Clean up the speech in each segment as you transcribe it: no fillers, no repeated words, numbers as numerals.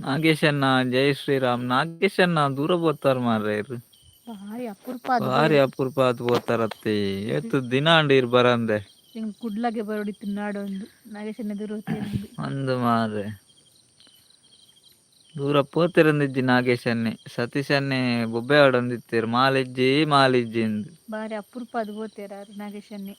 ನಾಗೇಶಣ್ಣ ಜೈ ಶ್ರೀರಾಮ್. ನಾಗೇಶಣ್ಣ ದೂರ ಪೋತಾರ ಮಾರ್ರೆ. ಭಾರಿ ಅಪರೂಪ. ಭಾರಿ ಅಪರೂಪ ಆದ್ ಪೋತಾರತ್ತೆ. ಏತ್ ದಿನ ಅಂಡ್ ಇರ್ ಬರಂದೆ. ಎಂಕ್ ಕುಡ್ಲಗೆ ಬರೋಡಿತ್ತು ನಾಡೊಂದು ನಾಗೇಶಣ್ಣ ದೂರ. ಅಂದು ಮಾರ್ರೆ, ದೂರ ಪೋತಿರಂದಿಜ್ಜಿ ನಾಗೇಶನ್ನೇ. ಸತೀಶನ್ನೇ ಬೊಬ್ಬೆ ಆಡೊಂದಿತ್ತೆರ್, ಮಾಲಿಜ್ಜಿ ಮಾಲಿಜ್ಜಿ ಇಂದ್. ಬಾರಿ ಅಪರೂಪ ಆದ್ ಪೋತೇರ್ ಆರ್ ನಾಗೇಶನ್ನೇ.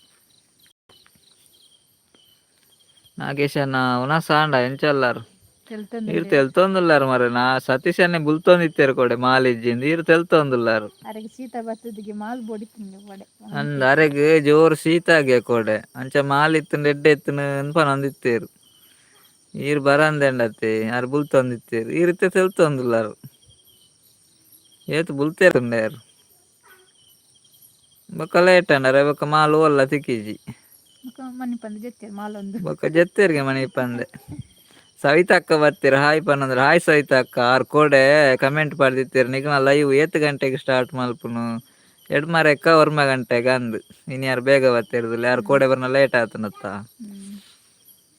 ನಾಗೇಶಣ್ಣ ಉನಸ್ ಆಂಡ? ಎಂಚಲ್ಲಾರ್? ಈರ್ ತೆಲ್ತೊಂದುಲ್ಲೆರ್. ತೆಲ್ತೊಂದುಲ್ಲಾರ್ ಮಾರ್ರೆ. ನಾ ಸತೀಶನ್ನೇ ಬುಲ್ತೊಂದಿತ್ತೆರ್ ಕೋಡೆ ಮಾಲಿಜ್ಜಿ ಇಂದ್, ಈರ್ ತೆಲ್ತೊಂದುಲ್ಲಾರ್. ಅರೆಗ್ ಶೀತ ಬತ್ತುದಿಗೆ, ಮಾಲ್ ಬೋಡಿತ್ತುಂಡು ವಡೆ. ಅಂದ್, ಅರೆಗ್ ಜೋರು ಶೀತ ಆಗೆ ಕೋಡೆ. ಅಂಚ ಮಾಲ್ ಇತ್ತ್ಂಡ ಎಡ್ಡೆ ಇತ್ತ್ಂಡ್ ಪನೊಂದಿತ್ತೆರ್. ಈರ್ ಬರಂದೆಂಡತ್ತೆ ಆರ್ ಬುಲ್ತೊಂದಿತ್ತೆರ್. ಈರ್ ಇತ್ತೆ ತೆಲ್ತೊಂದುಲ್ಲಾರ್. ಏತ್ ಬುಲ್ತೇರ್. ಬೊಕ್ಕ ಲೇಟ್ ಅಂಡರೆ ಬೊಕ್ಕ ಮಾಲ್ ಓಲ್ಲ ತಿಕ್ಕಿಜಿ. ಬೊಕ ಮನಿಪಂದೆ ಜೆತ್ತೆರ್ ಮಾಲೊಂದು. ಬೊಕ್ಕ ಜೆತ್ತೆರ್ಗೆ ಮನಿಪಂದೆ. ಸವಿತಕ್ಕ ಬತ್ತೆರ್, ಹಾಯ್ ಪನಂದ್ರ. ಹಾಯ್ ಸವಿತಕ್ಕ. ಆರ್ ಕೋಡೆ ಕಮೆಂಟ್ ಪಾಡ್ದಿತ್ತೆರ್, ನಿಕಲ್ನ ಲೈವ್ ಏತ್ ಗಂಟೆಗ್ ಸ್ಟಾರ್ಟ್ ಮಲ್ಪುನು, ಎಡ್ಮರೆಕ್ಕ ಒರ್ಂಬ ಗಂಟೆಗ್ ಅಂದ್. ಇನಿ ಯಾರ್ ಬೇಗ ಬತ್ತೆರ್ದಲ್ಲ. ಯಾರ್ ಕೋಡೆ ಬರ್ನ ಲೇಟ್ ಆತನತ್ತ.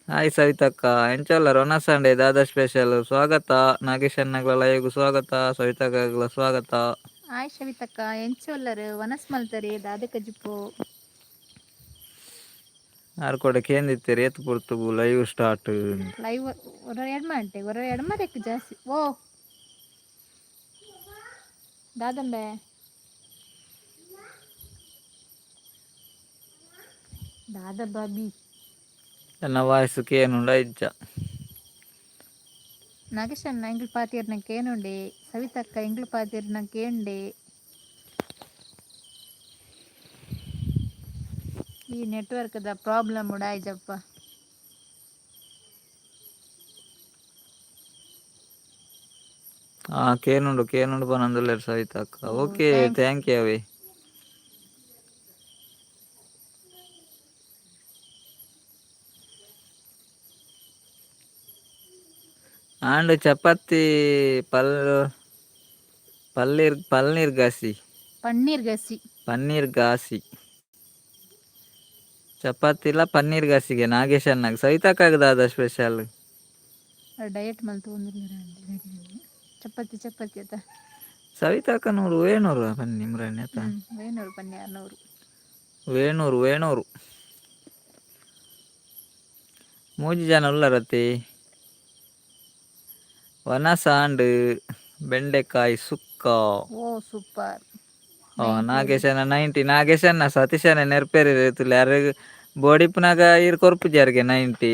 ಹಾಯ್ ಸವಿತಕ್ಕ, ಎಂಚಲ್ಲ? ರೊನಸಂಡೆ ದಾದಾ ಸ್ಪೆಷಲ್? ಸ್ವಾಗತ ನಾಗೇಶಣ್ಣಗಳ ಲೈವ್ಗ್, ಸ್ವಾಗತ ಸವಿತಕ್ಕಗಳ ಸ್ವಾಗತ. ಹಾಯ್ ಶವಿತಕ್ಕ, ಎಂಚೊಲ್ಲರ್? ವನಸ್ ಮಲ್ತರಿ? ದಾದ ಕಜಿಪು? ಆರ್ ಕೋಡೆ ಕೇಂದಿತ್ತೆರ್, ಏತ್ ಪೊರ್ತುಗು ಲೈವ್ ಸ್ಟಾರ್ಟ್. ಲೈವ್ ಒರ ಎಡ್ಮ ಗಂಟೆ, ಒರ ಎಡ್ಮರೆಕ್ ಜಾಸ್ತಿ. ಓ ದಾದಂಬೆ ದಾದ ಬಾಬಿ. ಎನ್ನ ವಾಯ್ಸ್ ಕೇನುಂಡ ಇಜ್ಜ? ನಾಗೇಶಣ್ಣ, ಎಂಗ್ಲ್ ಪಾತೆರ್ನ ಕೇನುಂಡೆ? ಸವಿತಕ್ಕ, ಎಂಗ್ಲ್ ಪಾತೆರ್ನ ಕೇಂಡೆ? ಈ ನೆಟ್ವರ್ಕ್ ದ ಪ್ರಾಬ್ಲಮ್ ಉಡಾಯಿಜಪ್ಪ. ಆ ಕೇನುಂಡು ಕೇನುಂಡು ಪನೊಂದುಲ್ಲೆರ್ ಸವಿತಕ್ಕ. ಓ. Okay. Thanks. Thank you ಅವೆ. ಆಂಡ್ ಚಪಾತಿ ಪಲ್ ಪಲ್ಲೀರ್ ಪಲ್ನೀರ್ ಗಸಿ. ಪನ್ನೀರ್ ಗಸಿ. ಪನ್ನೀರ್ ಗಾಸಿ. ಚಪಾತಿಲ ಪನ್ನೀರ್ ಗಸಿಗೆ ನಾಗೇಶಣ್ಣಗ್. ಸವಿತಕ್ಕಗ್ ದಾದ ಸ್ಪೆಷಲ್? ಡಯಟ್ ಮಲ್ತೊಂದುಲ್ಲೆರ್. ಚಪಾತಿ ಚಪಾತಿ ಅತ. ಸವಿತಕ್ಕ ನೂರು ವೇಣೂರು ಪನ್ನಿ ಮುರನಿ ಅತ. ವೇಣೂರು ಪನ್ನಿ ಅರ್ನೂರು. ವೇಣೂರು ವೇಣೂರು. ಮೂಜಿ ಜನ ಉಲ್ಲರತಿ. ವನಸಾಂಡ್ ಬೆಂಡೆಕಾಯಿ ಸುಕ್ಕ. ಓ ಸೂಪರ್. ಓ. 90. ನಾಗೇಶನ 90. ನಾಗೇಶನ್ನ ಸತೀಶನ ನೆರ್ಪೇರಿ ತುಲೆ. ಅರೆಗ್ ಬೋಡಿಪ್ಪುನಾಗ ಈರ್ ಕೊರ್ಪುಜಾರ್ಗೆ 90.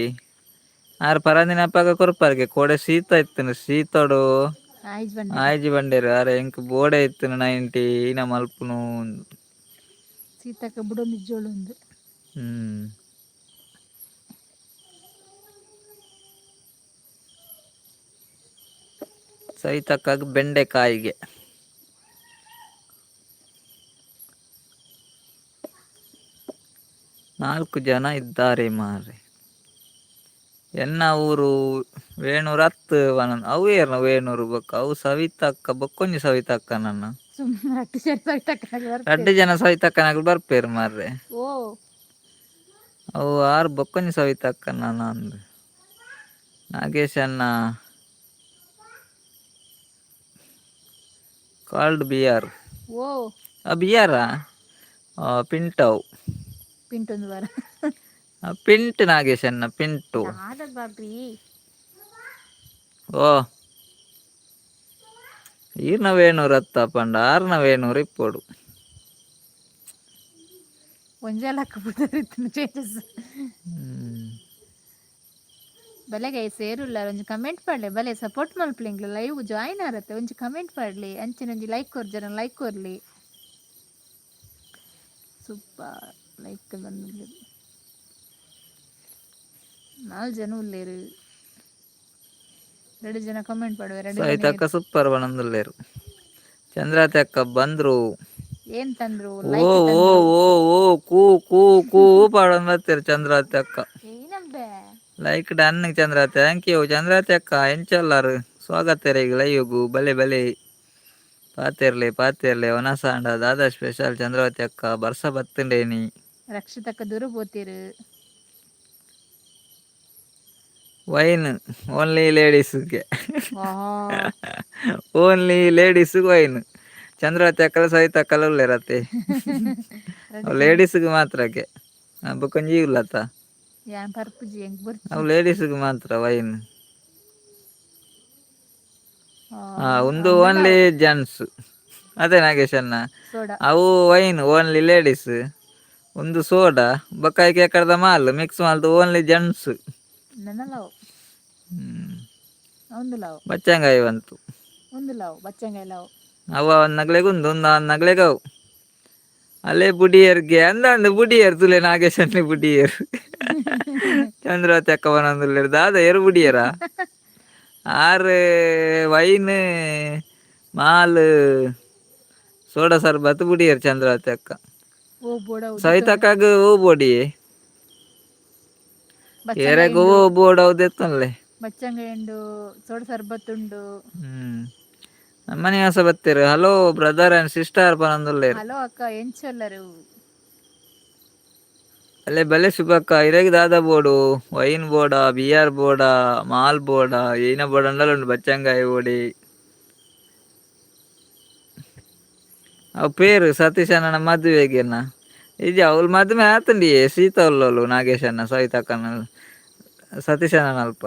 ಆರ್ ಪರಂದಿನಪ್ಪಾಗ ಕೊರ್ಪಾರ್ಗೆ. ಕೋಡೆ ಶೀತ ಇತ್ತನ, ಶೀತಡು ಆಯ್ಜ್ ಬಂಡೇರ. ಆಯ್ಜಿ ಬಂಡೇರು. ಅರೆ ಎಂಕ್ ಬೋಡೆ ಇತ್ತನ 90, ಈನ ಮಲ್ಪುನು. ಸೀತಕ್ಕ ಬುಡೊಂದು ಜೋಳೊಂದು. ಸವಿತಕ್ಕಾಗ ಬೆಂಡೆಕಾಯಿಗೆ. ನಾಲ್ಕು ಜನ ಇದ್ದಾರೆ ಮಾರ್ರೆ. ಎನ್ನ ಊರು ವೇಣೂರು ಅತ್ತು ವನ ಅವು ಏರ್ನ ವೇಣೂರು. ಬೊಕ್ಕ ಅವು ಸವಿತಕ್ಕ, ಬೊಕ್ಕೊಂಜಿ ಸವಿತಕ್ಕ ನನ್ನ. ಸುಮ್ಮನೆ ಅಟ್ಟಿ ಸವಿತಕ್ಕ. ರಡ್ಡ್ ಜನ ಸವಿತಕ್ಕನಕುಲು ಬರ್ಪೇರು ಮಾರ್ರೆ. ಓ. ಅವು ಆರು ಬೊಕ್ಕೊಂಜಿ ಸವಿತಕ್ಕ ನನ್ನ ಅಂದ್. ನಾಗೇಶಣ್ಣ ಕಾಲ್ಡ್ ಬಿಯರ್. ಓ. ಆ ಬಿಯರಾ ಪಿಂಟವ್. ಪಿಂಟೊಂದು ವಾರ. ಪಿಂಟ್ ನಾಗೇಶಣ್ಣ ಪಿಂಟು. ದಾದ ಬಾಬ್ರಿ. ಓ ಈರ್ನ ವೇಣೂರು ಅತ್ತ ಪಂಡ ಆರ್ನ ವೇಣೂರು ಇಪ್ಪೊಡು. ಒಂಜೆ ಲಕ್ಕ ಪುದರ್ ಚೇಂಜಸ್. ಬಲೆ ಗೈ ಸೇರುಲ್ಲ, ಒಂಜಿ ಕಮೆಂಟ್ ಪಾಡ್ಲೆ. ಬಲೆ ಸಪೋರ್ಟ್ ಮಲ್ಪಲೆ. ಎಂಕ್ಲ ಲೈವ್ ಜಾಯಿನ್ ಆರತ್ತೆ ಒಂಜಿ ಕಮೆಂಟ್ ಪಾಡ್ಲೆ. ಅಂಚಿನ ಒಂಜಿ ಲೈಕ್ ಕೊರ್ ಜನ ಲೈಕ್ ಕೊರ್ಲಿ. ಸೂಪರ್. ಲೈಕ್ ಬಂದು ನಾಲ್ ಜನ ಉಲ್ಲೇರು. ಎರಡು ಜನ ಕಮೆಂಟ್ ಪಾಡುವ, ಎರಡು ಜನ. ಸವಿತಕ್ಕ ಸೂಪರ್ ಪನೊಂದುಲ್ಲೆರ್. ಚಂದ್ರಾತಿ ಅಕ್ಕ ಬಂದ್ರು. ಏನ್ ತಂದ್ರು? ಓ. ಲೈಕ್ ಓ. ತಂದ್ರು. ಓ ಓ ಕೂ ಕೂ ಕೂ ಪಾಡೊಂದು ಬತ್ತೆರ್ ಚಂದ್ರಾತಿ ಅಕ್ಕ. ಏನಂಬೆ. ಲೈಕ್ ಡನ್ ಚಂದ್ರ, thank you ಚಂದ್ರಾತಿ ಅಕ್ಕ. ಎಂಚಲ್ಲಾರು? ಸ್ವಾಗತ ಈಗ ಲೈವ್ಗು. ಬಲೆ ಬಲೆ, ಪಾತೆರ್ಲೆ ಪಾತೆರ್ಲೆ. ವನಸಾಂಡ ದಾದಾ ಸ್ಪೆಷಲ್ ಚಂದ್ರವತಿ ಅಕ್ಕ? ಬರ್ಸ ಬತ್ತುಂಡೇನಿ. ರಕ್ಷಿತಕ್ಕ ದೂರ ಪೋತೀರು. Wine only ಲೇಡೀಸ್ಗೆ. Only ladies wine. Chandravati ಅಕ್ಕಲ Savita ಅಕ್ಕಲ ಉಲ್ಲೇರತ್ತೆ. ಲೇಡೀಸ್ಗೆ ಮಾತ್ರಕ್ಕೆ ಬೊಕ್ಕೊಂಜಿ ಇಲ್ಲತ್ತ. ಯಾನ್ ಪರ್ಪುಜಿ, ಎಂಕ್ ಬೊರ್ಚಿ. ಅವು ಲೇಡೀಸ್ಗೆ ಮಾತ್ರ ವೈನ್. ಉಂದು ಓನ್ಲಿ ಜೆಂಟ್ಸ್ ಅದೇ ನಾಗೇಶ್ ಅಣ್ಣ? ಸೋಡಾ. ಅವು wine only ladies, ಒಂದು ಸೋಡಾ, ಬೊಕ್ಕ ಕಡದ mall mix mall only gents. ನನ್ನ ಲವ್ ಒಂದು ಲವ್. ಬಚ್ಚಂಗಾಯಿ ಬಂತು. ಒಂದು ಲವ್ ಬಚ್ಚಂಗಾಯಿ ಲವ್. ಅವ ಒಂದು ನಗ್ಲೆಗೆ ಒಂದು ಒಂದು ನಗ್ಲೆಗೆ ಅವು ಅಲ್ಲೇ ಬುಡಿಯರ್ಗೆ ಅಂದ ಅಂದು ಬುಡಿಯರ್ ತುಲೆ ನಾಗೇಶ್ ಅನ್ಲಿ ಬುಡಿಯರ್. ಚಂದ್ರವತಿ ಅಕ್ಕ ಬನೊಂದುಲ್ಲೆರ್ ದಾದ ಎರು ಬುಡಿಯರ ಆರು. Wine mall soda sharbat ಬುಡಿಯರ್ Chandravathi ಅಕ್ಕ. ಓ ಬೋಡ. ಸವಿತಕ್ಕಾಗ ಓ ಬೋಡಿ ಏರೆಗ್ ಓ ಬೋಡ ದೆತ್ತನ್ಲೆ. ಬಚ್ಚಂಗಾಯಿ ಉಂಡು, ಸೋಡಾ ಸರ್ಬತ್ ಉಂಡು. ನಮ್ಮನೆ ವಾಸ ಬತ್ತೀರು. Hello brother and sister ಪನೊಂದುಲ್ಲೆರ್. Hello ಅಕ್ಕ, ಎಂಚೊಲ್ಲರು? ಅಲ್ಲೇ ಬಲೆ ಶುಭಕ್ಕ, ಇರೆಗ್ ದಾದ ಬೋಡು? ವೈನ್ ಬೋಡ, ಬಿಯರ್ ಬೋಡ, ಮಾಲ್ ಬೋಡ, ಏನ ಬೋಡ ಅಂಡಲ ಉಂಡು. ಬಚ್ಚಂಗಾಯಿ ಬೋಡಿ. ಅವು ಪೇರು ಸತೀಶಣ್ಣನ ಮದುವೆಗೆನ ಇಜ್ಜಿ? ಅವ್ಲು ಮದುವೆ ಆತಂಡಿ ಸೀತ ಉಲ್ಲೋಲು ನಾಗೇಶಣ್ಣ ಸವಿತಕ್ಕನ ಸತೀಶಣ್ಣನ ಅಲ್ಪ.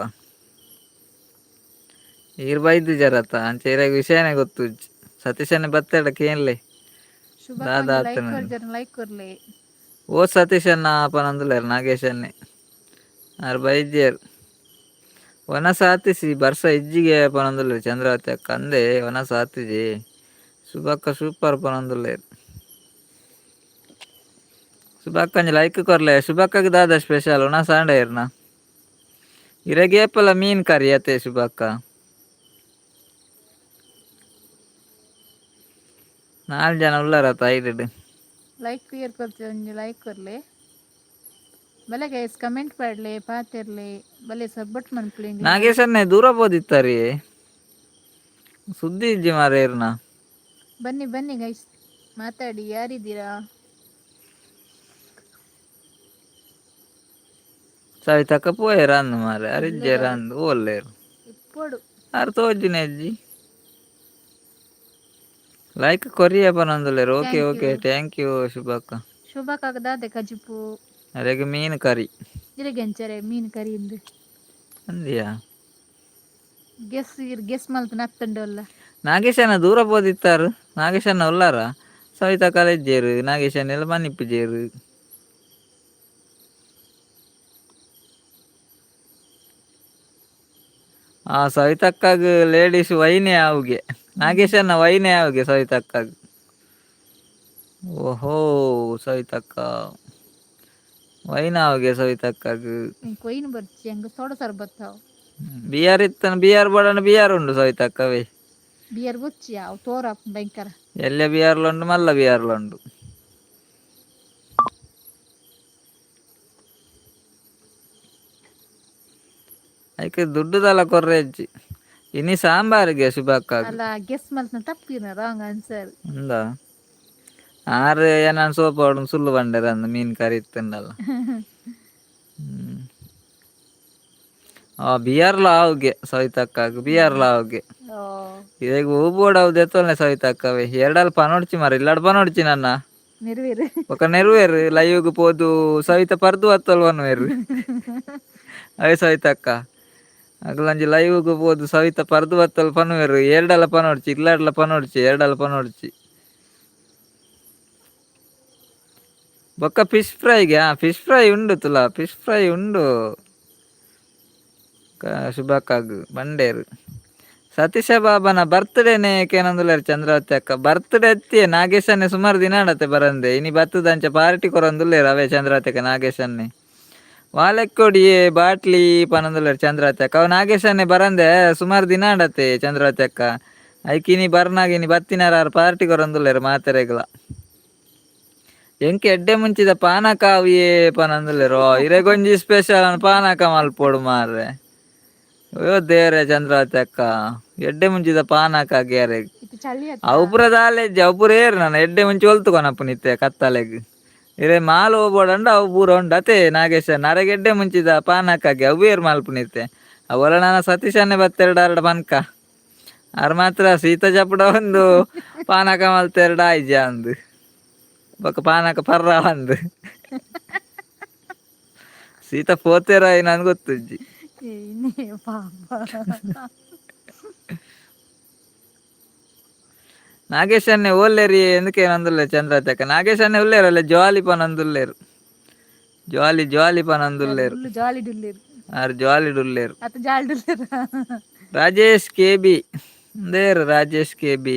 ಈರ್ ಬೈದು ಜರತ ಅಂಚೆ ಇರೆಗ್ ವಿಷಯನೇ ಗೊತ್ತುಜ್ಜಿ. ಸತೀಶಣ್ಣ ಬತ್ತೆಡ ಕೇನ್ಲೆ. ಶುಭಕ್ಕ. ದಾದ ಒಂಜಿ ಲೈಕ್ ಆತನ? ಕೊರ್ಜರ್, ಲೈಕ್ ಕೊರ್ಲೆ. ಓ ಸತೀಶಣ್ಣ ಪನೊಂದುಲ್ಲೆರ್ ನಾಗೇಶಣ್ಣೆ. ಆರ್ ಬೈದ್ಯೆರ್. ವನಸ ಆತಿಸಿ ಬರ್ಸ ಇಜ್ಜಿಗೆ ಪನೊಂದುಲ್ಲೆರ್ ಚಂದ್ರಾವತಿ ಅಕ್ಕ. ಅಂದೆ ವನಸ ಆತಿಜಿ. ಶುಭಕ್ಕ ಸೂಪರ್ ಪನೊಂದುಲ್ಲೆರ್. ಶುಭಕ್ಕ ಒಂಜಿ ಲೈಕ್ ಕೊರ್ಲೆ. ಶುಭಕ್ಕಗ್ ದಾದ ಸ್ಪೆಷಲ್ ವನಸ ಆಂಡ ಇರ್ನ? ಇರೆಗ್ ಏಪಲ ಮೀನ್ ಕರಿ ಅತೆ ಶುಭಕ್ಕ? ನಾಲ್ ಜನ ಉಲ್ಲರತ ಐಡ್. ಲೈಕ್ ಏರ್ ಕೊರ್ತೆ? ಒಂಜಿ ಲೈಕ್ ಕೊರ್ಲೆ. ಬಲೆ ಗೈಸ್, ಕಮೆಂಟ್ ಪಾಡ್ಲೆ, ಪಾತೆರ್ಲೆ, ಬಲೆ ಸಪೋರ್ಟ್ ಮನ್ಪುಲೆ. ನಾಗೇಶನ್ನೇ ದೂರ ಪೋದಿತ್ತಾರಿ, ಸುದ್ದಿ ಇಜ್ಜಿ ಮಾರ್ರೆ ಇರ್ನ. ಬನ್ನಿ ಬನ್ನಿ ಗೈಸ್, ಮಾತಾಡಿ. ಯಾರಿದ್ದೀರಾ? ಸವಿತಕ್ಕ ಪೋಯೆರ್ ಅಂದ್ ಮಾರ್ರೆ, ಅರಿಜ್ಜೆರ್ ಅಂದ್. ಓಲ್ಲೇರು? ಇಪ್ಪೊಡು. ಆರ್ ತೋಜುನೆ ಅಜ್ಜಿ. ಲೈಕ್ ಕೊರಿಯ ಪನೊಂದುಲ್ಲೆರ್. Okay. Thank okay. You. Thank you ಶುಭಕ್ಕ. ಶೋಭಾಕಾಗ ದಾದೆ ಕಜಿಪು? ಅರೆಗ್ ಮೀನು ಕರಿ. ಇರೆಗ್ ಎಂಚರೆ ಮೀನ್ ಕರಿ ಇಂದು? ಅಂದಿಯಾ? ಗೆಸ್, ಇರ್ ಗೆಸ್ ಮಲ್ಪುನ ಅತ್ತಂಡಲ್ಲ. ನಾಗೇಶನ ದೂರ ಪೋದಿತ್ತಾರು. ನಾಗೇಶಣ್ಣ ಉಲ್ಲಾರ? ಸವಿತಾ ಕಾಲೇಜ್ ನಾಗೇಶನ್ ಎಲ್ಲ ಮನ್ನಿಪ್ಪುಜೇರು. ಆ ಸವಿತಕ್ಕಾಗ ಲೇಡೀಸ್ ವೈನೇ ಆವುಗೆ. ನಾಗೇಶಣ್ಣ ವೈನೇ ಆವುಗೆ ಸವಿತಕ್ಕಾಗ. ಓಹೋ ಸವಿತಕ್ಕ, ವೈನ್ ಆವುಗೆ ಸವಿತಕ್ಕಾಗ. ಎಂಕ್ ವೈನ್ ಬರ್ಚಿ, ಎಂಕ್ ಸೋಡ ಸರ್ಬತ್ ಅವು. ಬಿಯರ್ ಇತ್ತನ? ಬಿಯರ್ ಬೋಡಣ, ಬಿಯರ್ ಉಂಡು ಸವಿತಕ್ಕವೇ. ಬಿಯರ್ ಬೊಚ್ಚಿ, ಅವು ತೋರ ಭಯಂಕರ. ಎಲ್ಲ ಬಿಯರ್ಲುಂಡು, ಮಲ್ಲ ಬಿಯರ್ಲುಂಡು. ಐಕ್ ದುಡ್ಡುದಲ್ಲ ಕೊರ್ರೆಜ್ಜಿ. ಇನಿ ಸಾಂಬಾರಿಗೆ ಶುಭಕ್ಕಾಗ. ಅಲ್ಲ, ಗೆಸ್ ಮಲ್ತ್ನ ತಪ್ಪಿನ, ರಾಂಗ್ ಆನ್ಸರ್. ಉಂದ ಆರು ಏನಾನ್ ಸೋಪ್ ಅವಡು ಸುಳ್ಳು ಬಂಡೆರ ಅಂದ್ ಮೀನ್ ಕರಿ ಇತ್ತಂಡಲ್ಲ. ಆ ಬಿಯರ್ಲ ಆವುಗೆ ಸವಿತಕ್ಕಾಗ, ಬಿಯರ್ಲ ಆವುಗೆ. ಓ. ಇದಾಗ ಹೂ ಬೋರ್ಡ್ ಅವು ದೆತ್ತೊಲ್ನೆ ಸವಿತಕ್ಕವೆ. ಎರಡಲ್ ಪನೊಡ್ಚಿ ಮಾರ, ಇಲ್ಲಾಡ್ ಪನೊಡ್ಚಿ ನನ್ನ. ನೆರವೇರು. ఒక ನೆರವೇರು ಲೈವ್ಗ್ ಪೋದು ಸವಿತ ಪರ್ದು ಅತ್ತಲ್ ವನ್ವೇರು ಅವೇ. ಸವಿತಕ್ಕ ಅಗಲಂಜಿ ಲೈವ್ಗ್ ಪೋದು ಸವಿತ ಪರ್ದು ಬತ್ತಲ್ ಪನುವೆರು. ಎರಡಲ ಪನೊಡ್ಚಿ, ಇಲ್ಲಾಡ್ಲ ಪನೊಡ್ಚಿ, ಎರಡಲ ಪನೊಡ್ಚಿ. ಬೊಕ್ಕ ಫಿಶ್ ಫ್ರೈಗೆ? ಫಿಶ್ ಫ್ರೈ ಉಂಡು ತುಲಾ, ಫಿಶ್ ಫ್ರೈ ಉಂಡು. ಶುಭಕ್ಕಾಗ್ ಬಂಡೇರು. ಸತೀಶ ಬಾಬನ ಬರ್ತ್ಡೇನೆ ಕೇನೊಂದುಲ್ಲೆರ್ ಚಂದ್ರಾವತಿ ಅಕ್ಕ. ಬರ್ತ್ಡೇ ಎತ್ತಿಯೆ ನಾಗೇಶನ್ನೆ? ಸುಮಾರು ದಿನ ಆಡತ್ತೆ ಬರಂದೆ. ಇನಿ ಬತ್ತದಂಚ ಪಾರ್ಟಿ ಕೊರೊಂದುಲ್ಲೆರ್ ಅವೇ ಚಂದ್ರಾವತಿ ಅಕ್ಕ ನಾಗೇಶನ್ನೆ. ವಾಲೆಕ್ಕೊಡಿಯೆ ಬಾಟ್ಲಿ ಪನೊಂದುಲ್ಲೆರ್ ಚಂದ್ರಾವತಿ ಅಕ್ಕ. ಅವು ನಾಗೇಶನ್ನೆ ಬರಂದೆ ಸುಮಾರು ದಿನ ಆಡತ್ತೆ ಚಂದ್ರಾವತಿ ಅಕ್ಕ. ಐಕ್ ಇನಿ ಬರ್ನಾಗ ಇನಿ ಬತ್ತಿನಾರ ಆರ್ ಪಾರ್ಟಿ ಕೊರೊಂದುಲ್ಲೆರ್ ಮಾತೆರೆಗ್ಲ. ಎಂಕ್ ಎಡ್ಡೆ ಮುಂಚಿದ ಪಾನಕ ಅವಿಯೇ ಪನೊಂದುಲ್ಲೆರ್. ಓ ಇರೆಗೊಂಜಿ ಸ್ಪೆಷಲ್ ಪಾನಕ ಮಲ್ಪೊಡು ಮಾರ್ರೆ. ಅಯ್ಯೋ ದೇವ್ರೆ, ಚಂದ್ರಾವತಿ ಅಕ್ಕ, ಎಡ್ಡೆ ಮುಂಚಿದ ಪಾನಕ ಗೇರೆಗ್. ಇತ್ತೆ ಚಳಿ ಅತ್ತ? ಅವು ಪೂರ ದಾಲೆಜ್ಜಿ, ಅವು ಪೂರ ಏರು ನಾನು ಎಡ್ಡೆ ಮುಂಚೆ ಒಲ್ತುಕೊನಪ್ಪು ನಿತ್ತೆ ಕತ್ತಲೆಗ್. ಇರೆ ಮಾಲ್ ಹೋಗ್ಬೋಡಂಡ ಅವು ಪೂರ ಉಂಡು ಅತೆ ನಾಗೇಶ. ನರೆಗೆ ಎಡ್ಡೆ ಮುಂಚಿದ ಪಾನಕಾಗೆ ಅವು ಏರ್ ಮಲ್ಪುನಿತ್ತೆ? ಅವಲ ನಾನು ಸತೀಶನ್ನೇ ಬತ್ತೆರಡು ಅರಡ ಪನ್ಕ ಆರ್ ಮಾತ್ರ ಸೀತ ಚಪಡ ಒಂದು ಪಾನಕ ಮಲ್ತೆರಡು ಆಯ್ಜ ಅಂದು ಬೊಕ ಪಾನಕ ಪರ್ರ ಅಂದು ಸೀತ ಪೋತೇರ ನನ್ಗೆ ಗೊತ್ತುಜ್ಜಿ. ಇನ್ನೇ ಪಾಪ. ನಾಗೇಶನ್ನೇ ಓಲ್ಲೇರಿ ఎందుకే నందులే ಚಂದ್ರತಕ್ಕ. ನಾಗೇಶನ್ನೇ ಉಲ್ಲೇರಲ್ಲ, ಜಾಲಿ ಪನಂದುಲ್ಲೇರು, ಜಾಲಿ ಜಾಲಿ ಪನಂದುಲ್ಲೇರು. Full jolly ಡುಲ್ಲೇರು. ಆರ್ ಜಾಲಿ ಡುಲ್ಲೇರು. ಅತ್ತ ಜಾಲಿ ಡುಲ್ಲೇರು. Rajesh K B there, Rajesh K B.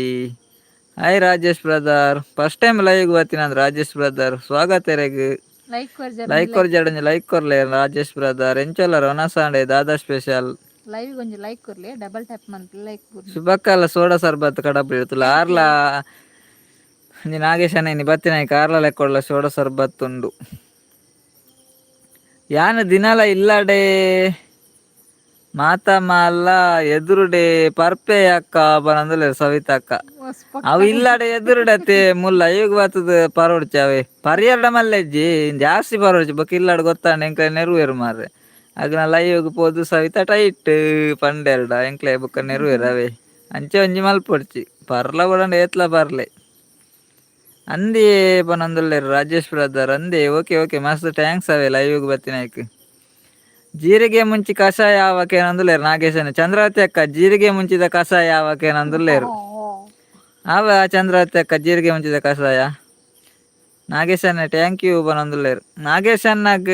Hi Rajesh brother, first time live ಬರ್ತೀನಿ ರಾಜೇಶ್ ಬ್ರದರ್, ಸ್ವಾಗತ ಎರೆಗ್. ಲೈಕ್ ಕೊರ್ಜರ್. ಲೈಕ್ ಕೊರ್ ಜಡಂಜಿ ಲೈಕ್ ಕೊರ್ಲೆ ರಾಜೇಶ್ ಬ್ರದರ್. ಎಂಚೊಲ್ಲರ ಒನಸಾಂಡೆ ದಾದಾ ಸ್ಪೆಷಲ್? ಲೈವ್ ಒಂಜಿ ಲೈಕ್ ಕೊರ್ಲೆ, ಡಬಲ್ ಟ್ಯಾಪ್ ಮಲ್ಪಿ ಲೈಕ್ ಕೊರ್ಲಿ. ಸುಬಕ್ಕಲ್ಲ ಸೋಡಾ ಸರ್ಬತ್ ಕಡಪು ಇರ್ತಲ್ಲ ಆರ್ಲ. ಒಂಜಿ ನಾಗೇಶನ ಇನಿ ಬತ್ತಿನ ಕಾರ್ಲ ಲೆಕ್ಕೊಡ್ಲ ಸೋಡಾ ಸರ್ಬತ್ ಉಂಡು. ಯಾನ್ ದಿನಲ ಇಲ್ಲಡೆ ಮಾತಮ್ಮ ಅಲ್ಲ ಎದುರುಡೆ ಪರ್ಪೆ ಅಕ್ಕ ಪನಂದುಲ್ಲೆರ್ ಸವಿತಕ್ಕ. ಅವು ಇಲ್ಲಡೆ ಎದುರುಡತೆ ಮುಲ್ಲ ಇವಾಗ ಬತ್ತದ ಪರೋಡ್ಚಿ ಅವೆ ಪರಿಯರ್ಡ ಮಲ್ಲೆಜ್ಜಿ ಜಾಸ್ತಿ ಪರೋಡ್ಚಿ. ಬೊಕ ಇಲ್ಲಡ್ ಗೊತ್ತಾಂಡ ಎಂಕ್ಲೆ ನೆರುವೆರ್ ಮಾರ್ರೆ. ಅಗ್ನ ಲೈವ್ಗ್ ಪೋದು ಸವಿತಾ ಟೈಟ್ ಪಂಡೆರ್ಡ ಎಂಕ್ಲೆ ಬೊಕ ನೆರುವೆರ್ ಅವೇ. ಅಂಚೆ ಒಂಜಿ ಮಲ್ಪೊಡ್ಚಿ, ಪರ್ಲ ಬುಡಂಡ ಏತ್ಲ ಪರ್ಲೆ ಅಂದೇ ಪನೊಂದುಲ್ಲೆರ್ ರಾಜೇಶ್ ಬ್ರದರ್. ಅಂದೇ, ಓಕೆ ಓಕೆ, ಮಸ್ತ್ thanks ಅವೇ ಲೈವ್ಗ್ ಬತ್ತಿನೈಕ್. ಜೀರಿಗೆ ಮುಂಚಿ ಕಷಾಯ ಆವಕೇನಂದುಲ್ಲೆರ್ ನಾಗೇಶನ. ಚಂದ್ರಾವತಿ ಅಕ್ಕ, ಜೀರಿಗೆ ಮುಂಚಿದ ಕಷಾಯ ಆವಕೇನಂದುಲ್ಲೆರ್. ಆವ ಚಂದ್ರಾವತಿ ಅಕ್ಕ ಜೀರಿಗೆ ಮುಂಚಿದ ಕಷಾಯ? ನಾಗೇಶನ್ನ thank you ಪನೊಂದುಲ್ಲೆರ್. ನಾಗೇಶನ್ನಗ್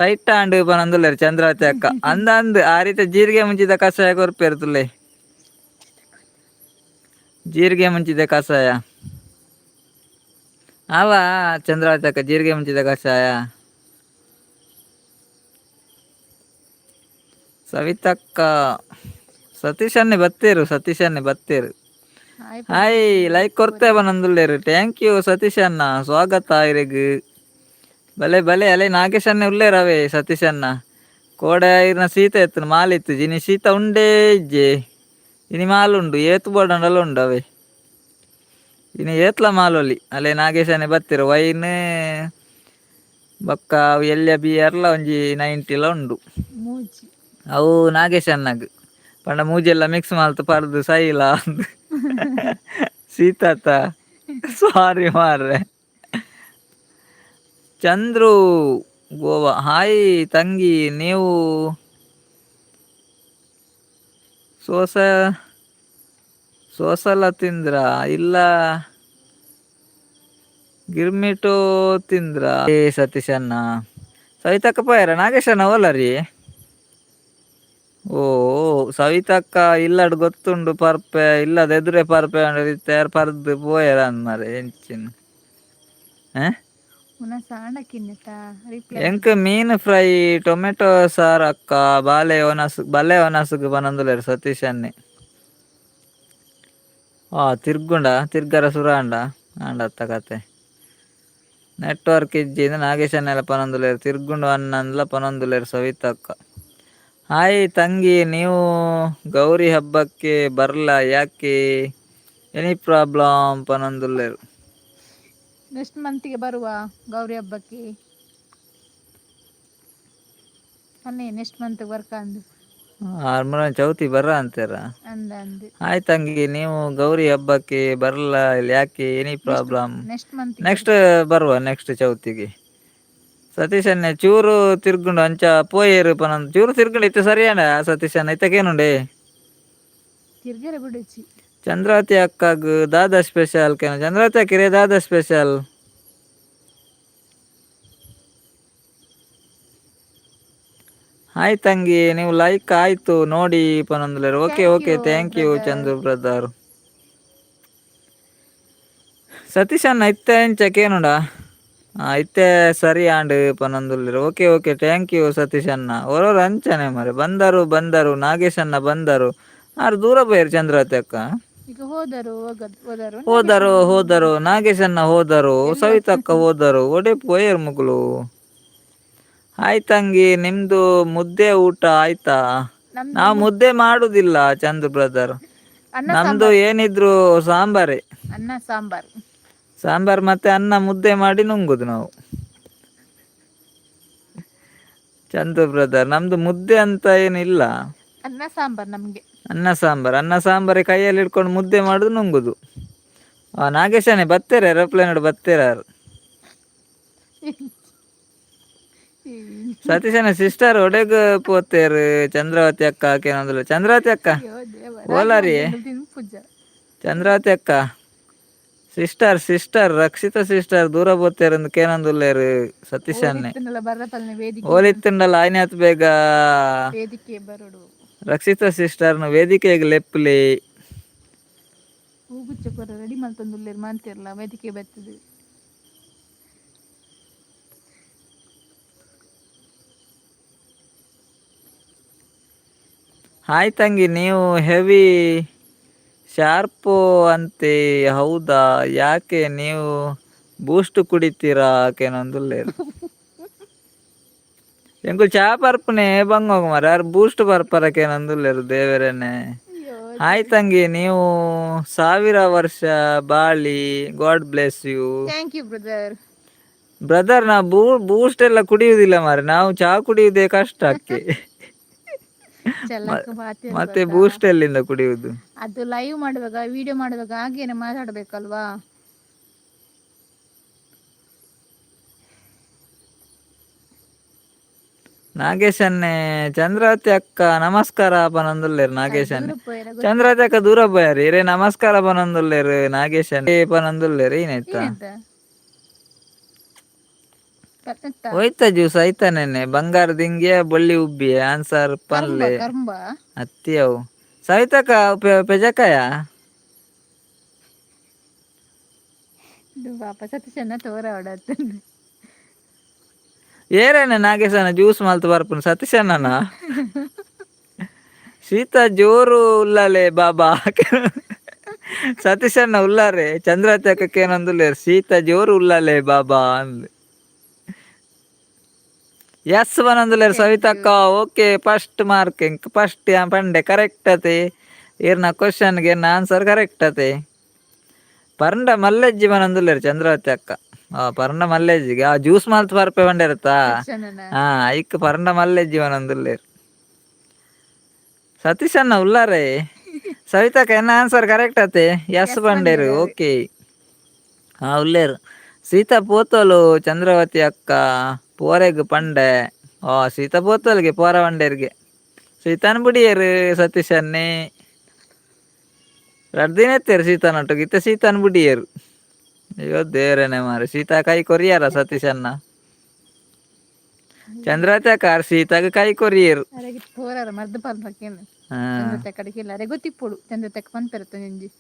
tight and ಪನೊಂದುಲ್ಲೆರ್ Chandravati ಅಕ್ಕ. ಅಂದ ಅಂದ್ ಆ ರೀತಿ ಜೀರಿಗೆ ಮುಂಚಿದ ಕಷಾಯ ಕೊರ್ಪೇರು ತುಲ್ಲೆ, ಜೀರಿಗೆ ಮುಂಚಿದ ಕಷಾಯ ಆವ ಚಂದ್ರಾವತಿ ಅಕ್ಕ ಜೀರಿಗೆ ಮುಂಚಿದ ಕಷಾಯ? ಸವಿತಕ್ಕ, ಸತೀಶನ್ನೇ ಬತ್ತೇರು, ಸತೀಶನ್ನೇ ಬತ್ತೇರು. Hi. Hi, like ಕೊರ್ತೆ ಬನಂದುಲ್ಲೇರು. Thank you ಸತೀಶಣ್ಣ, ಸ್ವಾಗತ ಇರೆಗ್. ಬಲೆ ಬಲೆ. ಅಲೆ ನಾಗೇಶನ್ನೇ ಉಲ್ಲೇರವೇ ಸತೀಶಣ್ಣ. ಕೋಡೆ ಇರ್ನ ಸೀತ ಎತ್ತನ ಮಾಲಿತ್ತು ಜಿನಿ ಸೀತ ಉಂಡೇ ಇಜ್ಜೆ. ಇನಿ ಮಾಲುಂಡು, ಏತು ಬೋಡಂಡಲ ಉಂಡು ಅವೇ. ಇನಿ ಏತ್ಲ ಮಾಲೊಲಿ. ಅಲೆ ನಾಗೇಶನ್ನೇ ಬತ್ತಿರು. ವೈನ್ ಬೊಕ್ಕ ಅವು ಎಲ್ಯ ಬಿಯರ್ಲ ಒಂಜಿ 90ಲ ಉಂಡು. ಮೂಜಿ. ಅವು ನಾಗೇಶಣ್ಣಗ್ ಪಂಡ ಮೂಜೆಲ್ಲ ಮಿಕ್ಸ್ ಮಲ್ತ್ ಪರ್ದು ಸೈಲ ಅಂದ್. ಸೀತಾತ ಸಾರಿ ಮಾರ್ರೆ. ಚಂದ್ರು ಗೋವಾ, ಹಾಯ್ ತಂಗಿ, ನೀವು ಸೋಸ ಸೋಸಲ ತಿಂದ್ರ ಇಲ್ಲ ಗಿರ್ಮಿಟೋ ತಿಂದ್ರ? ಏ ಸತೀಶಣ್ಣ, ಸವಿತಕ್ಕ ಪೋಯರ? ನಾಗೇಶಣ್ಣ ಓಲರಿ? ಓ ಸವಿತಕ್ಕ ಇಲ್ಲಡ್ ಗೊತ್ತುಂಡು ಪರ್ಪೆ ಇಲ್ಲದ ಎದುರೆ ಪರ್ಪೆ ತಯಾರ್ ಪರ್ದು ಪೋಯರ ಅಂದ್ ಮಾರ್ರೆ ಎಂಚಿನ ಸಾಣಕ್ಕಿನ್ನೆತ್ತ ರಿಪ್ಲೈ. ಎಂಕ್ ಮೀನು fry tomato sir ಅಕ್ಕ, ಬಾಲೆ ಒನಸ್ ಬಲೆ ಒನಸ್ಗ್ ಪನೊಂದುಲ್ಲೆರ್ ಸತೀಶ್ ಅನ್ನೆ. ಆ ತಿರ್ಗುಂಡ ತಿರ್ಗರ ಸುರ ಅಂಡ ಆಂಡತ್ತ ಕತೆ. ನೆಟ್ವರ್ಕ್ ಇಜ್ಜಿ ನಾಗೇಶನ್ನೆಲ್ಲ ಪನೊಂದುಲ್ಲೆರ್. ತಿರ್ಗುಂಡು ಅನ್ನಂದ್ಲ ಪನೊಂದುಲ್ಲೆರ್ ಸವಿತಕ್ಕ. ಹಾಯ್ ತಂಗಿ, ನೀವು ಗೌರಿ ಹಬ್ಬಕ್ಕೆ ಬರಲ್ಲ ಯಾಕೆ, ಎನಿ ಪ್ರಾಬ್ಲಮ್ ಪನೊಂದುಲ್ಲೆರ್. ನೆಕ್ಸ್ಟ್ ಮಂತಿಗೆ ಬರುವ ಗೌರಿ ಹಬ್ಬಕ್ಕೆ ಅನ್ನೇ. ನೆಕ್ಸ್ಟ್ ಮಂತ್ ವರ್ಕ ಅಂದು. ಆರ್ಮುರ ಚೌತಿ ಬರ್ರ ಅಂತೀರ? ಅಂದ ಅಂದು. ಹಾಯ್ ತಂಗಿ, ನೀವು ಗೌರಿ ಹಬ್ಬಕ್ಕೆ ಬರಲ್ಲ ಯಾಕೆ, any problem? Next month. Next ಬರುವ, ನೆಕ್ಸ್ಟ್ ಚೌತಿಗೆ. ಸತೀಶನ್ನೇ ಚೂರು ತಿರ್ಗುಂಡು ಅಂಚ ಪೋಯೇರು ಪನೊಂದು. ಚೂರು ತಿರ್ಗುಂಡು ಇತ್ತೆ ಸರಿಯಾಣ ಸತೀಶಣ್ಣ, ಇತ್ತಕೇನುಂಡೆ? ತಿರ್ಗರೆ ಬಿಡುಚಿ. ಚಂದ್ರಾವತಿ ಅಕ್ಕಗ್ ದಾದಾ ಸ್ಪೆಷಲ್ ಕೇನ. ಚಂದ್ರಾವತಿ ಅಕ್ಕಿರೇ ದಾದಾ ಸ್ಪೆಷಲ್? ಹಾಯ್ ತಂಗಿ, ನೀವು ಲೈಕ್ ಆಯ್ತು ನೋಡಿ ಪನೊಂದುಲ್ಲೆರ್. Okay. Thank okay you thank you. Brother. Chandru brother. ಸತೀಶಣ್ಣ ಇತ್ತೆ ಎಂಚ ಕೇನುಂಡ? ಇತ್ತೆ ಸರಿ ಆಂಡ್ ಪನೊಂದುಲ್ಲೆರ್. Okay okay, thank you ಸತೀಶಣ್ಣ. ಒರೋರು ಅಂಚನೆ ಮಾರ್ರೆ. ಬಂದರು ಬಂದರು ನಾಗೇಶಣ್ಣ ಬಂದರು. ಆರು ದೂರ ಪೋಯೆರ್ ಚಂದ್ರಾವತಿ ಅಕ್ಕ. ಈಗ ಹೋದರು ಹೋದರು. ಹೋದರು ಹೋದರು ನಾಗೇಶಣ್ಣ ಹೋದರು, ಸವಿತಕ್ಕ ಹೋದರು, ಒಡೆ ಪೋಯೆರ್ ಮುಗುಲು? ಹಾಯ್ ತಂಗಿ, ನಿಮ್ದು ಮುದ್ದೆ ಊಟ ಆಯ್ತಾ? ನಮ್ದು ನಾವು ಮುದ್ದೆ ಮಾಡುದಿಲ್ಲ ಚಂದ್ರು ಬ್ರದರ್. ಅನ್ನ. ನಮ್ದು ಏನಿದ್ರು ಸಾಂಬಾರೇ. ಅನ್ನ ಸಾಂಬಾರ್. ಸಾಂಬಾರ್ ಮತ್ತೆ ಅನ್ನ ಮುದ್ದೆ ಮಾಡಿ ನುಂಗುದು ನಾವು. Chandu brother, ನಮ್ದು ಮುದ್ದೆ ಅಂತ ಏನಿಲ್ಲ. ಅನ್ನ ಸಾಂಬಾರ್ ನಮ್ಗೆ. ಅನ್ನ ಸಾಂಬಾರ್, ಅನ್ನ ಸಾಂಬಾರೆ ಕೈಯಲ್ಲಿ ಹಿಡ್ಕೊಂಡು ಮುದ್ದೆ ಮಾಡುದು, ನುಂಗುದು. ಆ ನಾಗೇಶನೇ ಬತ್ತೇರೆ, ಏರೋಪ್ಲೇನ್ ಬತ್ತೇರಾರು. ಸತೀಶನ ಸಿಸ್ಟರ್ ಒಡೆಗ್ ಪೋತೇರು. ಚಂದ್ರಾವತಿ ಅಕ್ಕ ಕೇನಂದ್ಲು. ಚಂದ್ರಾವತಿ ಅಕ್ಕ. ಅಯ್ಯೋ ದೇವ. ಓಲಾರಿ. ಪೂಜಾ. ಚಂದ್ರಾವತಿ ಅಕ್ಕ, sister sister Rakshita sister ದೂರ ಪೋತೇರು ಅಂದ್ ಕೇನಂದುಲ್ಲೇರು ಸತೀಶನ್ನೇ. ಬರ್ರ ಪಲ್ನೆ ವೇದಿಕೆ. ಓಲಿತ್ತುಂಡಲ ಆಯ್ನಾತ್ ಬೇಗ. ವೇದಿಕೆ ಬರೋಡು. ರಕ್ಷಿತಾ ಸಿಸ್ಟರ್ನ ವೇದಿಕೆಗೆ ಲೆಪ್ಪಲಿ. ಹೂಗುಚ್ಚ ಕೊರ ರೆಡಿ ಮಲ್ತೊಂದುಲ್ಲೆರ್ ಮಾಂತಿರ್ಲ ವೇದಿಕೆ ಬರ್ತದೆ. ಹಾಯ್ ತಂಗಿ, ನೀವು ಹೆವಿ ಶಾರ್ಪು ಅಂತೆ, ಹೌದಾ? ಯಾಕೆ, ನೀವು ಬೂಸ್ಟ್ ಕುಡಿತೀರಾ? ಕೇನೊಂದುಲ್ಲೇರು. ಎಂಕುಲು ಚಾ ಪರ್ಪನೆ ಬಂಗೋಗ ಮಾರ್ರೆ, ಆರ್ ಬೂಸ್ಟ್ ಪರ್ಪರ ಕೇನೊಂದುಲ್ಲೇರು ದೇವರೇನೆ. ಅಯ್ಯೋ. ಹಾಯ್ ತಂಗಿ, ನೀವು 1000 ವರ್ಷ ಬಾಳಿ, god bless you. Thank you brother. Brother, ನಾವು ಬೂಸ್ಟ್ ಎಲ್ಲ ಕುಡಿಯುವುದಿಲ್ಲ ಮಾರ್ರೆ, ನಾವು ಚಾ ಕುಡಿಯುವುದೇ ಕಷ್ಟ ಅಕ್ಕೆ. ಚಲಕ ಮಾತೆ. ಮತ್ತೆ ಬೂಸ್ಟ್ ಎಲ್ಲಿಂದ ಕುಡಿಯುವುದು? ಅದು ಲೈವ್ ಮಾಡುವಾಗ, ವಿಡಿಯೋ ಮಾಡುವಾಗ ಹಾಗೇನೆ ಮಾತಾಡ್ಬೇಕಲ್ವಾ? ನಾಗೇಶನ್ನೇ ಚಂದ್ರಾವತಿ ಅಕ್ಕ ನಮಸ್ಕಾರ ಪನೊಂದುಲ್ಲೇರು ನಾಗೇಶನ್ನೇ. ದೂರ ಪೋಯೆರ. ಚಂದ್ರಾವತಿ ಅಕ್ಕ ದೂರ ಪೋಯಾರಿ ರೇ. ನಮಸ್ಕಾರ ಪನೊಂದುಲ್ಲೇರು ನಾಗೇಶನ್ ಪನೊಂದುಲ್ಲೇರು. ಏನಾಯ್ತಾ? ಏನಂತ ಕರ್ನತ್ತ? ಹೋಯ್ತ ಜ್ಯೂಸ್ ಆಯ್ತಾ ನೆನ್ನೆ? ಬಂಗಾರ ದಿಂಗಿಯ ಬೊಳ್ಳಿ ಉಬ್ಬಿಯ ಆನ್ಸರ್ ಕರ್ಂಬ. ಪನ್ಲೆ. ಕರ್ಂಬ. ಅತ್ತಿ ಅವು ಸವಿತಕ್ಕ ಪೆಜಕಾಯ. ಇದು ಪಾಪ ಸತೀಶನ್ನ ತೋರ ಆಡತ್ತಂದು. ಏರೇನೆ ನಾಗೇಶನ ಜ್ಯೂಸ್ ಮಲ್ತು ಬರ್ಪುನು ಸತೀಶಣ್ಣನ. ಶೀತ ಜೋರು ಉಲ್ಲಾಲೆ ಬಾಬಾ. ಸತೀಶಣ್ಣ ಉಲ್ಲಾರೆ. ಚಂದ್ರಾವತಿ ಅಕ್ಕಕ್ಕೆ ಏನೊಂದುಲ್ಲೇರು, ಶೀತ ಜೋರು ಉಲ್ಲಾಲೆ ಬಾಬಾ ಅಂದ್. ಎಸ್ ಬನೊಂದುಲ್ಲೇರು ಸವಿತಕ್ಕ. Okay, first mark ಇಂಕ್ first ಪಂಡೆ ಕರೆಕ್ಟ್ ಅತೆ. ಈರ್ನ ಕ್ವಶನ್ಗೆ ಎನ್ನ ಆನ್ಸರ್ ಕರೆಕ್ಟ್ ಅತೆ. ಪರಂಡ ಮಲ್ಲೆಜ್ಜಿ ಬನೊಂದುಲ್ಲೇರು ಚಂದ್ರಾವತಿ ಅಕ್ಕ. ಆ ಪರಂಡ ಮಲ್ಲೆಜ್ಜಿಗೆ ಆ ಜ್ಯೂಸ್ ಮಲ್ತ್ ಪರ್ಪೆ ಪಂಡೆರತ್ತಾ? ಸತೀಶಣ್ಣನ. ಹಾ, ಐಕ್ ಪರಂಡ ಮಲ್ಲೆಜ್ಜಿ ಬನೊಂದುಲ್ಲೇರು. ಸತೀಶಣ್ಣ ಉಲ್ಲಾರೆ. ಸವಿತಕ್ಕ ಎನ್ನ ಆನ್ಸರ್ ಕರೆಕ್ಟ್ ಅತೆ, ಎಸ್ ಬಂಡೇರು. ಓಕೆ. ಹಾ, ಉಲ್ಲೇರು. ಸೀತಾ ಪೋತೋಲು ಚಂದ್ರವತಿ ಅಕ್ಕ ಪೋರೆಗ್ ಪಂಡೆ. ಆ ಸೀತಾ ಪೋತೋಲ್ಗೆ ಪೋರ ಬಂಡೇರ್ಗೆ ಸೀತಾನ್ ಬುಡಿಯರು ಸತೀಶನ್ನೇ. ರಡ್ಡ್ ದಿನ ಎತ್ತೇರು ಸೀತಾನೊಟ್ಟಿಗೆ ಇತ್ತೆ ಸೀತಾನ್ ಬುಡಿಯರು. ಅಯ್ಯೋ ದೇವರೇನೆ ಮಾರೆ, ಸೀತಾ ಕೈ ಕೊರಿಯಾರ ಸತೀಶಣ್ಣ? ಚಂದ್ರವತಿ ಅಕ್ಕ ಆರ್ ಸೀತಾಗ ಕೈ ಕೊರಿಯರು. ಅರೆಗೆ ತೋರಾರ ಮರ್ದ ಪಲ್ಪಕ್ಕೇನು. ಹಾ. ಚಂದ್ರ ಕಡೆಗೆ ಇಲ್ಲ ಅರೆ ಗೊತ್ತಿಪ್ಪೋಡು ಚಂದ್ರ ತಕ್ಕ ಪನ್ಪೆರತ್ತ ಒಂಜಿ.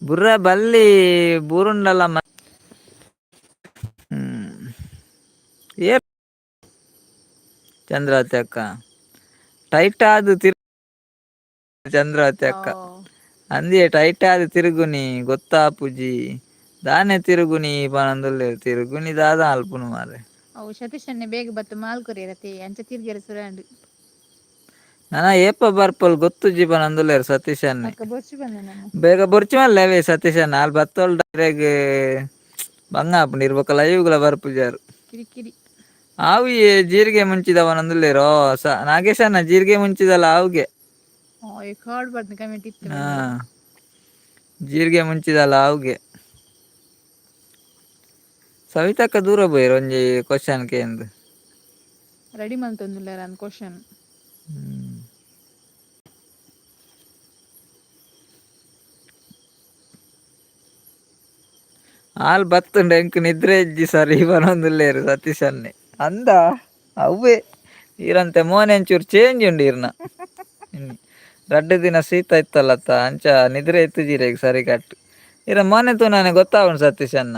ಬುರ್ರ ಬಲ್ಲಿ ಬೂರುಂಡಲ. ಏ ಚಂದ್ರಾವತಿ ಅಕ್ಕ, ಟೈಟ್ ಆದ್ ತಿರು ಚಂದ್ರಾವತಿ ಅಕ್ಕ. ಅಂದಿಯೇ ಟೈಟ್ ಆದ್ ತಿರುಗುನಿ ಗೊತ್ತಾಪುಜಿ ದಾನೆ ತಿರುಗುನಿ ಪನೊಂದುಲ್ಲೆರ್. ತಿರುಗುನಿ ದಾದ ಅಲ್ಪುನು ಮಾರ್ರೆ. ಅವು ಸತೀಶನ್ನೇ ಬೇಗ ಬತ್ತು ಮಾಲ್ ಕೊರಿಯರತೆ ಅಂಚ ತಿರ್ಗೆರೆ ಸುರಾಂಡ್. ನನ ಏಪ ಬರ್ಪಲ್ ಗೊತ್ತುಜ್ಜಿ ಪನೊಂದುಲ್ಲೆರ್ ಸತೀಶನ್ನೇ. ಅಕ್ಕ ಬೊರ್ಚು ಬಂದ ನಾನು. ಬೇಗ ಬೊರ್ಚಿ ಮಲ್ಲೆ ಅವೇ ಸತೀಶಣ್ಣ. ಆಲ್ ಬತ್ತೋಲ್ ಡೈರೆಗ್ ಬಂಗ ಆಪುಂಡು. ಇರ್ ಬೊಕ ಲೈವ್ಗಳ ಬರ್ಪುಜಾರು. ಕಿರಿಕಿರಿ. ಆವು ಈ ಜೀರಿಗೆ ಮುಂಚಿದವನೊಂದುಲ್ಲೆರೋ ಸ ನಾಗೇಶಣ್ಣ, ಜೀರಿಗೆ ಮುಂಚಿದಲ್ಲ ಆವುಗೆ. ಕಾಡ್ ಬರ್ದು ಕಮೆಂಟ್ ಇತ್ತು. ಹಾ, ಜೀರಿಗೆ ಮುಂಚಿದಲ್ಲ ಆವುಗೆ. ಸವಿತಕ್ಕ ದೂರ ಪೋಯೆರ್ ಒಂಜಿ ಕ್ವಶನ್ ಕೇಂದ್. ರೆಡಿ ಮಲ್ತೊಂದುಲ್ಲೆರ್ ಅಂದ್ ಕ್ವಶನ್. ಆಲ್ ಬತ್ತುಂಡ ಎಂಕ್ ನಿದ್ರೆ ಇಜ್ಜಿ ಸರ್ ಪನೊಂದುಲ್ಲೆರ್ ಸತೀಶನ್ನೇ. ಅಂದ ಅವ್ವೆ ಈರಂತೆ ಮೋನೆ ಒಂಚೂರು ಚೇಂಜ್ ಉಂಡು ಈರ್ನ. ಇನ್ನಿ ರಡ್ಡ್ ದಿನ ಶೀತ ಇತ್ತಲ್ಲತ್ತ, ಅಂಚ ನಿದ್ರೆ ಇತ್ತುಜಿ ಸರಿ ಕಟ್. ಇರ ಮೋನೆ ತೂನಾನೆ ಗೊತ್ತಾವುಂಡು ಸತೀಶಣ್ಣ.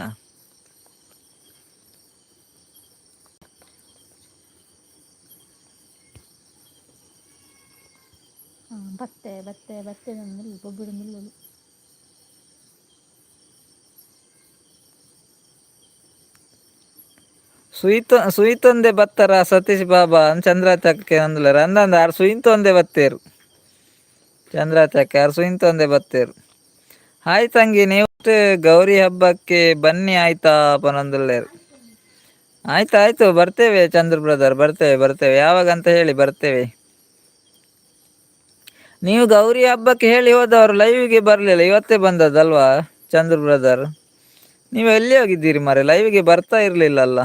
ಬತ್ತೆ ಬತ್ತೆ ಬತ್ತೆ ನಂದು ಬೊಬ್ಬಿಡು ನಿಲ್ಲುದು. ಸುಯಿತ ಸುಯಿತೊಂದೆ ಬತ್ತರ ಸತೀಶ್ ಬಾಬಾ ಚಂದ್ರಾವತಿ ಅಂದ್ಲರ್. ಅಂದಂದ ಆರ್ ಸುಯಿಂತೊಂದೆ ಬತ್ತೇರು. ಚಂದ್ರಾವತಿ ಅಕ್ಕ ಆರ್ ಸುಯಿಂತೊಂದೆ ಬತ್ತೇರು. ಹಾಯ್ ತಂಗಿ, ನೀವು ಗೌರಿ ಹಬ್ಬಕ್ಕೆ ಬನ್ನಿ ಆಯ್ತಾ ಪನೊಂದುಲ್ಲೇರು. ಆಯ್ತು ಆಯ್ತು, ಬರ್ತೇವೆ ಚಂದ್ರ ಬ್ರದರ್, ಬರ್ತೇವೆ ಬರ್ತೇವೆ. ಯಾವಾಗ ಅಂತ ಹೇಳಿ ಬರ್ತೇವೆ. ನೀವು ಗೌರಿ ಹಬ್ಬಕ್ಕೆ ಹೇಳಿ ಹೋದವರು ಲೈವ್ಗೆ ಬರಲಿಲ್ಲ, ಇವತ್ತೇ ಬಂದದ್ದಲ್ವಾ ಚಂದ್ರ ಬ್ರದರ್? ನೀವು ಎಲ್ಲಿ ಹೋಗಿದ್ದೀರಿ ಮಾರೆ, ಲೈವ್ಗೆ ಬರ್ತಾ ಇರಲಿಲ್ಲಲ್ಲ.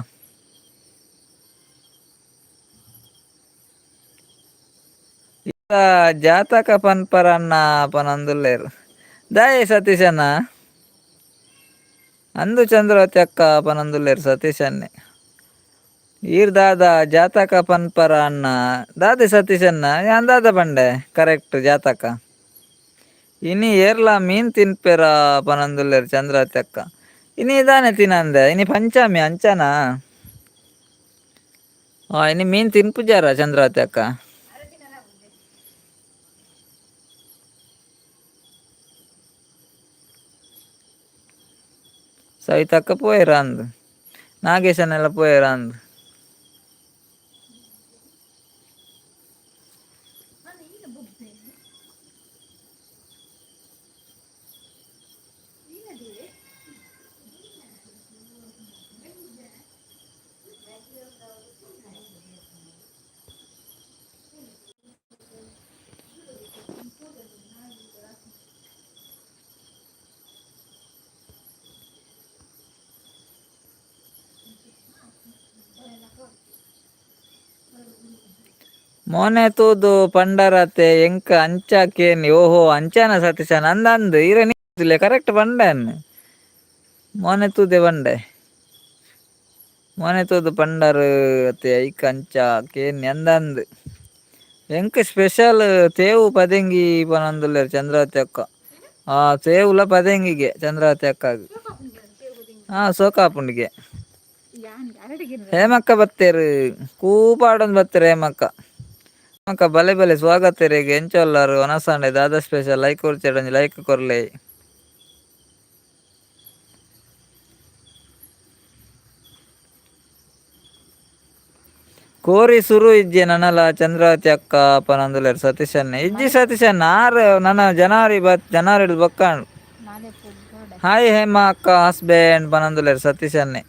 ಜಾತಕ ಪನ್ಪರ ಅಣ್ಣ ಪನಂದುಲ್ಲೇರು ದಾಯೆ ಸತೀಶಣ್ಣ ಅಂದು ಚಂದ್ರವತಿ ಅಕ್ಕ ಪನಂದುಲ್ಲೇರು ಸತೀಶನ್ನೇ ಈರ್ ದಾದ ಜಾತಕ ಪನ್ಪರ ಅಣ್ಣ ದಾದೆ ಸತೀಶಣ್ಣ ಯಾನ್ ದಾದ ಪಂಡೆ ಕರೆಕ್ಟ್ ಜಾತಕ. ಇನಿ ಏರ್ಲಾ ಮೀನ್ ತಿನ್ಪೆರ ಪನಂದುಲ್ಲೇರು ಚಂದ್ರವತಿ ಅಕ್ಕ. ಇನಿ ಇದಾನೆ ತಿನ್ನಂದೆ, ಇನಿ ಪಂಚಮಿ ಅಂಚನಾ? ಇನಿ ಮೀನ್ ತಿನ್ಪುಜಾರ ಚಂದ್ರವತಿ ಅಕ್ಕ? ಸವಿತಕ್ಕ ಪೋಯೆರ ಅಂದ್, ನಾಗೇಶನೆಲ್ಲ ಪೋಯೆರ ಅಂದ್. ಮೋನೆ ತೂದು ಪಂಡರತೆ ಎಂಕ ಅಂಚಾಕೇನಿ. ಓಹೋ ಅಂಚಾನ ಸತೀಶನ ಅಂದ ಅಂದ್ ಈರೆ ಕರೆಕ್ಟ್ ಪಂಡೆ. ಮೋನೆ ತೂದೆ ಪಂಡೆ, ಮೋನೆ ತೂದು ಪಂಡರ್ ಅತೆ ಐಕ್ ಅಂಚ ಕೇನಿ ಅಂದಂದ್. ಎಂಕ್ ಸ್ಪೆಷಲ್ ತೇವು ಪದೆಂಗಿ ಪನೊಂದುಲ್ಲೆರ್ ಚಂದ್ರಾವತಿ ಅಕ್ಕ. ಆ ತೇವುಲ ಪದೆಂಗಿಗೆ ಚಂದ್ರಾವತಿ ಅಕ್ಕಾಗ್. ಹಾ ಸೋಕಾಪುಂಡಿಗೆ. ಹೇಮಕ್ಕ ಬತ್ತೇರು ಕೂಪಾಡೊಂದು ಬತ್ತೇರು ಹೇಮಕ್ಕ. ಹೇಮಕ್ಕ ಬಲೆ ಬಲೆ ಸ್ವಾಗತ ರೇಗ್ ಎಂಚೊಲ್ಲಾರು ಒನಸಾಂಡೆ ದಾದ ಸ್ಪೆಷಲ್ ಲೈಕ್ ಕೊರ್ಚೆಡ ಒಂಜಿ ಲೈಕ್ ಕೊರ್ಲೆ. ಕೋರಿ ಸುರು ಇಜ್ಜೆ ನನಲ ಚಂದ್ರಾವತಿ ಅಕ್ಕ ಪನೊಂದುಲ್ಲೆರ್ ಸತೀಶನ್ನೆ. ಇಜ್ಜಿ ಸತೀಶಣ್ಣ ಆರ್ ನನ ಜನವರಿ ಬತ್ ಜನವರಿ ಬೊಕ್ಕಾಂಡ್. ಹಾಯ್ ಹೇಮಾ ಅಕ್ಕ ಹಸ್ಬೆಂಡ್ ಪನೊಂದುಲ್ಲೆರ್ ಸತೀಶನ್ನೆ.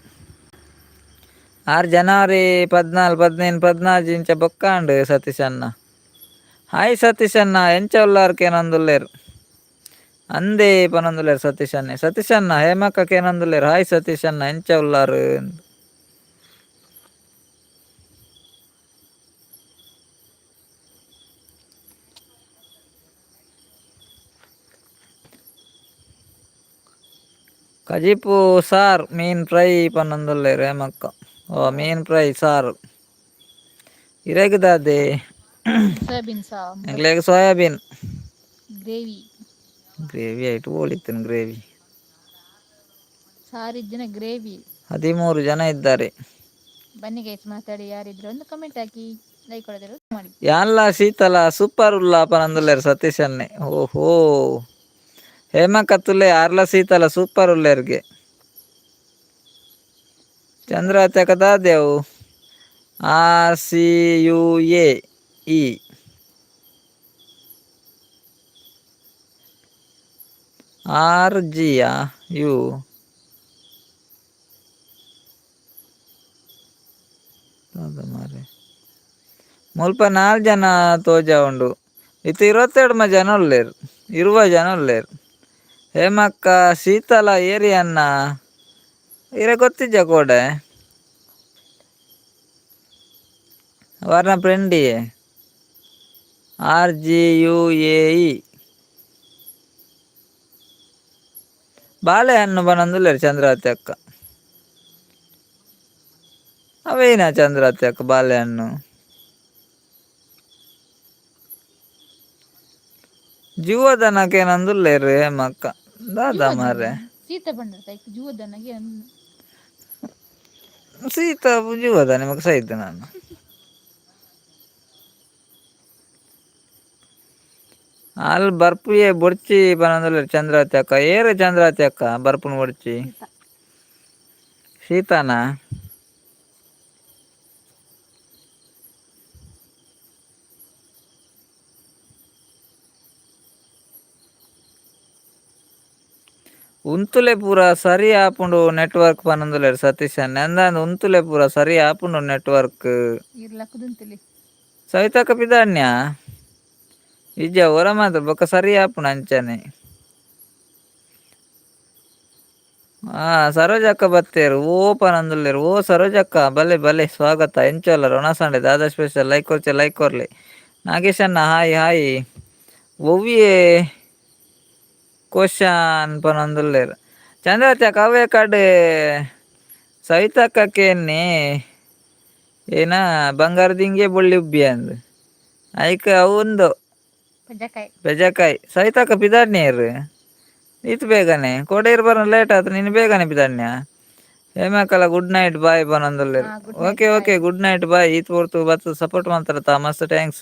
ಆರ್ ಜನವರಿ 14 15 14 ಇಂಚ ಬೊಕ್ಕಾಂಡ್ ಸತೀಶಣ್ಣ. ಹಾಯ್ ಸತೀಶಣ್ಣ ಎಂಚ ಉಲ್ಲಾರ್ ಕೇನೊಂದುಲ್ಲೆರ್ ಅಂದೇ ಪನೊಂದುಲ್ಲೆರ್ ಸತೀಶನ್ನೆ. ಸತೀಶಣ್ಣ ಹೇಮಕ್ಕ ಕೇನೊಂದುಲ್ಲೆರ್ ಹಾಯ್ ಸತೀಶಣ್ಣ ಎಂಚ ಉಲ್ಲಾರ್. ಕಜಿಪು ಸಾರ್ ಮೀನ್ ಫ್ರೈ ಪನೊಂದುಲ್ಲೆರ್ ಹೇಮಕ್ಕ. ಓ ಮೀನ್ ಫ್ರೈ ಸಾರು ಇರೆಗ್ ದಾದೆ? ಸೋಯಾಬೀನ್ ಸಾಂಬಾರ್. ಎಂಕ್ಲೆಗ್ ಸೋಯಾಬೀನ್ ಗ್ರೇವಿ. ಗ್ರೇವಿ ಐಟ್ ಓಲಿತ್ತನ್ ಗ್ರೇವಿ. ಸಾರಿಜ್ಜಿನ ಗ್ರೇವಿ. 13 ಜನ ಇದ್ದಾರೆ. ಬನ್ನಿ ಗೈಸ್ ಮಾತಾಡಿ, ಯಾರಿದ್ರು ಒಂದು ಕಮೆಂಟ್ ಹಾಕಿ, ಲೈಕ್ ಕೊಡೋದಿರು ಮಾಡಿ. ಯಾನ್ಲ ಶೀತಲ ಸೂಪರ್ ಉಲ್ಲ ಪನೊಂದುಲ್ಲೆರ್ ಸತೀಶನ್ನೆ. ಓಹೋ ಹೇಮಕ್ಕ ತುಲೆ ಆರ್ಲ ಶೀತಲ ಸೂಪರ್ ಉಲ್ಲೆರ್ಗೆ. ಚಂದ್ರಾವತಿ ಅಕ್ಕ ದಾದೆವು? R C U A E R Jiya you ದಾದ ಮಾರ್ರೆ. ಮುಲ್ಪ 4 ಜನ ತೋಜ ಉಂಡು. ಇತ್ತೆ 22 ಜನ ಉಲ್ಲೆರ್, 20 ಜನ ಉಲ್ಲೆರ್. ಹೇಮಕ್ಕ ಶೀತಲ ಏರಿಯನ್ನ ಇರೆ ಗೊತ್ತಿಜ್ಜ ಕೋಡೆ ವರ್ಣ ಫ್ರೆಂಡಿಯೇ ಆರ್ ಜಿ ಯು ಎ E ಬಾಳೆಹಣ್ಣು ಬನೊಂದುಲ್ಲೆರ್ ಚಂದ್ರಾವತಿ ಅಕ್ಕ. ಅವೇನಾ ಚಂದ್ರಾವತಿ ಅಕ್ಕ ಬಾಳೆಹಣ್ಣು? ಜೀವದನಕೇನೊಂದುಲ್ಲೆರ್ ಹೇಮಕ್ಕ ದಾದ ಮಾರ್ರೆ. ಸೀತ ಬಂಡ ಜುವದನಗೆ. ಸೀತ ಜೀವದ ನಿಮಗೆ ಸಹಿತ ನಾನು ಅಲ್ಲಿ ಬರ್ಪುಯೆ ಬೊಡ್ಚಿ ಪನೊಂದುಲ್ಲೆರ್ ಚಂದ್ರಾವತಿ ಅಕ್ಕ. ಏರ್ ಚಂದ್ರಾವತಿ ಅಕ್ಕ ಬರ್ಪುನು ಬೊಡ್ಚಿ? ಸೀತಾನಾ? ಉಂತುಲೆ ಪೂರ ಸರಿ ಆಪುಂಡು ನೆಟ್ವರ್ಕ್ ಪನೊಂದುಲ್ಲೆರ್ ಸತೀಶ್ ಅಣ್ಣೆ ಅಂದಾಂದ್ ಉಂತುಲೆ ಪೂರ ಸರಿ ಆಪುಂಡು ನೆಟ್ವರ್ಕ್. ಈರ್ ಲಕ್ಕುದುಂತುಲೆ. ಸವಿತಕ್ಕ ಪಿದಾಡ್ನ್ಯಾ ಇಜ್ಜ ಒರ ಮಾತ್ರ ಬೊಕ್ಕ ಸರಿ ಆಪುಂಡು ಅಂಚನೆ. ಹಾ ಸರೋಜಕ್ಕ ಬತ್ತೇರ್ ಓ ಪನೊಂದುಲ್ಲೆರ್ ಓ ಸರೋಜಕ್ಕ ಬಲೆ ಬಲೆ ಸ್ವಾಗತ ಎಂಚ ಉಲ್ಲರ್ ಒಣಸ್ ಆಂಡ್ ದಾದಾ ಸ್ಪೆಷಲ್ ಲೈಕ್ ಕೊರ್ಚೆ ಲೈಕ್ ಕೊರ್ಲೆ ನಾಗೇಶಣ್ಣ ಹಾಯ್ ಹಾಯ್ ಒವ್ಯೆ ಕೋಶನ್ ಪನೊಂದುಲ್ಲೆರ್ ಚಂದ್ರಚಕ್ ಅವ್ವೆ ಕಡೆ ಸವಿತಕ್ಕ ಕೇನ್ನಿ ಏನ ಬಂಗಾರದಿಂಗೆ ಬೊಳ್ಳಿ ಉಬ್ಬಿ ಅಂದ್ ಐಕ್ ಅವು ಉಂದು ಪಜಕಾಯಿ. ಬೆಜಕಾಯಿ ಸವಿತಕ್ಕ ಪಿದಾಡ್ನಿಯರ್ ಈತ್ ಬೇಗನೆ ಕೋಡೇರು ಬರೋಣ ಲೇಟ್ ಆಯ್ತು ನೀನು ಬೇಗನೆ ಪಿದಾಡ್ನ್ಯಾ ಹೇಮಕಲ ಗುಡ್ ನೈಟ್ ಬಾಯ್ ಪನೊಂದುಲ್ಲೆರ್ ಹಾ good night okay bye. Okay good night bye ಈತ್ ಪೊರ್ತು ಬತ್ತ್ ಸಪೋರ್ಟ್ ಮಲ್ತಾರತ ಮಸ್ತ್ thanks.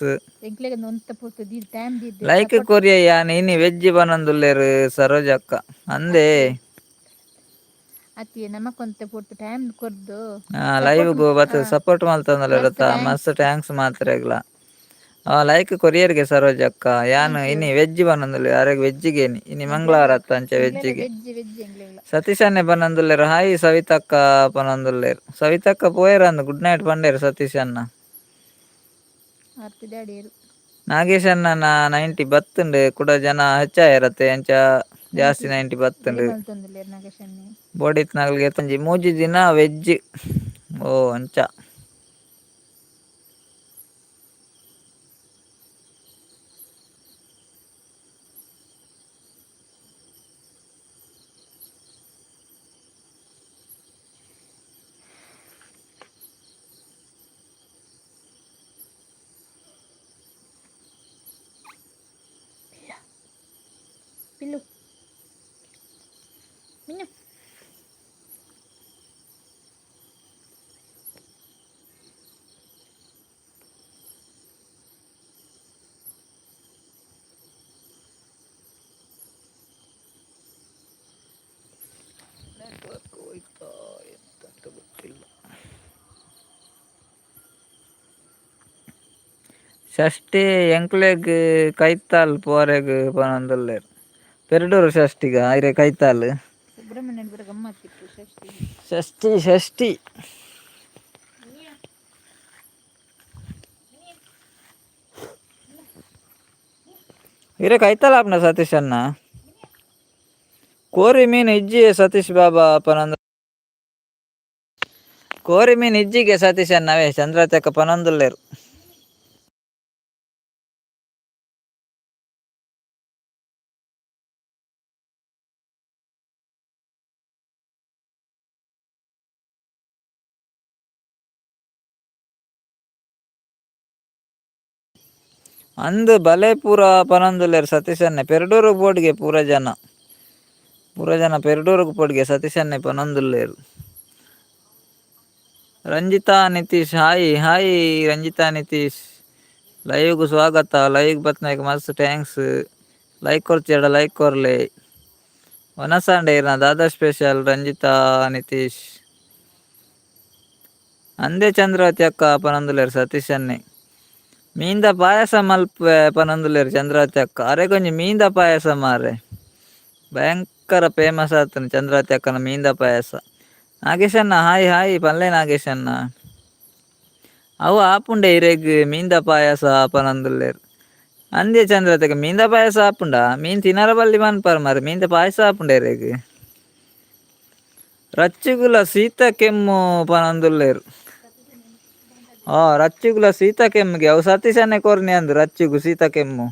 ಎಂಕ್ಲೆಗ್ ಒಂತೆ ಪೊರ್ತು ದೀದ್ ಟೈಮ್ ದೀದ್ ಲೈಕ್ ಸಪೋರ್ಟ್. ಕೊರಿಯ ಯಾನ್ ಇನಿ ವೆಜ್ ಪನೊಂದುಲ್ಲೆರ್ ಸರೋಜಕ್ಕ ಅಂದೇ. ಅತ್ತಿ ಅತ್ತಿ ನಮಕ್ ಒಂತೆ ಪೊರ್ತು ಟೈಮ್ ಕೊರ್ದು ಲೈವ್ ಸಪೋರ್ಟ್. ಗು ಬತ್ತ್ ಸಪೋರ್ಟ್ ಮಸ್ತ್ ಮಲ್ತೊಂದುಲ್ಲೆರತ thanks. ಮಸ್ತ್ thanks ಮಾತ್ರೆಗ್ಲ. ಲೈಕ್ ಕೊರಿಯರ್ಗೆ ಸರೋಜಕ್ಕ ಯಾನ್ thank you. ಇನಿ ವೆಜ್ ಪನೊಂದುಲ್ಲೆ ಅರೆಗ್ ವೆಜ್ಜಿಗೆ ಇನಿ ಇನಿ ಎಂಕ್ಲೆಲ ಮಂಗಳವಾರ ಅತ್ತ ಅಂಚ ಎಂಕ್ಲೆಲ ವೆಜ್ಜಿಗೆ. ವೆಜ್ ವೆಜ್ ಎಂಕ್ಲೆಗ್ಲ. ಸತೀಶ್ ಅಣ್ಣೆ ಪನೊಂದುಲ್ಲೆರ್ ಹಾಯ್ ಸವಿತಕ್ಕ ಪನೊಂದುಲ್ಲೆರ್ ಸವಿತಕ್ಕ ಪೋಯೆರ್ ಅಂದ್ ಗುಡ್ ನೈಟ್ ಪಂಡೆರ್ ಸತೀಶ್ ಅಣ್ಣ. ಆರ್ ಪಿದಾಡಿಯೆರ್. ನಾಗೇಶ್ ಅಣ್ಣನ 90 ಬತ್ತುಂಡು ಕುಡ ಜನ ಹೆಚ್ಚಾಯರತ್ತೆ ಅಂಚ ಜಾಸ್ತಿ 90 90 ಬರಿ ಬತ್ತುಂಡು. ಮಲ್ತೊಂದುಲ್ಲೆರ್ ನಾಗೇಶಣ್ಣೆ. ಬೋಡಿತ್ತ್ನಗಲ್ಗೆ ಒಂಜಿ ಮೂಜಿ ದಿನ ವೆಜ್ ಓ ಅಂಚ. ಪಿಲ್ಲು ಮಿನ್ನು. ನೆಟ್ವರ್ಕ್ ಹೋಯ್ತಾ ಎಂತ ಅಂತ ಗೊತ್ತಿಲ್ಲ. ಷಷ್ಠಿ ಎಂಕ್ಲೆಗ್ ಕೈತಾಲ್ ಪೋರೆಗ್ ಪನೊಂದುಲ್ಲೆರ್ ಪೆರ್ಡೂರು ಷಷ್ಠಿಗ ಐರೆ ಕೈತಾಲ್. ಸುಬ್ರಹ್ಮಣ್ಯ ಪೂರ ಗಮ್ಮತ್ತಿಪ್ಪು ಷಷ್ಠಿ. ಷಷ್ಠಿ ಷಷ್ಠಿ. ಇರೆ ಕೈತಾಲ್ ಆಪುಂಡ ಸತೀಶ್ ಅಣ್ಣ. ಕೋರಿ ಮೀನು ಇಜ್ಜಿ ಸತೀಶ್ ಬಾಬಾ ಪನೊಂದು ಕೋರಿ ಮೀನು ಇಜ್ಜಿಗೆ ಸತೀಶ್ ಅಣ್ಣವೇ ಚಂದ್ರಚಕ್ಕ ಪನೊಂದುಲ್ಲೆರ್. ಅಂದ್ ಬಲೆ ಪೂರ ಪನೊಂದುಲ್ಲೆರ್ ಸತೀಶ್ ಅಣ್ಣೆ ಪೆರ್ಡೂರು ಬೋರ್ಡ್ಗೆ ಪೂರ ಜನ ಪೂರ ಜನ ಪೆರ್ಡೂರುಗು ಪೋಡ್ಗೆ ಸತೀಶ್ ಅಣ್ಣೆ ಪನೊಂದುಲ್ಲೆರ್. ರಂಜಿತಾ ನಿತೀಶ್ ಹಾಯ್ ಹಾಯ್ ರಂಜಿತಾ ನಿತೀಶ್ ಲೈವ್ಗ್ ಸ್ವಾಗತ ಲೈವ್ ಬತ್ನಾಕ್ ಮಸ್ತ್ thanks like ಕೊರ್ಚೆಡ ಲೈಕ್ ಕೊರ್ಲೆ ವನಸಾಂಡೆ ಇರ್ನ ದಾದಾ ಸ್ಪೆಷಲ್ ರಂಜಿತಾ ನಿತೀಶ್ ಅಂದೇ ಚಂದ್ರಾವತಿ ಅಕ್ಕ ಪನೊಂದುಲ್ಲೆರ್ ಸತೀಶ್ ಅಣ್ಣೆ. ಮೀನ್ದ ಪಾಯಸ ಮಲ್ಪೆ ಪನೊಂದುಲ್ಲೆರ್ ಚಂದ್ರಾವತಿ ಅಕ್ಕ ಅರೆಗೊಂಜಿ ಮೀನ್ದ ಪಾಯಸ ಮಾರ್ರೆ ಭಯಂಕರ ಫೇಮಸ್ ಆತುಂಡು ಚಂದ್ರಾವತಿ ಅಕ್ಕನ ಮೀನ್ದ ಪಾಯಸ. ನಾಗೇಶಣ್ಣ ಹಾಯ್ ಹಾಯ್ ಪನ್ಲೆ ನಾಗೇಶಣ್ಣ. ಅವು ಆಪುಂಡೆ ಇರೆಗ್ ಮೀನ್ದ ಪಾಯಸ ಪನೊಂದುಲ್ಲೆರ್. ಅಂದೇ ಚಂದ್ರತೆಗೆ ಮೀನ್ದ ಪಾಯಸ ಆಪುಂಡ ಮೀನ್ ತಿನರ ಬಲ್ಲಿ ಮನ್ಪರ್ ಮಾರ್ರೆ ಮೀನ್ದ ಪಾಯಸ ಆಪುಂಡೆ ಇರೆಗ್. ರಚ್ಚುಗುಲ ಸೀತ ಕೆಮ್ಮು ಪನೊಂದುಲ್ಲೆರ್. ರಚ್ಚುಗುಲ ಸೀತ ಕೆಮ್ಮಿಗೆ ಅವು ಸತೀಶನ್ನೇ ಕೊರ್ನಿ ಅಂದ್ ರಚ್ಚುಗು ಸೀತ ಕೆಮ್ಮು.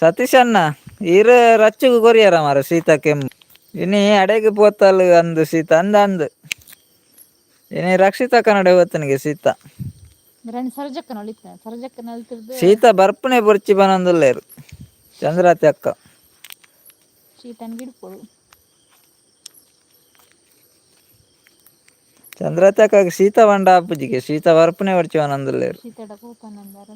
ಸತೀಶಣ್ಣ ಈರ್ ರಚ್ಚುಗು ಕೊರಿಯರ ಮಾರ್ರೆ ಸೀತ ಕೆಮ್ಮು. ಇನಿ ಅಡೆಗ್ ಪೋತಲ್ ಅಂದ್ ಸೀತ ಅಂದ್ ಅಂದ್ ಇನಿ ರಕ್ಷಿತಾ ಕನ್ನಡ ಹೋತನಿಗೆ ಸೀತಾ. ರಾಣಿ ಸರೋಜಕ್ಕನ ಒಳಿತ್ತ ಸರೋಜಕ್ಕನ ಅಲ್ತಿರ್ದು. ಸೀತಾ ಬರ್ಪುನೆ ಬೊರ್ಚಿ ಪನೊಂದುಲ್ಲೆರ್ ಚಂದ್ರಾವತಿ ಅಕ್ಕ. ಶೀತನ್ ಗಿಡ್ಪೊಡು. ಚಂದ್ರಾವತಿ ಅಕ್ಕಗ್ ಶೀತ ಪಂಡ ಆಪುಜಿಗೆ ಶೀತ ಬರ್ಪುನೆ ಬೊರ್ಚಿ ಪನೊಂದುಲ್ಲೆರ್. ಶೀತಡ ಕೋಪನಂದಾರ.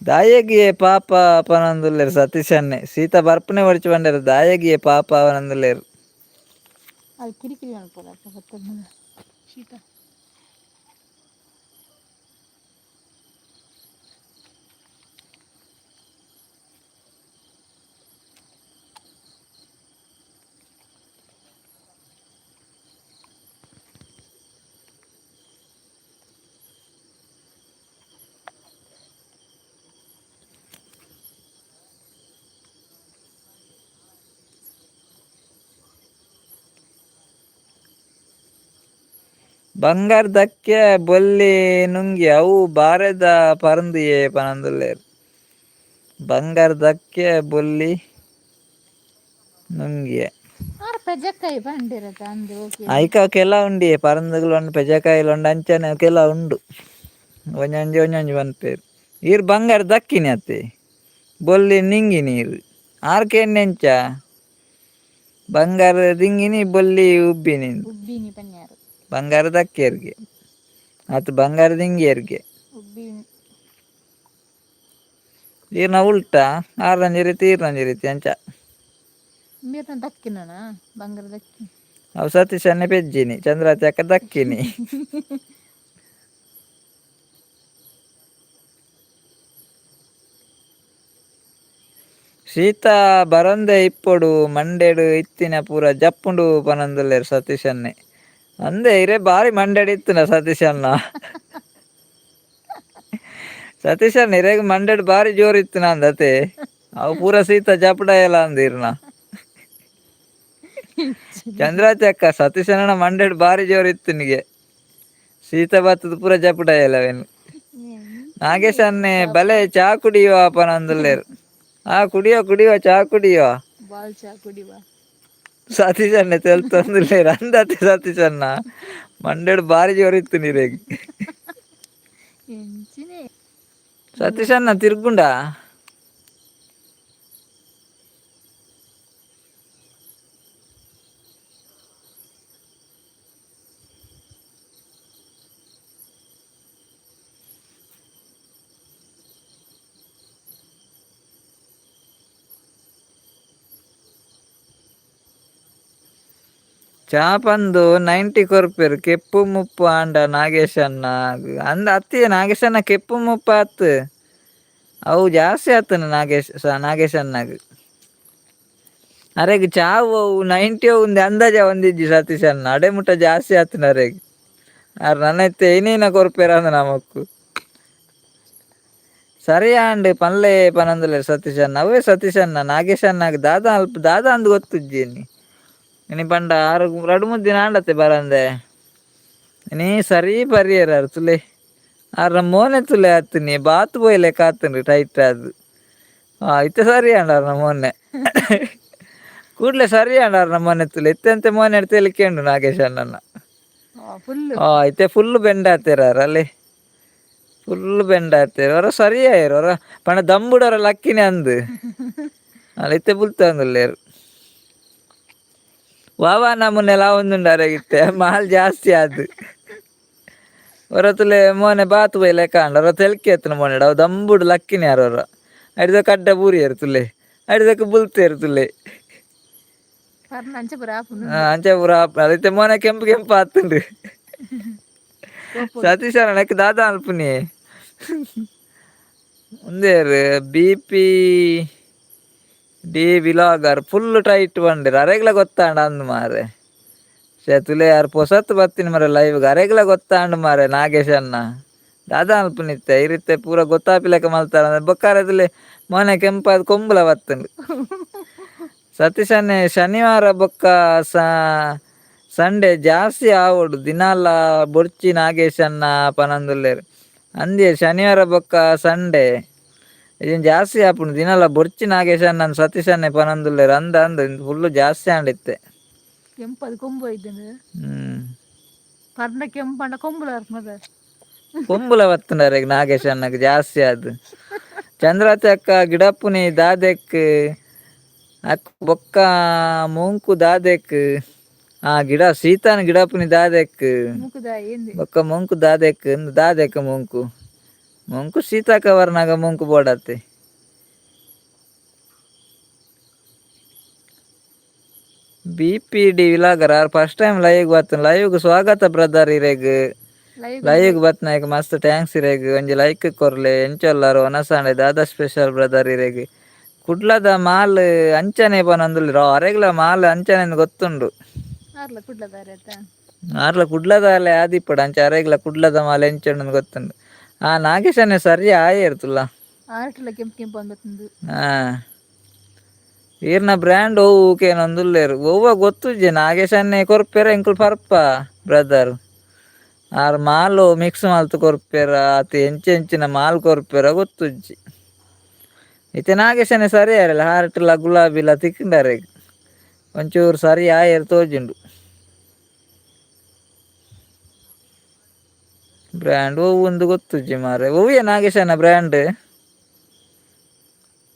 ದಾಯೆಗಿಯೇ ಪಾಪ ಪನೊಂದುಲ್ಲೆರ್ ಸತೀಶ್ ಅಣ್ಣೆ ಸೀತ ಬರ್ಪುನೆ ಬೊರ್ಚಿ ಪಂಡೆರ್ ದಾಯೆಗಿಯೇ ಪಾಪ ಪನೊಂದುಲ್ಲೆರ್. ಅದು ಕಿರಿಕಿರಿ ಮಲ್ಪದ. ಶೀತ. ಬಂಗಾರ್ ದಕ್ಕೆ ಬೊಲ್ಲಿ ನುಂಗಿ ಅವು ಬಾರೆದ ಪರಂದಿಯೇ ಪನಂದುಲ್ಲೆರ್. ಬಂಗಾರ್ ದಕ್ಕೆ ಬೊಲ್ಲಿ ನುಂಗಿಯೆ. ಆರ್ ಪೆಜಕಾಯಿ ಪಂಡಿರತ ಅಂದು ಓಕೆ. ಐಕ ಕೆಲ ಉಂಡಿಯೆ ಪರಂದುಗಳು ಉಂಡು, ಪೆಜಕಾಯಿಲು ಉಂಡು, ಅಂಚನೆ ಕೆಲ ಉಂಡು. ಒಂಜೊಂಜಿ ಒಂಜೊಂಜಿ ಪನ್ಪೇರು. ಈರ್ ಬಂಗಾರ ದಕ್ಕಿನಿ ಅತ್ತೆ, ಬೊಲ್ಲಿ ನಿಂಗಿ ನೀರು ಆರ್ ಕೆಣ್ಣೆಂಚ ಬಂಗಾರ ದಿಂಗಿನಿ ಬೊಲ್ಲಿ ಉಬ್ಬಿನಿ. ಉಬ್ಬಿನಿ ಪನ್ಯಾರು. ಬಂಗಾರ ದಕ್ಕಿಯರ್ಗೆ ಆತು, ಬಂಗಾರ ದಿಂಗಿಯರ್ಗೆ. ಉಬ್ಬಿನಿ. ಈರ್ನ ಉಲ್ಟಾ, ಆರ್ನಂಜಿ ರೀತಿ ಈರ್ನಂಜಿ ರೀತಿ ಅಂಚ. ಮೀರ್ನ ದಕ್ಕಿನ ಬಂಗಾರ ದಕ್ಕಿ. ಅವು ಸತೀಶನ್ನೇ ಪೆಜ್ಜಿನಿ, ಚಂದ್ರಾತಿ ಅಕ್ಕ ದಕ್ಕಿನಿ. ಸೀತಾ ಬರಂದೆ ಇಪ್ಪೊಡು, ಮಂಡೆಡು ಇತ್ತಿನ ಪೂರ ಜಪ್ಪುಂಡು ಪನೊಂದುಲ್ಲೆರ್ ಸತೀಶನ್ನೇ. ಅಂದೆ ಇರೆ ಬಾರಿ ಮಂಡೆಡ್ ಇತ್ತಿನ ಸತೀಶನ್ನ. ಸತೀಶಣ್ಣ ಇರೆಗ್ ಮಂಡೆಡ್ ಬಾರಿ ಜೋರು ಇತ್ತಿನ ಅಂದತೆ, ಅವು ಪೂರ ಸೀತಾ ಜಪುಡಯಲ ಅಂದಿರ್ನ. ಚಂದ್ರಾತಿ ಅಕ್ಕ, ಸತೀಶಣ್ಣ ಮಂಡೆಡ್ ಬಾರಿ ಜೋರು ಇತ್ತಿನಿಗೆ, ಸೀತಾ ಬತ್ತದ ಪೂರ ಜಪುಡಯಲವೇನು. ನಾಗೇಶ್ ಅನ್ನೆ ಬಲೆ ಚಾ ಕುಡಿಯುವ ಪನೊಂದುಲ್ಲೆರ್. ಆ ಕುಡಿಯುವ ಕುಡಿಯುವ, ಚಾ ಕುಡಿಯುವ. ಬಾಲ್ ಚಾ ಕುಡಿವ. ಸತೀಶ್ ಅಣ್ಣೆ ತೆಲ್ತೊಂದುಲ್ಲೆರ್ ಅಂದತೆ. ಸತೀಶ್ ಅಣ್ಣ ಮಂಡೆಡ್ ಬಾರಿ ಜೋರು ಇತ್ತು ನೀರೆಗ್. ಎಂಚಿನೆ. ಸತೀಶ್ ಅಣ್ಣ ತಿರ್ಗುಂಡ. ಚಾಪಂದು 90 ಕೊರ್ಪೆರ್, ಕೆಪ್ಪು ಮುಪ್ಪು ಆಂಡ ನಾಗೇಶಣ್ಣ ಅಂದ ಅತ್ತಿಯೇ. ನಾಗೇಶಣ್ಣ ಕೆಪ್ಪು ಮುಪ್ಪು ಆತ್, ಅವು ಜಾಸ್ತಿ ಆತನ ನಾಗೇಶ್ ನಾಗೇಶಣ್ಣಗ್. ಅರೆಗ್ ಚಾವು ಅವು 90 ಒಂದು ಅಂದಾಜ ಒಂದಿಜ್ಜಿ ಸತೀಶಣ್ಣ, ಅಡೆ ಮುಟ್ಟ ಜಾಸ್ತಿ ಆತನ ಅರೆಗ್. ಆರ್ ನನ್ನ ಇತ್ತೆ ಏನೇನ ಕೊರ್ಪೆರ್ ಅಂದ ನಮಕ್ಕು ಸರಿ ಆಂಡ್ ಪನ್ಲೆ ಪನೊಂದುಲ್ಲೆರ್ ಸತೀಶಣ್ಣ. ಅವೇ ಸತೀಶಣ್ಣ ನಾಗೇಶಣ್ಣಗ್ ದಾದ ಅಲ್ಪ ದಾದ ಅಂದ್ ಗೊತ್ತುಜ್ಜಿ. ಇನಿ ಪಂಡ ಆರು ರಡ್ಡ್ ಮೂಜಿ ದಿನ ಆಂಡತೆ ಬರಂದೆ. ಇನಿ ಸರಿ ಪರಿಯೆರ್ ಆರ್. ತುಲೆ ಆರ್ನ ಮೋನೆ ತುಲೆ ಆತಿನಿ, ಬಾತ್ ಪೋಯಿಲೆಕ್ಕ ಆತುಂಡು ಟೈಟ್ ಆದ್. ಇತ್ತೆ ಸರಿ ಆಂಡ್ ಆರ್ನ ಮೋನೆ, ಕೂಡ್ಲೆ ಸರಿ ಆಂಡ್ ಆರ್ನ ಮೋನೆ ತುಲೆ. ಇತ್ತೆ ಅಂತೆ ಮೋನೆ ತೆಲಿಕೆ ಉಂಡು ನಾಗೇಶ್ ಅಣ್ಣನ. ಫುಲ್. ಇತ್ತೆ ಫುಲ್ ಬೆಂಡ್ ಆತೆರ್ ಆರ್, ಅಲ್ಲಿ ಫುಲ್ ಬೆಂಡ್ ಆತೆರ್ ಒರ. ಸರಿ ಆಯೆರ್ ಒರ ಪಂಡ ದಂಬುಡೊರ ಲಕ್ಕಿನಿ ಅಂದ್ ಅಲ್ಲ, ಇತ್ತೆ ಬುಲ್ತೊಂದುಲ್ಲೆರ್. ವಾ ವಾ ನಮೂನೆಲ ಆವೊಂದುಂಡು ಅರೆಗಿತ್ತೆ, ಮಾಲ್ ಜಾಸ್ತಿ ಆದ್. ಒರ ತುಲೆ ಮೋನೆ ಬಾತ್ ಪೋಯಿ ಲೆಕ್ಕ ಆಂಡ್, ಒರ ತೆಲ್ಕೆ ಎತ್ತುನ ಮೋನೆಡ್. ಅವು ದಂಬುಡು ಲಕ್ಕಿನಿ ಆರ್ ಒರ, ಐಡ್ದ್ ಕಡ್ಡ ಬೂರಿಯೆರ್ ತುಲೆ, ಐಡ್ದಕ್ಕೆ ಬುಲ್ತೇರ್ ತುಲೆ. ಪರ್ನ ಅಂಚ ಪೂರ ಆಪುಂಡು. ಅಂಚ ಪೂರ ಆಪುಂಡು. ಇತ್ತೆ ಮೋನೆ ಕೆಂಪು ಕೆಂಪು ಆತುಂಡು. ಸತೀಶ್ ಅಣ್ಣ ದಾದ ಅಲ್ಪುನಿ ಉಂದೇರ್. B P D vlogger full tight ಪಂಡೆರ್. ಅರೆಗ್ಲ ಗೊತ್ತಾಂಡ ಅಂದ್ ಮಾರೆ. ಶೇ ತುಲೆ ಯಾರ್ ಪೊಸತ್ ಬತ್ತಿನ ಮಾರೆ ಲೈವ್, ಅರೆಗ್ಲ ಗೊತ್ತಾಂಡ್ ಮಾರೆ. ನಾಗೇಶ್ ಅಣ್ಣ ದಾದ ಅಲ್ಪುನಿತ್ತೆ ಇರಿತ್ತೆ ಪೂರ ಗೊತ್ತಾಪಿಲೆಕ್ಕ ಮಲ್ತಾರ. ಬೊಕ್ಕಾರ ತುಲೆ ಮೋನೆ ಕೆಂಪಾದ್ ಕೊಂಬುಲ ಬತ್ತುಂಡು. ಸತೀಶ್ ಅಣ್ಣೆ ಶನಿವಾರ ಬೊಕ್ಕ ಸಂಡೆ ಜಾಸ್ತಿ ಆವೊಡು, ದಿನಾಲ ಬೊರ್ಚಿ ನಾಗೇಶ್ ಅಣ್ಣ ಪನೊಂದುಲ್ಲೆರ್. ಅಂದೆ ಶನಿವಾರ ಬೊಕ್ಕ ಸಂಡೆ ಇನ್ ಜಾಸ್ತಿ ಆಪುಂಡು, ದಿನಾಲ ಬೊರ್ಚಿ ನಾಗೇಶ್ ಅಣ್ಣನ್ ಸತೀಶ್ ಅಣ್ಣೆ ಪನೊಂದುಲ್ಲೆರ್. ಅಂದ ಅಂದ್ ಫುಲ್ ಜಾಸ್ತಿ ಆಂಡಿತ್ತೆ. ಕೆಂಪದು ಕೊಂಬು ಇದ್ದಂದು. ಪರ್ನ ಕೆಂಪಂಡ ಕೊಂಬುಲ ಅರ್ಪದ. ಕೊಂಬುಲ ಬತ್ತುಂಡು ಅರೆಗ್ ನಾಗೇಶ್ ಅಣ್ಣಗ್ ಜಾಸ್ತಿ ಆದ್. ಚಂದ್ರಾತಿ ಅಕ್ಕ ಗಿಡಪ್ಪುನಿ ದಾದೆಕ್ ಅಕ್ ಬೊಕ್ಕ ಮೂಂಕು ದಾದೆಕ್? ಆ ಗಿಡ ಸೀತಾನ ಗಿಡಪ್ಪುನಿ ದಾದೆಕ್? ಮೂಕುದ ఏంది? ಬೊಕ್ಕ ಮೂಂಕು ದಾದೆಕ್? ಇಂದು ದಾದೆಕ್ ಮೂಂಕು? ಮೂಂಕು ಸೀತಾಕ ವರ್ನಾಗ ಮೂಂಕು ಬೋಡತ್ತೆ. BPD vlogger are first time live ಬತ್ತನ್. Live ಸ್ವಾಗತ brother ಇರೆಗ್. Live. Live ಬತ್ನಾಯ್ಕ ಮಸ್ತ್ thanks ಇರೆಗ್. ಒಂಜಿ ಲೈಕ್ ಕೊರ್ಲೆ. ಎಂಚೊಲ್ಲಾರು ಒನಸಾಂಡೆ ದಾದಾ ಸ್ಪೆಷಲ್ ಬ್ರದರ್ ಇರೆಗ್. ಕುಡ್ಲದ ಮಾಲ್ ಅಂಚನೆ ಪನೊಂದುಲ್ಲೆರ್ ಅರೆಗ್ಲ ಮಾಲ್ ಅಂಚನೆ ಗೊತ್ತುಂಡು. ಆರ್ಲ ಕುಡ್ಲದಾರತ. ಆರ್ಲ ಕುಡ್ಲದಾಲೆ ಆದಿಪ್ಪಡು ಅಂಚ ಅರೆಗ್ಲ ಕುಡ್ಲದ ಮಾಲ್ ಎಂಚುಂಡು ಗೊತ್ತುಂಡು. ಆ ನಾಗೇಶನೇ ಸರಿ ಆಯೇರ್ತುಲ್ಲ. ಆರ್ಟ್ಲ ಕೆಂಪು ಕೆಂಪು ಅಂಬತ್ತಂದು. ಹಾ, ಈರ್ನ ಬ್ರ್ಯಾಂಡ್ ಒವು ಕೇನೊಂದುಲ್ಲೆರ್. ಒವ್ವ ಗೊತ್ತುಜ್ಜೆ. ನಾಗೇಶನ್ನೇ ಕೊರ್ಪೆರ ಎಂಕುಲು ಪರ್ಪ ಬ್ರದರ್. ಆರ್ ಮಾಲ್ ಮಿಕ್ಸ್ ಮಲ್ತ್ ಕೊರ್ಪೆರ ಅತ್ ಎಂಚ ಎಂಚಿನ ಮಾಲ್ ಕೊರ್ಪೆರ ಗೊತ್ತುಜ್ಜಿ. ಇತ್ತೆ ನಾಗೇಶನೇ ಸರಿ ಆರಲ್ಲ. ಹಾರ್ಟ್ಲ ಗುಲಾಬಿಲ ತಿಕ್ಕಂಡಾರೆ ಒಂಚೂರು ಸರಿ ಆಯೆರ್ ತೋಜುಂಡು. ಬ್ರ್ಯಾಂಡ್ ಒವು ಒಂದು ಗೊತ್ತುಜ್ಜಿ ಮಾರೆ. ಒವ್ವೆ ನಾಗೇಶನ ಬ್ರ್ಯಾಂಡ್?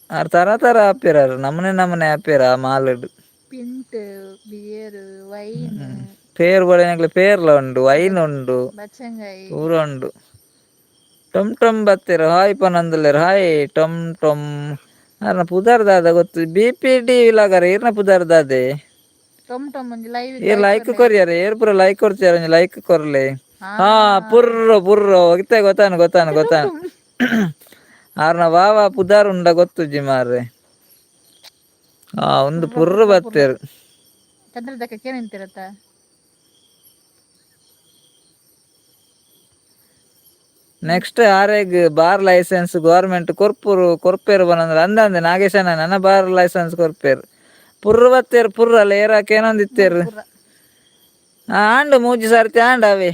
ಆರ್ ತರ ತರ ಆಪೇರಾರು, ನಮನೆ ನಮನೆ ಆಪೇರ ಆ ಮಾಲಡ್. Pint, beer, wine. ಪೇರ್ ಬೊಳೆನಕ್ಲೆ ಪೇರ್ಲ ಉಂಡು, ವೈನ್ ಉಂಡು. ಬಚ್ಚಂಗಾಯಿ. ಪೂರ ಉಂಡು. ಟೊಮ್ ಟೊಮ್ ಬತ್ತೆರ್, ಹಾಯ್ ಪನೊಂದುಲ್ಲೆರ್. ಹಾಯ್ ಟೊಮ್ ಟೊಮ್. ಆರ್ನ ಪುದರ್ ದಾದ ಗೊತ್ತು. ಬಿಪಿಡಿ ವಿಲಾಗರ್ ಈರ್ನ ಪುದರ್ ದಾದೆ? ಟೊಮ್ ಟೊಮ್ ಒಂಜಿ ಲೈವ್. ಈರ್ ಲೈಕ್ ಕೊರಿಯರ್. ಏರ್ ಪೂರ ಲೈಕ್ ಕೊರ್ಚಾರ, ಒಂಜಿ ಲೈಕ್ ಕೊರ್ಲೆ. ಹಾ, ಪುರ್ರೋ ಪುರ್ರೋ ಇತ್ತೆ ಗೊತ್ತಾನು ಗೊತ್ತಾನು ಗೊತ್ತಾನು. ಆರ್ನ ವಾ ವಾ ಪುದರ್ ಉಂಡ ಗೊತ್ತುಜ್ಜಿ ಮಾರ್ರೆ. ಆ ಒಂದು ಪುರ್ರು ಬತ್ತೇರು. ಚಂದ್ರದಕ್ಕ ಕೇನಂತಿರತ್ತ. ನೆಕ್ಸ್ಟ್ ಆರೆಗ್ bar licence government ಕೊರ್ಪುರು ಕೊರ್ಪೇರು ಬನಂದ್ರೆ ಅಂದಂದೆ ನಾಗೇಶನ ನನ್ನ ಬಾರ್ ಲೈಸೆನ್ಸ್ ಕೊರ್ಪೇರು. ಪುರ್ರು ಬತ್ತೇರು ಪುರ್ರು ಅಲ್ಲ ಏರಾಕ ಏನೊಂದಿತ್ತೇರು. ಪುರ್ರ. ಆಂಡ್ ಮೂಜಿ ಸರ್ತಿ ಆಂಡ್ ಅವೇ,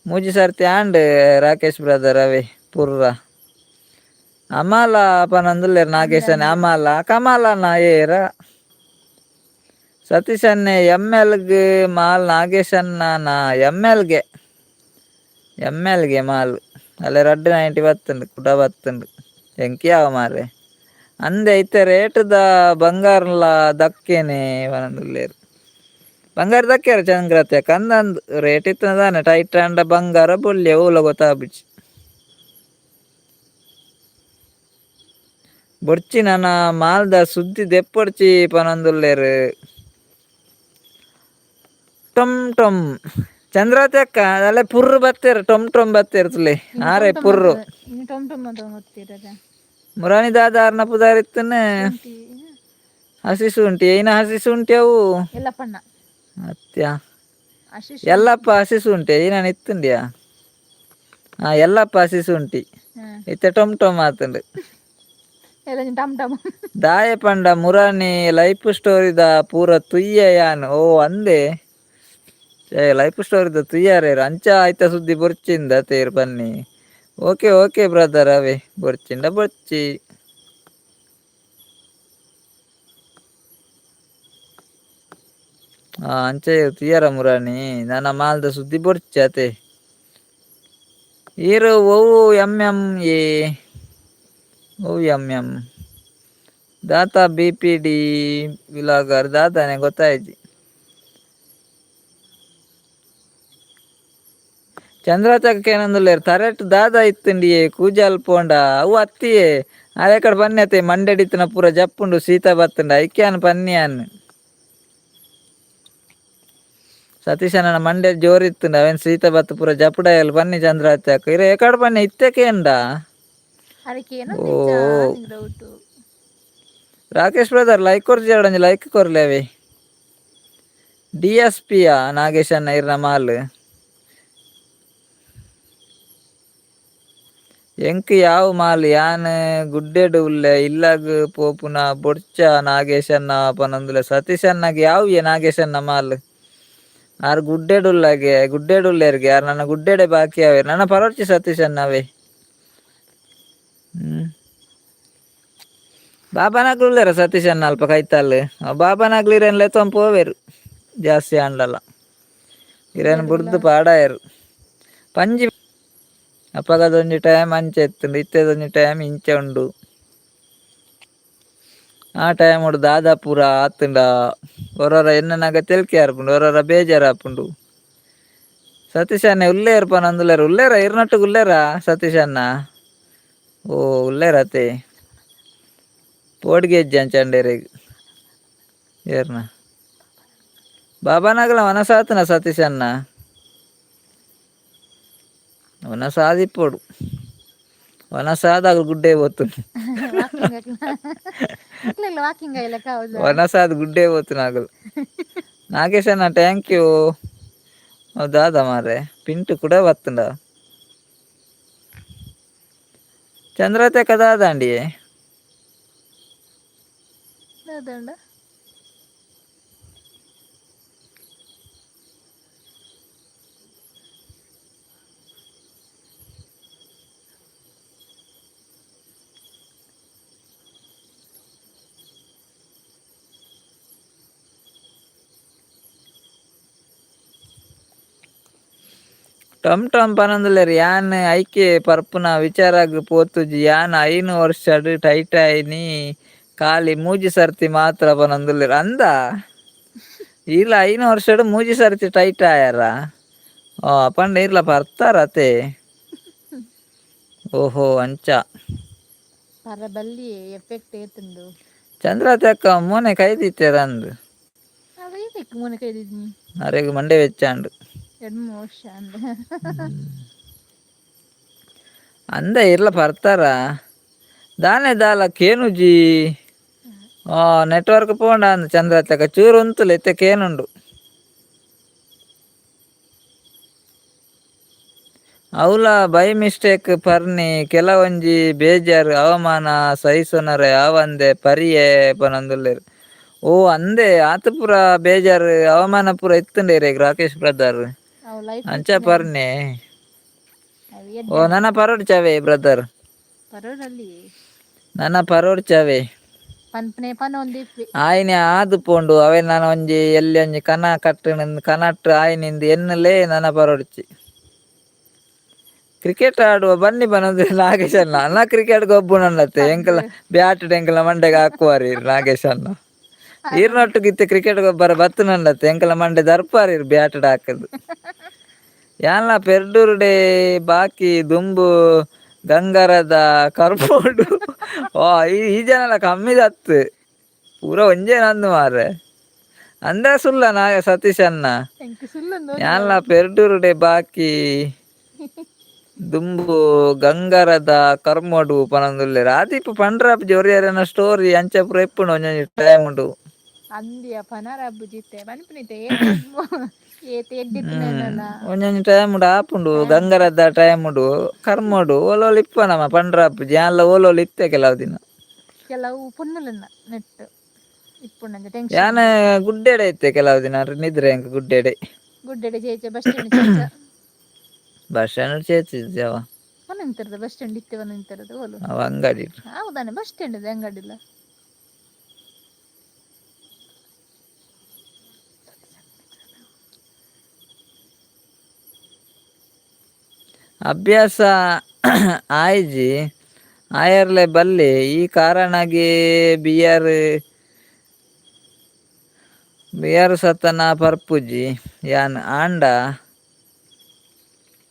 ಮೂಜಿ ಸರ್ತಿ ಆಂಡ್ ರಾಕೇಶ್ ಬ್ರದರ್ ಅವೇ ಪುರ್ರ. ಅಮಾಲ ಪನೊಂದುಲ್ಲೆರ್ ನಾಗೇಶನ. ಅಮಾಲ ಕಮಲನ ಏರ ಸತೀಶ್ ಅನ್ನೆ ಎಮ್ ಎಲ್ಗ್ ಮಾಲ್ ನಾಗೇಶನ್ನ. ಎಮ್ ಎಲ್ಗೆ, ಎಮ್ ಎಲ್ಗೆ ಮಾಲ್ ಅಲ್ಲೇ ರಡ್ಡ್ ನೈಂಟಿ ಬತ್ತುಂಡು ಕುಡ ಬತ್ತುಂಡು. ಎಂಕಿ ಯಾವ ಮಾರ್ರೆ ಅಂದೆ. ಇತ್ತೆ ರೇಟ್ದ ಬಂಗಾರಲ ದಕ್ಕೇನೆ ಪನೊಂದುಲ್ಲೆರ್. ಬಂಗಾರ ದಕ್ಕ್ಯಾರ ಚಂದ್ರತೆ ಕಂದಂದ್ ರೇಟ್ ಇತ್ತನ ದಾನೆ ಟೈಟ್ ಆಂಡ ಬಂಗಾರ ಬೊಲ್ಯ ಓಲ ಗೊತ್ತಾಪುಜಿ. ಬೊಡ್ಚಿ ನನ ಮಾಲ್ದ ಸುದ್ದಿ ದೆಪ್ಪೊಡ್ಚಿ ಪನೊಂದುಲ್ಲೆರ್. ಟೊಮ್ ಟೊಮ್ ಚಂದ್ರಾವತಿ ಅಕ್ಕ ಅಲ್ಲೇ ಪುರ್ರು ಬತ್ತೇರು. ಟೊಮ್ ಟೊಮ್ ಬತ್ತೇರು ತುಲೆ ಆರೆ ಪುರ್ರು. ಇನ್ನು ಟೊಮ್ ಟೊಮ್ ಅಂತ ಗೊತ್ತಿರದ. ಮುರಾನಿ ದಾದಾರ್ನ ಪುದಾರ್ ಇತ್ತನೆ. ಶುಂಠಿ. ಹಸಿ ಶುಂಠಿ ಏನ? ಹಸಿ ಶುಂಠಿ ಅವು. ಎಲ್ಲಪ್ಪಣ್ಣ. ಅತ್ಯ. ಆಶೀಶ್. ಎಲ್ಲಪ್ಪ ಹಸಿ ಶುಂಠಿ ಏನ ಇತ್ತುಂಡ್ಯಾ? ಹಾ, ಎಲ್ಲಪ್ಪ ಹಸಿ ಶುಂಠಿ. ಇತ್ತೆ ಟೊಮ್ ಟೊಮ್ ಆತುಂಡು. ಎಲ್ಲ ಟಮ್ ಟಮ್. ದಾಯೆ ಪಂಡ ಮುರಾನಿ ಲೈಫ್ ಸ್ಟೋರಿದ ಪೂರ ತುಯ್ಯ ಯಾನ್. ಓ ಅಂದೆ, ಲೈಫ್ ಸ್ಟೋರಿದ ತುಯ್ಯಾರೇರು ಅಂಚ ಆಯ್ತ ಸುದ್ದಿ ಬೊರ್ಚಿಂದ ತೇರ್ ಬನ್ನಿ. Okay okay brother, ಅವೇ ಬೊರ್ಚಿಂಡ ಬೊರ್ಚಿ. ಹಾ, ಅಂಚೆ ತುಯ್ಯಾರ ಮುರಾನಿ ನನ್ನ ಮಾಲ್ದ ಸುದ್ದಿ ಬೊರ್ಚಿ ಅತೆ. ಈರು ಒವು M M A O M M Data ಬಿಪಿಡಿ vlogger ದಾತಾನೆ ಗೊತ್ತಾಯ್ತು. ಚಂದ್ರತಕ್ಕ ಏನಂದುಲ್ಲೇರು? ತರೆಟ್ ದಾದ ಇತ್ತುಂಡಿಯೇ ಕೂಜಲ್ ಪೋಂಡ ಅವು ಅತ್ತಿಯೇ ಅದೇ ಕಡೆ ಬನ್ನಿ ಅತ್ತೆ. ಮಂಡೆಡಿತ್ತಿನ ಪೂರ ಜಪ್ಪುಂಡು, ಸೀತ ಬತ್ತುಂಡ ಐಕ್ಯಾನ್ ಪನ್ನಿಯಾನ್. ಸತೀಶನ ಮಂಡೆ ಜೋರಿತ್ತುಂಡ ಅವೇನು ಸೀತ ಬತ್ತು ಪೂರ ಜಪ್ಪುಡಾಯಲ್ ಬನ್ನಿ. ಚಂದ್ರಾತ್ಯಕ್ಕ ಇರೆ ಏಕಡೆ ಬನ್ನಿ ಇತ್ತಕೇಂಡ. ಅದಕ್ಕೆ ಏನೋ ಓ. Doubt. Rakesh brother like ಕೊರ್ಜಿ, like ಕೊರ್ಲೇವೆ. D S ಪಿಯಾ ನಾಗೇಶನ್ನ ಇರ್ನ ಮಾಲ್? ಎಂಕ್ ಯಾವ್ ಮಾಲ್, ಯಾನ್ ಗುಡ್ಡೆಡ್ ಉಲ್ಲೆ, ಇಲ್ಲಗ್ ಪೋಪುನ ಬೊಡ್ಚ ನಾಗೇಶನ್ನ ಪನೊಂದುಲ್ಲೆ. ಸತೀಶಣ್ಣಗ್ ಯಾವ್ ನಾಗೇಶನ್ನ ಮಾಲ್? ಆರ್ ಗುಡ್ಡೆಡ್ ಉಲ್ಲಗೆ, ಗುಡ್ಡೆಡ್ ಉಲ್ಲೆರ್ಗೆ ಆರ್. ನನ್ನ ಗುಡ್ಡೆಡೆ ಬಾಕಿ ಅವೆ ನನ್ನ ಪರೊಡ್ಚಿ ಸತೀಶಣ್ಣ ಅವೇ. ಹ್ಮ್ ಬಾಬಾನಾಗ್ಲು ಉಲ್ಲೆರ ಸತೀಶಣ್ಣ ಅಲ್ಪ ಕೈತಲ್. ಬಾಬಾನಾಗ್ಲು ಇರೇನ್ ಲೆತ್ತೊಂದು ಪೋವೆರು ಜಾಸ್ತಿ ಆಂಡಲ ಇರೇನ್ ಬುಡ್ದು ಪಾಡಾಯೆರ್ ಪಂಜಿ. ಅಪಗದೊಂಜಿ ಟೈಮ್ ಅಂಚೆ ಇತ್ತುಂಡು, ಇತ್ತೆದೊಂಜಿ ಟೈಮ್ ಇಂಚ ಉಂಡು. ಆ ಟೈಮ್ ದಾದ ಪೂರ ಆತುಂಡ ಒರೊರ ಎನ್ನನಗ ತೆಲ್ಕೆ ಆರ್ಪುಂಡು, ಒರೊರ ಬೇಜಾರ್ ಆಪುಂಡು. ಸತೀಶ್ ಅಣ್ಣೆ ಉಲ್ಲೇರ್ ಪನೊಂದುಲ್ಲೆರ್. ಉಲ್ಲೇರ ಇರ್ನೊಟ್ಟುಗು ಉಲ್ಲೇರಾ ಸತೀಶ್ ಅಣ್ಣ? ಓ ಉಲ್ಲೇರತೆ. ಪೋಡಿಗೆ ಇಜ್ಜಿ ಅಂಚಂಡೇರೆಗ್. ಏರ್ನ ಬಾಬಾನಗಲ ವನಸಾತನ ಸತೀಶ್ ಅಣ್ಣ ವನಸಾದಿಪ್ಪೋಡು ವನಸಾದ ಗುಡ್ಡೆ పోతుంది. ವಾಕಿಂಗ್ ವಾಕಿಂಗ್ ಐಲಕ ಹೌದಾ? ವನಸಾದ ಗುಡ್ಡೆ పోతున్నా అగలు. ನಾಗೇಶ್ ಅಣ್ಣ thank you. ಹೌದಾದ ಮಾರ್ರೆ ಪಿಂಟು ಕೂಡ ಬತ್ತುಂಡ ಚಂದ್ರತೆ ಕದಾದಂಡಿ. ದಾದಂಡ? ಟಮ್ ಟಮ್ ಪನೊಂದುಲ್ಲೆರ್ ಯಾನ್ ಐಕೆ ಪರ್ಪುನ ವಿಚಾರಗ್ ಪೋತುಜಿ ಯಾನ್ 5 ವರ್ಷಡ್ ಟೈಟ್ ಆಯಿನಿ ಖಾಲಿ ಮೂಜಿ ಸರ್ತಿ ಮಾತ್ರ ಪನೊಂದುಲ್ಲೆರ್ ಅಂದ ಈರ್ಲ 5 ವರ್ಷಡ್ ಮೂಜಿ ಸರ್ತಿ ಟೈಟ್ ಆಯಾರ ಓ ಪಂಡ ಇರ್ಲ ಪರ್ತಾರತೆ ಓಹೋ ಅಂಚ. ಪರ ಬಲ್ಲಿ ಎಫೆಕ್ಟ್ ಏತುಂಡು. ಚಂದ್ರತಕ್ಕ ಮೋನೆ ಕೈದಿತ್ತೆರ್ ಅಂದ್. ಅವ ಏತಕ್ಕೆ ಮೋನೆ ಕೈದಿದ್ದೀನಿ? ಅರೆಗ್ ಮಂಡೆ ವೆಚ್ಚಾಂಡ್. 2-3 ವರ್ಷ ಅಂದ. ಅಂದ ಇರ್ಲ ಪರ್ತಾರ ದಾನೆ ದಾಲ ಕೇನುಜಿ ನೆಟ್ವರ್ಕ್ ಪೋಂಡ ಅಂದ್ ಚಂದ್ರತಕ್ಕ ಚೂರು ಉಂತುಲೆ ಇತ್ತೆ ಕೇನುಂಡು. ಅವ್ಲ ಬೈ ಮಿಸ್ಟೇಕ್ ಪರ್ನಿ ಕೆಲವೊಂಜಿ ಬೇಜಾರ್ ಅವಮಾನ ಸಹಿಸೊನರೆ ಆವಂದೆ ಪರಿಯೆ ಪನೊಂದುಲ್ಲೆರ್. ಓ ಅಂದೆ ಆತ್ ಪೂರ ಬೇಜಾರ್ ಅವಮಾನ ಪೂರ ಇತ್ತುಂಡೆ ಇರೆಗ್ ರಾಕೇಶ್ ಬ್ರದರ್. ಅವು ಲೈಫ್. ಅಂಚ ಪರ್ನಿ. ಅವು. ಓ ನನ ಪರೋಡ್ಚವೆ ಬ್ರದರ್. ಪರೋಡಲ್ಲಿ. ನನ ಪರೋಡ್ಚವೆ. ಪನ್ಪನೆ ಪನೊಂದಿಪ್ಪಿ. ಆಯ್ನೆ ಆದು ಪೋಂಡು ಅವೆ ನನ ಒಂಜಿ ಎಲ್ಲಿ ಒಂಜಿ ಕನ ಕಟ್ಟುನ ಕನಟ್ ಆಯ್ನಿಂದು ಎನ್ನಲೇ ನನ ಪರೋಡ್ಚಿ. ಕ್ರಿಕೆಟ್ ಆಡುವ ಬನ್ನಿ ಬನ್ನದು ನಾಗೇಶ್ ಅಣ್ಣ ಅಣ್ಣ ಕ್ರಿಕೆಟ್ ಗೊಬ್ಬುನನ್ನತ್ತೆ ಎಂಕಲ ಬ್ಯಾಟ್ ಎಂಕಲ ಮಂಡೆಗೆ ಹಾಕುವಾರಿ ನಾಗೇಶ್ ಅಣ್ಣ ಈರ್ನೊಟ್ಟು ಕ್ರಿಕೆಟ್ ಗೊಬ್ಬರ ಬತ್ತನಲ್ಲತ್ತೆ ಎಂಕಲ ಮಂಡೆ ದರ್ಪಾರಿ ಬ್ಯಾಟ್ ಹಾಕದು ಯಾನ್ಲ ಪೆರ್ಡೂರುಡೆ ಬಾಕಿ ದುಂಬು ಗಂಗರದ ಕರ್ಪೋಡು ಓ ಈ ಈ ಜನಲ ಕಮ್ಮಿದತ್ತು ಪೂರ ಒಂಜೇ ನಂದು ಮಾರ್ರೆ ಅಂದ ಸುಲ್ಲ ನಾಗ ಸತೀಶ್ ಅಣ್ಣ. ಎಂಕ್ ಸುಲ್ಲೊಂದು. ಯಾನ್ಲ ಪೆರ್ಡೂರುಡೆ ಬಾಕಿ ದುಂಬು ಗಂಗರದ ಕರ್ಮೋಡು ಪನೊಂದುಲ್ಲೆರ್ ಆದಿಪ್ಪು ಪಂಡ್ರಾಪ್ ಜೋರಿಯರೆನ ಸ್ಟೋರಿ ಅಂಚ ಪೂರ ಇಪ್ಪುಂಡು ಒಂಜೊಂಜಿ ಟೈಮ್ ಉಂಡು. ಅಂದಿಯ ಪನರ ಬುಜಿತ್ತೆ ಪನ್ಪುನಿತೆ ಏತ್ ಎಡ್ಡಿತ್ತಿನ. ಒಂಜೊಂಜಿ ಟೈಮ್ ಉಂಡು ಆಪುಂಡು ಗಂಗರದ ಟೈಮ್ ಉಂಡು ಕರ್ಮೋಡು ಓಲೋಲು ಇಪ್ಪ ನಮ್ಮ ಪಂಡ್ರಾಪ್ ಯಾನ್ಲ ಓಲೋಲು ಇತ್ತೆ ಕೆಲವು ದಿನ. ಕೆಲವು ಪೊನ್ನುಲೆನ ನೆಟ್ ಇಪ್ಪುಂಡಂಚ ಟೆನ್ಷನ್. ಯಾನ್ ಗುಡ್ಡೆಡೆ ಇತ್ತೆ ಕೆಲವು ದಿನ ನಿದ್ರೆ ಎಂಕ್ ಗುಡ್ಡೆಡೆ. ಗುಡ್ಡೆಡೆ ಚೇಚೆ ಬಸ್ ಸ್ಟ್ಯಾಂಡ್ ಚೇಚ. ಬಸ್ ಸ್ಟ್ಯಾಂಡ್ ಚೇಚಿಜ್ಜವ. ಒಂದೊಂತರದ ಬಸ್ ಸ್ಟ್ಯಾಂಡ್ ಇತ್ತೆ ಒಂದೊಂತರದ ಓಲು? ಅವ ಅಂಗಡಿ. ಹೌದಾನೆ ಬಸ್ ಸ್ಟ್ಯಾಂಡ್ ಇದೆ ಅಂಗಡಿಲ್ಲ. ಅಭ್ಯಾಸ ಆಯ್ಜಿ ಆಯರ್ಲೆ ಬಲ್ಲಿ ಈ ಕಾರಣಾಗಿ ಬಿಯರ್ ಬಿಯರ್ ಸತನ ಪರ್ಪುಜಿ ಯಾನ್ ಆಂಡ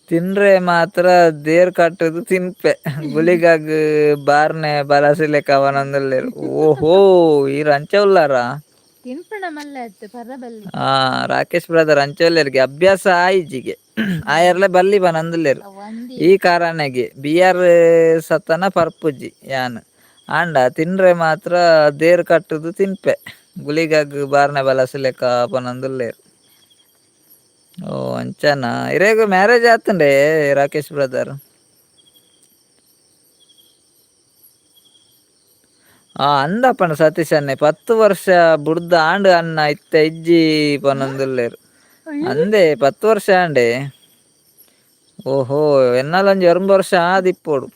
ತಿನ್ರೆ ಮಾತ್ರ ದೇರ್ ಕಟ್ಟುದು ತಿನ್ಪೆ ಗುಳಿಗಾಗ್ ಬಾರ್ನೆ ಬಲಸಿಲೆಕ ಅವನೊಂದುಲ್ಲೆರ್ ಓಹೋ ಈರ್ ಅಂಚ ಉಲ್ಲಾರಾ? ತಿನ್ಪಣ ಮಲ್ಲ ಆಯ್ತು ಪರ ಬಲ್ಲಿ. ಆ ರಾಕೇಶ್ ಬ್ರದರ್ ಅಂಚ ಉಲ್ಲೆರ್ಗೆ ಅಭ್ಯಾಸ ಆಯ್ಜಿಗೆ ಆಯರ್ಲೆ ಬಲ್ಲಿ ಬನಂದುಲ್ಲೆರ್. ಅವು ಅಂದಿ. ಈ ಕಾರಣಗೆ ಬಿಯರ್ ಸತನ ಪರ್ಪುಜಿ ಯಾನ್ ಆಂಡ ತಿನ್ರೆ ಮಾತ್ರ ದೇರ್ ಕಟ್ಟುದು ತಿನ್ಪೆ ಗುಳಿಗಾಗ್ ಬಾರ್ನೆ ಬಲಸಿಲೆಕ ಪನೊಂದುಲ್ಲೆರ್. ಓ ಅಂಚನಾ ಇರೆಗ್ ಮ್ಯಾರೇಜ್ ಆತುಂಡೆ ರಾಕೇಶ್ ಬ್ರದರ್? ಆ ಅಂದಪ್ಪಣ ಸತೀಶ್ ಅಣ್ಣೆ 10 ವರ್ಷ ಬುಡ್ದು ಆಂಡ್ ಅಣ್ಣ ಇತ್ತೆ ಇಜ್ಜಿ ಪನೊಂದುಲ್ಲೆರ್ ಅಂದೆ 10 ವರ್ಷ ಆಂಡೆ ಓಹೋ ಎನ್ನಾಲ ಒಂಜಿ 9 ವರ್ಷ ಆದಿಪ್ಪೊಡು.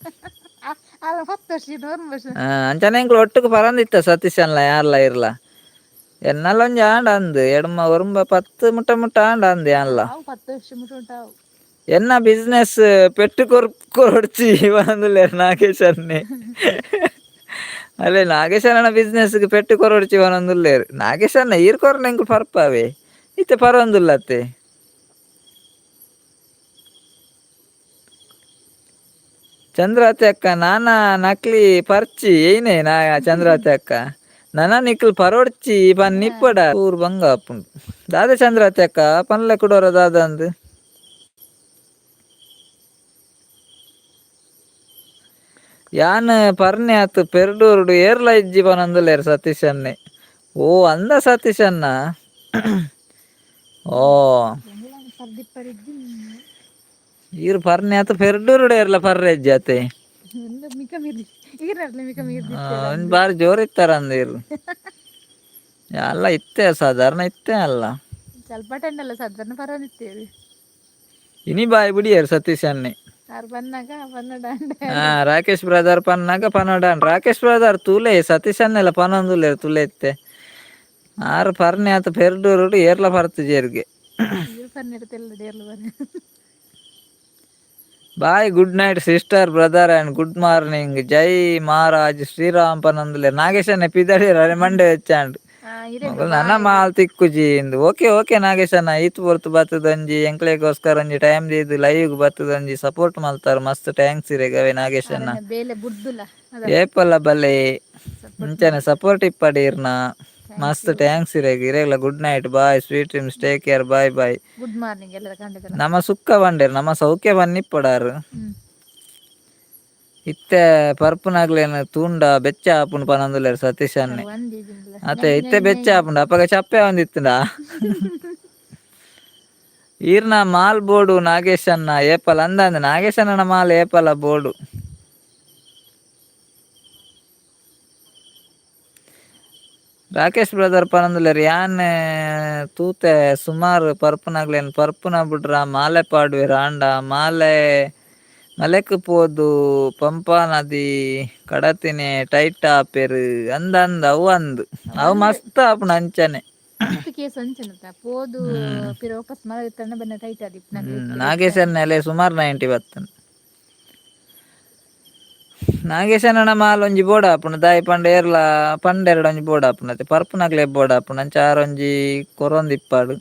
ಅಲ್ಲ 10 ವರ್ಷ 9 ವರ್ಷ. ಅಂಚನೆ ಎಂಕ್ಲು ಒಟ್ಟುಗು ಪರಂದಿತ್ತ ಸತೀಶ್ ಅಣ್ಣ ಯಾರ್ಲ ಇರ್ಲ ಎನ್ನಾಲ ಒಂಜಿ ಆಂಡ ಅಂದ್ ಎಡ್ಮ ಒರುಂಬ 10 ಮುಟ್ಟ ಮುಟ್ಟ ಆಂಡ ಅಂದ್ ಯಾನ್ಲ. ಅವು 10 ವರ್ಷ ಮುಟ್ಟ ಉಂಟಾವು. ಎನ್ನ ಬಿಸ್ನೆಸ್ ಪೆಟ್ಟು ಕೊರೊಡ್ಚಿ ಪನೊಂದುಲ್ಲೆರ್ ನಾಗೇಶ್ ಅಣ್ಣೆ. ಅಲ್ಲೇ ನಾಗೇಶ್ ಅಣ್ಣನ ಬಿಸ್ನೆಸ್ ಪೆಟ್ಟು ಕೊರೊಡ್ಚಿ ಪನೊಂದುಲ್ಲೆರ್ ನಾಗೇಶ್ ಅಣ್ಣ ಈರ್ ಕೊರ್ನ ಎಂಕುಲು ಪರ್ಪಾವೆ ಇತ್ತೆ ಪರೊಂದುಲ್ಲತ್ತೆ. ಚಂದ್ರಾವತಿ ಅಕ್ಕ ನಾನಾ ನಕ್ಲಿ ಪರ್ಚಿ ಏನೇ ನಾ ಚಂದ್ರಾವತಿ ಅಕ್ಕ ನನ ನಿಕ್ಲ್ ಪರೋಡ್ಚಿ ಪನ್ನಿಪ್ಪಡ ಊರು ಬಂಗ ಆಪುಂಡು. ದಾದ ಚಂದ್ರಾತಿ ಅಕ್ಕ ಪನ್ಲೆ ಕುಡೋರ ದಾದ ಅಂದ್. ಯಾನ್ ಪರ್ನೆ ಆತ್ ಪೆರ್ಡೂರುಡು ಏರ್ಲ ಇಜ್ಜಿ ಪನೊಂದುಲ್ಲೆರ್ ಸತೀಶ್ ಅಣ್ಣೆ. ಓ ಅಂದ ಸತೀಶ್ ಅಣ್ಣ. ಓ ಈರ್ ಪರ್ನೆ ಆತ್ ಪೆರ್ಡೂರುಡು ಏರ್ಲ ಪರ್ರೆ ಇಜ್ಜಿ ಅತೆ. ಒಂಜಿ ಬಾರಿ ಜೋರು ಇತ್ತಾರ ಅಂದ ಈರ್. ಅಲ್ಲ ಇತ್ತೆ ಸಾಧಾರಣ ಇತ್ತೆ ಅಲ್ಲ. ಸ್ವಲ್ಪ ಟೆಂಡಲ್ಲ ಸಾಧಾರಣ ಪರವಾಗಿತ್ತೇವೆ. ಇನಿ ಬಾಯ್ ಬಿಡಿಯರ್ ಸತೀಶ್ ಅಣ್ಣೆ. ಆರು ಬನ್ನಾಗ ಪನ್ನಡ. ಹಾ ರಾಕೇಶ್ ಬ್ರದರ್ ಪನ್ನಾಗ ಪನೋಡ. ರಾಕೇಶ್ ಬ್ರದರ್ ತೂಲೆ ಸತೀಶ್ ಅನ್ನೆಲ್ಲ ಪನೊಂದುಲ್ಲೆರ್ ತುಲೆ ಇತ್ತೆ. ಆರು ಪರ್ನೆ ಆತ ಪೆರ್ಡೂರುಡು ಏರ್ಲ ಪರ್ತಿಜೆರ್ಗೆ. Bye good night sister brother and good morning Jai Maharaj Shriram ಪನೊಂದುಲ್ಲೆರ್. Nagesh ಅಣ್ಣೆ ಪಿದಡಿಯರ್ ಅರೆ ಮಂಡೆ ಹೆಚ್ಚಾಂಡ್. ನನ್ನ ಮಾಲ್ ತಿಕ್ಕುಜಿ ಇಂದು. ಓಕೆ ಓಕೆ ನಾಗೇಶಣ್ಣ ಈತ್ ಪೊರ್ತು ಬತ್ತದೊಂಜಿ ಎಂಕ್ಲೆಗೋಸ್ಕರ ಒಂಜಿ ಟೈಮ್ ದೀದ್ ಲೈವ್ ಬತ್ತದೊಂಜಿ ಸಪೋರ್ಟ್ ಮಲ್ತಾರ್ ಮಸ್ತ್ thanks ಇರೆಗ್ ಅವೇ ನಾಗೇಶಣ್ಣ. ಬೇಲೆ ಬುಡ್ದುಲ. ಏಪಲ ಬಲೆ ಇಂಚನೆ ಸಪೋರ್ಟ್ ಇಪ್ಪಡಿ ಇರ್ನ. ಮಸ್ತ್ thanks ಇರೆಗ್. ಇರೆಗ್ಲ good night bye sweet dreams take care bye bye. Good morning ಎಲ್ಲರ ಕಂಡದಲ್ಲ. ನಮ್ಮ ಸುಕ್ಕ ಬಂಡೇರ್ ನಮ್ಮ ಸೌಖ್ಯ ಬನ್ನಿಪ್ಪಡಾರು. ಇತ್ತೆ ಪರ್ಪುನಗ್ಲೇನ್ ತೂಂಡ ಬೆಚ್ಚ ಆಪುಂಡು ಪನೊಂದುಲ್ಲೆರ್ ಸತೀಶ್ ಅಣ್ಣೆ. ಅತ್ತೆ ಇತ್ತೆ ಬೆಚ್ಚ ಆಪುಂಡು ಅಪಗ ಚಪ್ಪೆ ಒಂದಿತ್ತುಂಡ. ಈರ್ನ ಮಾಲ್ ಬೋಡು ನಾಗೇಶ್ ಅಣ್ಣ ಏಪಲ ಅಂದಂದ್ ನಾಗೇಶ್ ಅಣ್ಣನ ಮಾಲ್ ಏಪಲ ಬೋಡು. ರಾಕೇಶ್ ಬ್ರದರ್ ಪನೊಂದುಲ್ಲೆರ್ ಯಾನ್ ತೂತೆ ಸುಮಾರು ಪರ್ಪುನಗ್ಲೇನ್ ಪರ್ಪುನ ಬುಡ್ರ ಮಾಲೆ ಪಾಡುವೆರ್ ಆಂಡ ಮಾಲೆ ಮಲೆಕ್ ಪೋದು ಪಂಪಾ ನದಿ ಕಡತಿನೆ ಟೈಟ್ ಆಪೆರ್ ಅಂದ್ ಅಂದ್ ಅವು ಅಂದ್ ಅವು ಮಸ್ತ್ ಆಪುಂಡು ಅಂಚನೆ. ಪೋದು ಪಿರ ವಾಪಸ್ ಮರ ಬನ್ನ ಟೈಟ್ ಆದಿಪ್ಪು. ನಾಗೇಶ್ ಅಣ್ಣೆ ಸುಮಾರು 90 ಬತ್ತುಂಡು. ನಾಗೇಶಣ್ಣನ ಮಾಲ್ ಒಂಜಿ ಬೋಡ ಆಪುಂಡು ದಾಯಿ ಪಂಡ ಏರ್ಲ ಪಂಡೆರಡ ಒಂಜಿ ಬೋಡ ಆಪುಂಡು ಅತ್ತೆ ಪರ್ಪುನಗ್ಲೆ ಬೋಡ ಆಪುಂಡು ಅಂಚ ಆರೊಂಜಿ ಕೊರೊಂದು ಇಪ್ಪಾಡು.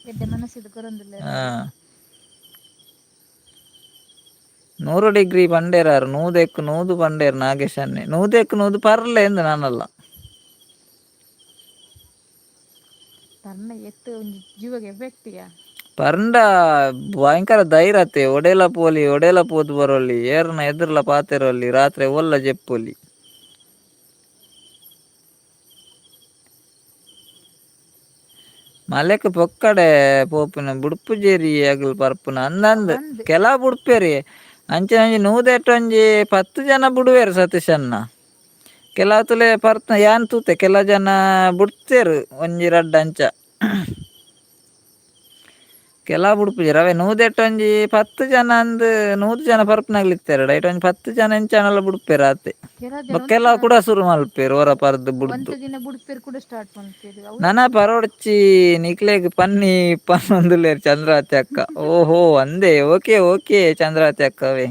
100 ಡಿಗ್ರಿ ಪಂಡೇರಾರು 100ಕ್ಕೆ 100 ಪಂಡೇರು ನಾಗೇಶನ್ನೇ 100ಕ್ಕೆ 100 ಪರ್ಲೆ ಎಂದು ನಾನಲ್ಲ. ಪರ್ಂಡ ಭಯಂಕರ ಧೈರ್ಯತೆ ಒಡೆಲ ಪೋಲಿ ಒಡೆಲ ಪೋದು ಬರೋಲಿ ಏರ್ನ ಎದುರ್ಲ ಪಾತೆರೋಲಿ ರಾತ್ರಿ ಒಲ್ಲ ಜೆಪ್ಪೊಲಿ. ಮಲೆಕ್ ಪೊಕ್ಕಡೆ ಪೋಪುನ ಬುಡ್ಪುಜೇರಿ ಅಗಲ್ ಪರ್ಪುನ ಅಂದಂದ್ ಕೆಲ ಬುಡ್ಪೇರಿ ಅಂಚೆ ಒಂಜಿ 108 ಒಂಜಿ 10 ಜನ ಬುಡುವೇರು ಸತೀಶ್ ಅಣ್ಣ. ಕೆಲವು ತುಲೆ ಪರ್ತ ಯಾನ್ ತೂತೆ ಕೆಲ ಜನ ಬುಡ್ತೇರು ಒಂಜಿ ರಡ್ಡ್ ಅಂಚ. ಕೆಲ ಬುಡ್ಪುಜೆರ್ ಅವೇ 108 ಒಂಜಿ 10 ಜನ ಅಂದ್ 100 ಜನ ಪರ್ಪುನಗ್ಲು ಇತ್ತೆರ್ ಐಟ್ ಒಂಜಿ 10 ಜನ ಎಂಚಾನಲ ಬುಡ್ಪೇರು ಆತೆ. ಬೊಕ್ಕ ಕೂಡ ಶುರು ಮಲ್ಪೇರು ಒರ ಪರ್ದ್ ಬುಡ್ದು. ನನ ಪರೋಡ್ಚಿ ನಿಕ್ಲೆಗ್ ಪನ್ನಿ ಪನ್ನೊಂದುಲ್ಲೆರ್ ಚಂದ್ರಾವತಿ ಅಕ್ಕ. ಓಹೋ ಅಂದೇ ಓಕೆ ಓಕೆ ಚಂದ್ರಾವತಿ ಅಕ್ಕವೇ.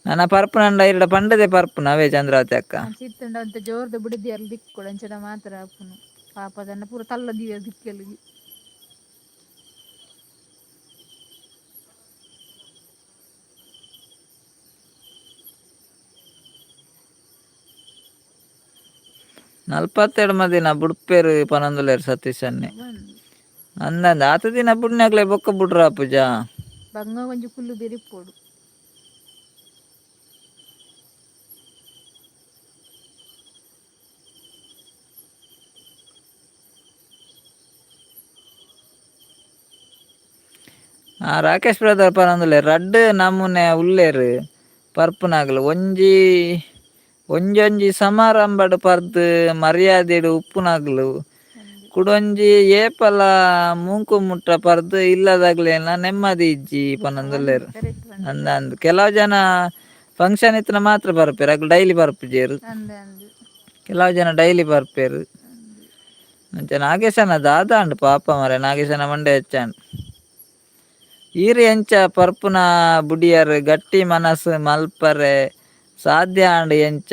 ನನ ಪರ್ಪುನಂಡ ಇರಡ ಪಂಡದೆ ಪರ್ಪುನ ಅವೇ ಚಂದ್ರಾವತಿ ಅಕ್ಕ. ಜೋರ್ದ ಬುಡಿದಿ ಅಲ್ಲಿ ದಿಕ್ಕೊಡು ಅಂಚನ ಮಾತ್ರ ಆಪುನು ಪಾಪದನ್ನ ಪೂರ ತಲ್ಲ ದೀವ ದಿಕ್ಕಲಿಗೆ. 42 ದಿನ ಬುಡ್ಪೇರು ಪನೊಂದುಲ್ಲೆರ್ ಸತೀಶ್ ಅಣ್ಣೆ. ಅಂದಂದ ಆತ ದಿನ ಬುಡ್ನಾಗ್ಲೆ ಬೊಕ್ಕ ಬುಡ್ರಾ ಪೂಜಾ. ಬಂಗ ಒಂಜಿ ಕುಲ್ಲು ಬೆರಿಪೋಡು. ರಾಕೇಶ್ ಬ್ರದರ್ ಪನೊಂದುಲ್ಲೆರ್ ರಡ್ಡ್ ನಮೂನೆ ಉಲ್ಲೆರ್ ಪರ್ಪುನಗಲು ಒಂಜಿ ಒಂಜೊಂಜಿ ಸಮಾರಂಭಡ್ ಪರ್ದ್ ಮರ್ಯಾದೆಡ್ ಉಪ್ಪುನಗಲು ಕುಡೊಂಜಿ ಏಪಲ ಮೂಂಕು ಮುಟ್ಟ ಪರ್ದ್ ಇಲ್ಲದಾಗ್ಲೇನ ನೆಮ್ಮದಿ ಇಜ್ಜಿ ಪನೊಂದುಲ್ಲೆರ್. ಅಂದ್ ಅಂದ್ ಕೆಲವು ಜನ ಫಂಕ್ಷನ್ ಇತ್ತಿನ ಮಾತ್ರ ಬರ್ಪೇರು ಅಕ್ಲು ಡೈಲಿ ಬರ್ಪುಜೆರ್. ಕೆಲವು ಜನ ಡೈಲಿ ಬರ್ಪೇರು. ಅಂಚ ನಾಗೇಶನ ದಾದ ಅಂಡ್ ಪಾಪ ಮರೆ ನಾಗೇಶನ ಮಂಡೆ ಹೆಚ್ಚಾಂಡ್. ಈರ್ ಎಂಚ ಪರ್ಪುನ ಬುಡಿಯರ್ ಗಟ್ಟಿ ಮನಸ್ಸು ಮಲ್ಪರೆ ಸಾಧ್ಯ ಆಂಡ್ ಎಂಚ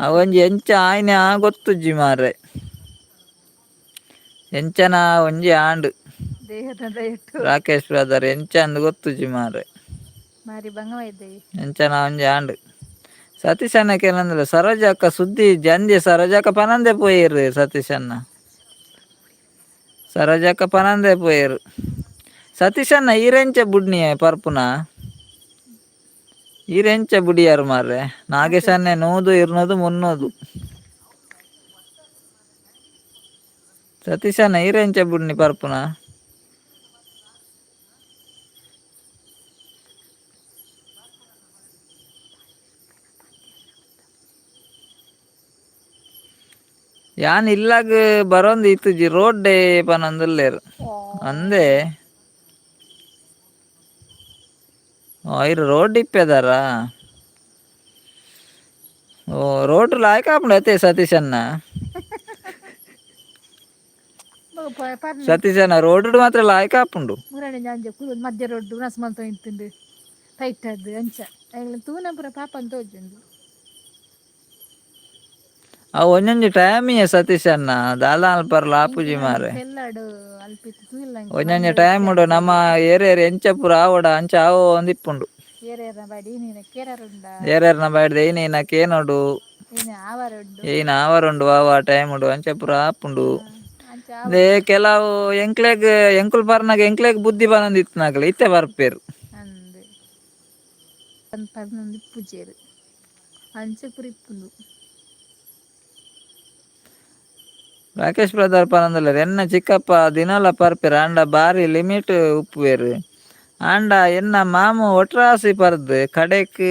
ಅವೊಂಜಿ ಎಂಚ ಆಯ್ನೆ ಗೊತ್ತುಜ್ಜಿ ಮಾರ್ರೆ. ಎಂಚನ ಒಂಜಿ ಆಂಡ್. ರಾಕೇಶ್ ಬ್ರದರ್ ಎಂಚ ಅಂದ್ ಗೊತ್ತುಜ್ಜಿ ಮಾರ್ರೆ. ಎಂಚನ ಒಂಜಿ ಆಂಡ್. Satish ಅಣ್ಣಕ್ಕೆ ಸರೋಜಕ್ಕ ಸುದ್ದಿ ಜಂಜಿ ಸರೋಜಕ್ಕ ಪನಂದೆ ಪೋಯಿರು. ಸತೀಶ್ ಅಣ್ಣ, ಸರೋಜಕ್ಕ ಪನಂದೆ ಪೋಯಿರು. ಸತೀಶ್ ಅಣ್ಣ, ಈರೆಂಚ ಬುಡ್ನಿ ಪರ್ಪುನ? ಈರೆಂಚ ಬುಡಿಯಾರು ಮಾರ್ರೆ? ನಾಗೇಶ್ ಅಣ್ಣೆ 100, 200, 300. ಸತೀಶ್ ಅಣ್ಣ, ಈರೆಂಚ ಬುಡ್ನಿ ಪರ್ಪುನ? ಯಾನ್ ಇಲ್ಲಾಗ ಬರೋಂದು ಇತ್ತುಜಿ, ರೋಡ್ ಪನೊಂದುಲ್ಲೇರು. ಅಂದೆ, ಐರು ರೋಡ್ ಇಪ್ಪೆದಾರ. ಓ, ರೋಡ್ ಲಾಯ್ಕ್ ಆಪುಂಡು ಅತ್ತೆ ಸತೀಶ್ ಅಣ್ಣ. ಸತೀಶ್ ಅಣ್ಣ, ರೋಡ್ ಮಾತ್ರ ಲಾಯ್ಕ್ ಆಪುಂಡು. ಮುರಾಣಿ ಜಾಂಜೆ ಕುಲು ಮಧ್ಯ ರೋಡ್ ಉಣಸ್ ಮಂತ ಇಂತುಂಡು ಟೈಟ್ ಅದು ಅಂಚ ಐಗ್ಲ ತೂನ ಪೂರ ಪಾಪ ಅಂತ ತೋಜುಂಡು. ಅವು ಒಂಜೊಂಜಿ ಟೈಮಿಯೇ ಸತೀಶ್ ಅಣ್ಣ, ದಾಲ ಅಲ್ಪರ್ಲ ಆಪುಜಿ ಮಾರೆ. ಎಲ್ಲಾಡು ಅಲ್ಪಿತ್ತು ತೂಯಿಲ್ಲ. ಒಂಜೊಂಜಿ ಟೈಮ್ ಉಂಡು. ನಮ್ಮ ಏರಿಯರ್ ಎಂಚ ಪೂರ ಆವಡ ಅಂಚ ಆವೋ ಒಂದಿಪ್ಪುಂಡು. ಏರೇರ್ನ ಬಾಡಿ ನೀನ ಕೇರರುಂಡ. ಏರೇರ್ನ ಬಾಡಿದ ಏನ ಕೇನೋಡು. ಏನ ಆವರುಂಡು. ಏನ ಆವರುಂಡು, ಆವ ಟೈಮ್ ಉಂಡು, ಅಂಚ ಪೂರ ಆಪುಂಡು. ಅಂಚ. They ಕೆಲವು ಎಂಕ್ಲೆಗ್ ಎಂಕುಲ್ ಪರ್ನಾಗ ಎಂಕ್ಲೆಗ್ ಬುದ್ಧಿ ಬನೊಂದು ಇತ್ತಿನಾಗಲ ಇತ್ತೆ ಬರ್ಪೇರು. ಅಂದ್ ಪರ್ನೊಂದು ಇಪ್ಪುಜೇರು, ಅಂಚ ಪೂರ ಇಪ್ಪುಂಡು. ರಾಕೇಶ್ ಬ್ರದರ್ ಪನೊಂದುಲ್ಲೆರ್, ಎನ್ನ ಚಿಕ್ಕಪ್ಪ ದಿನಲ ಪರ್ಪೆರ್, ಆಂಡ ಬಾರಿ ಲಿಮಿಟ್ ಉಪ್ಪುವೆರ್. ಆಂಡ ಎನ್ನ ಮಾಮು ಒಟ್ರಾಸಿ ಪರ್ದು ಕಡೆಕ್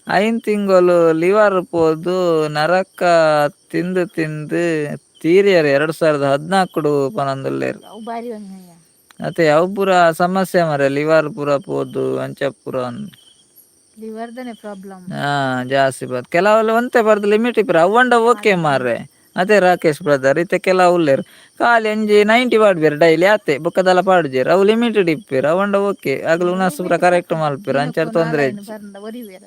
5 ತಿಂಗೊಲು ಲಿವರ್ ಪೋದು ನರಕ ತಿಂದು ತಿಂದು ತೀರಿಯರ್ 2014ಡು ಪನೊಂದುಲ್ಲೆರ್. ಅವು ಬಾರಿ ಒಂಜಯ್ಯ. ಅತೆ ಅವು ಪೂರ ಸಮಸ್ಯೆ ಮಾರ್ರೆ, ಲಿವರ್ ಪೂರ ಪೋದು ಅಂಚ ಪೂರ. ಲಿವರ್ದನೆ ಪ್ರಾಬ್ಲಮ್. ಹಾ, ಜಾಸ್ತಿ ಬರ್ ಕೆಲವೆಲ್ಲ ಒಂತೆ ಬರ್ದು ಲಿಮಿಟ್ ಇಪ್ಪರ ಅವಂಡ ಓಕೆ ಮಾರ್ರೆ. ಅದೇ ರಾಕೇಶ್ ಬ್ರದರ್, ಇತ್ತೆ ಕೆಲವು ಉಲ್ಲೆರ್ ಖಾಲಿ ಒಂಜಿ 90 ಪಾಡ್ಬೆರ್ ಡೈಲಿ ಆತೆ, ಬೊಕ್ಕದಲ ಪಾಡುಜೆರ್. ಅವು ಲಿಮಿಟೆಡ್ ಇಪ್ಪೆರ್, ಅವಂಡ ಓಕೆ. ಅಗಲು ಉನಸ್ ಪೂರ ಕರೆಕ್ಟ್ ಮಲ್ಪೆರ್, ಅಂಚ ತೊಂದ್ರೆ ಇಜ್ಜಿ. ಪರ್ಂಡ ಒರಿವೇರ.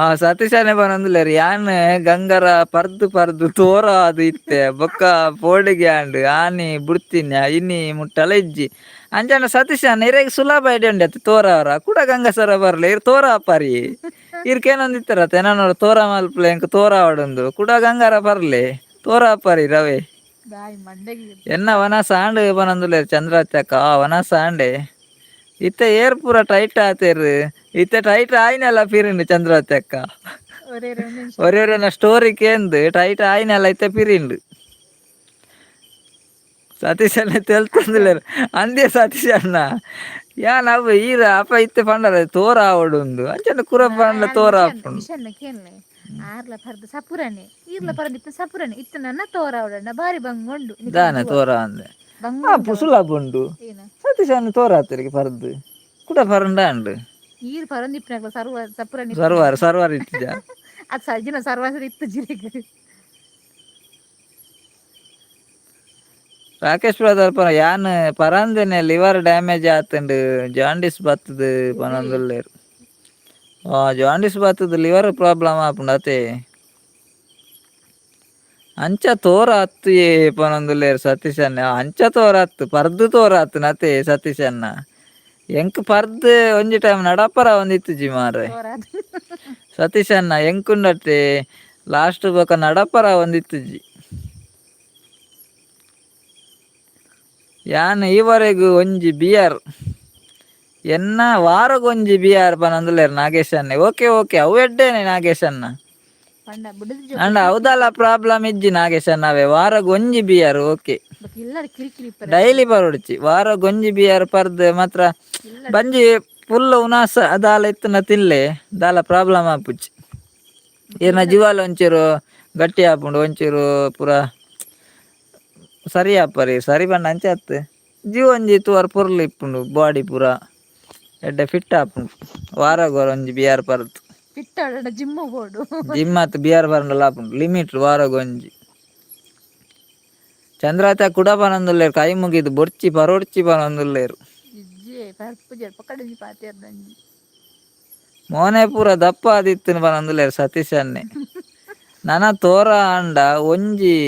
ಆ ಸತೀಶನೇ ಪನೊಂದುಲ್ಲೆರ್, ಯಾನ್ ಗಂಗರ ಪರ್ದು ಪರ್ದು ತೋರ ಅದು ಇತ್ತೆ ಬೊಕ್ಕ ಪೋಡಿಗೆ ಆಂಡ್, ಆನಿ ಬುಡ್ತಿನ ಇನಿ ಮುಟ್ಟಲ ಇಜ್ಜಿ. ಅಂಚನ ಸತೀಶ್ ಅಣ್ಣ, ಇರೆಗ್ ಸುಲಭ ಐಡಿಯಾ ಉಂಡೆ ಅತ್ತೆ ತೋರವರ ಕುಡ ಗಂಗಸರ ಬರ್ಲೆ. ಇರ್ ತೋರ ಪರಿ ಇರ್ಕೇನೊಂದಿತ್ತರ ತೆನನೋಡು ತೋರ ಮಲ್ಪಲೆ, ಎಂಕ್ ತೋರ ಆವಡೊಂದು. ಕುಡ ಗಂಗಾರ ಬರ್ಲೆ, ತೋರ ಪರಿ ರವೆ. ಬಾಯಿ ಮಂಡೆಗೆ. ಎನ್ನ ವನಸ ಆಂಡ್ ಪನೊಂದುಲ್ಲೆರ್ ಚಂದ್ರಚಕ್ಕ. ಆ ವನಸ ಆಂಡೆ. ಇತ್ತೆ ಏರ್ ಪೂರ ಟೈಟ್ ಆತೇರ್. ಇತ್ತೆ ಟೈಟ್ ಆಯ್ನೆಲ್ಲ ಪಿರಿಂಡು ಚಂದ್ರಚಕ್ಕ. ಒರೇ ಒಂದು ನಿಮಿಷ. ಒರೆನ ಸ್ಟೋರಿ ಕೇಂದು ಟೈಟ್ ಆಯ್ನೆಲ್ಲ ಇತ್ತೆ ಪಿರಿಂಡು. ಸತೀಶ್ ಅಣ್ಣ ತೆಲ್ತೊಂದುಲ್ಲೆರ್. ಅಂದೇ ಸತೀಶ್ ಅಣ್ಣ, ಯಾನ್ ಅವು ಈರ ಅಪ್ಪ ಇತ್ತೆ ಪಂಡರ ತೋರ ಆವಡುಂದು, ಅಂಚನೆ ಕುರ ಪಂಡ ತೋರ ಆಪುಂಡು. ಮಿಷನ್ ಕೇನ್ಲೆ, ಆರ್ಲ ಪರ್ದು ಸಪುರನೆ, ಈರ್ಲ ಪರಂದಿತ್ತ ಸಪುರನೆ ಇತ್ತ. ನನ್ನ ತೋರ ಅವಡಣ್ಣ ಬಾರಿ ಬಂಗುಂಡು. ದಾನೆ ತೋರ ಅಂದೆ? ಬಂಗ. ಆ ಸುಲಭ ಉಂಡು. ಏನ? ಸತೀಶ್ ಅಣ್ಣ, ತೋರ ಆತರಿಗೆ ಪರ್ದು ಕುಡ ಪರಂಡ ಅಂಡು. ಈರ್ ಪರಂದಿಪ್ಪನಾಗ್ಲ ಸರ್ವ ಸಪುರನೆ. ಸರ್ವಾರ್ ಸರ್ವಾರ್ ಇತ್ತಿಜ. ಅದು ಸಜ್ಜಿನ ಸರ್ವಾಸರ ಇತ್ತು ಜಿರೆಗ್. ರಾಕೇಶ್ ಬ್ರದರ್ ಪನ, ಯಾನ್ ಪರಂದೆನೆ ಲಿವರ್ ಡ್ಯಾಮೇಜ್ ಆತುಂಡು, ಜಾಂಡಿಸ್ ಬತ್ತದು ಪನೊಂದುಲ್ಲೆರ್. ಆ ಜಾಂಡಿಸ್ ಬತ್ತದು ಲಿವರ್ ಪ್ರಾಬ್ಲಮ್ ಆಪುಂಡು ಅತೆ. ಅಂಚ ತೋರ ಅತ್ತು ಏ ಪನೊಂದುಲ್ಲೆರ್ ಸತೀಶ್ ಅಣ್ಣ. ಅಂಚ ತೋರ ಅತ್ತು, ಪರ್ದು ತೋರ ಅತ್ತು ನತೆ. ಸತೀಶ್ ಅಣ್ಣ, ಎಂಕ್ ಪರ್ದು ಒಂಜಿ ಟೈಮ್ ನಡಪರ ಒಂದಿತ್ತುಜಿ ಮಾರ್ರೆ. ತೋರ. ಸತೀಶ್ ಅಣ್ಣ, ಎಂಕುಂಡತ್ತೆ ಲಾಸ್ಟ್ ಬೊಕ ನಡಪರ ಒಂದಿತ್ತುಜಿ. ಯಾನ್ ಈವರೆಗೂ ಒಂಜಿ ಬಿಯರ್, ಎನ್ನ ವಾರಗೊಂಜಿ ಬಿಯರ್ ಪನೊಂದುಲ್ಲೆರ್ ನಾಗೇಶ್ ಅಣ್ಣೆ. ಓಕೆ ಓಕೆ, ಅವು ಎಡ್ಡೇನೆ ನಾಗೇಶ್ ಅಣ್ಣ. ಪಂಡ ಬುಡದ. ಅಂಡ ಹೌದಲ್ಲ, ಪ್ರಾಬ್ಲಮ್ ಇಜ್ಜಿ ನಾಗೇಶ್ ಅಣ್ಣವೇ. ವಾರಗ್ ಒಂಜಿ ಬಿಯರ್ ಓಕೆ. ಇಲ್ಲಡ್ ಕಿರಿಕಿರಿ ಇಪ್ಪರೆ. ಡೈಲಿ ಪರೊಡ್ಚಿ, ವಾರಗೊಂಜಿ ಬಿಯರ್ ಪರ್ದ್ ಮಾತ್ರ ಬಂಜಿ ಫುಲ್ ಉನಾಸ ದಾಲ ಇತ್ತುನ ತಿನ್ಲೆ, ದಾಲ ಪ್ರಾಬ್ಲಮ್ ಆಪುಜಿ. ಈರ್ನ ಜೀವಾಲ ಒಂಚೂರು ಗಟ್ಟಿ ಆಪುಂಡು, ಒಂಚೂರು ಪೂರ ಸರಿ ಆಪರಿ. ಸರಿ ಪಂಡ ಅಂಚ ಅತ್ತು, ಜೀವ ಒಂಜಿ ತೂವರ್ ಪೊರ್ಲು ಇಪ್ಪುಂಡು, ಬಾಡಿ ಪೂರ ಎಡ್ಡೆ ಫಿಟ್ ಆಪುಂಡು ವಾರಗೊರ ಒಂಜಿ ಬಿಯರ್ ಪರ್ದು. ಫಿಟ್ ಆಡೋಣ, ಜಿಮ್ ಬೋಡು. ಜಿಮ್ ಆತ್, ಬಿಯರ್ ಪರ್ಂಡಲ ಆಪುಂಡು. ಲಿಮಿಟ್ ವಾರಗೊಂಜಿ. ಚಂದ್ರಾತ ಕುಡ ಪನೊಂದುಲ್ಲೆರ್, ಕೈ ಮುಗಿದು ಬೊರ್ಚಿ ಪರೊಡ್ಚಿ ಪನೊಂದುಲ್ಲೆರ್. ಇಜ್ಜೆ, ಪರ್ಪುಜೆ ಪಕಡಿಂಜಿ ಪಾತೆರ್ದಂಜಿ. ಮೋನೆ ಪೂರ ದಪ್ಪ ಆದಿತ್ತಿನ ಪನೊಂದುಲ್ಲೆರ್ ಸತೀಶ್ ಅಣ್ಣೆ. ನನ ತೋರ ಆಂಡ ಒಂಜಿ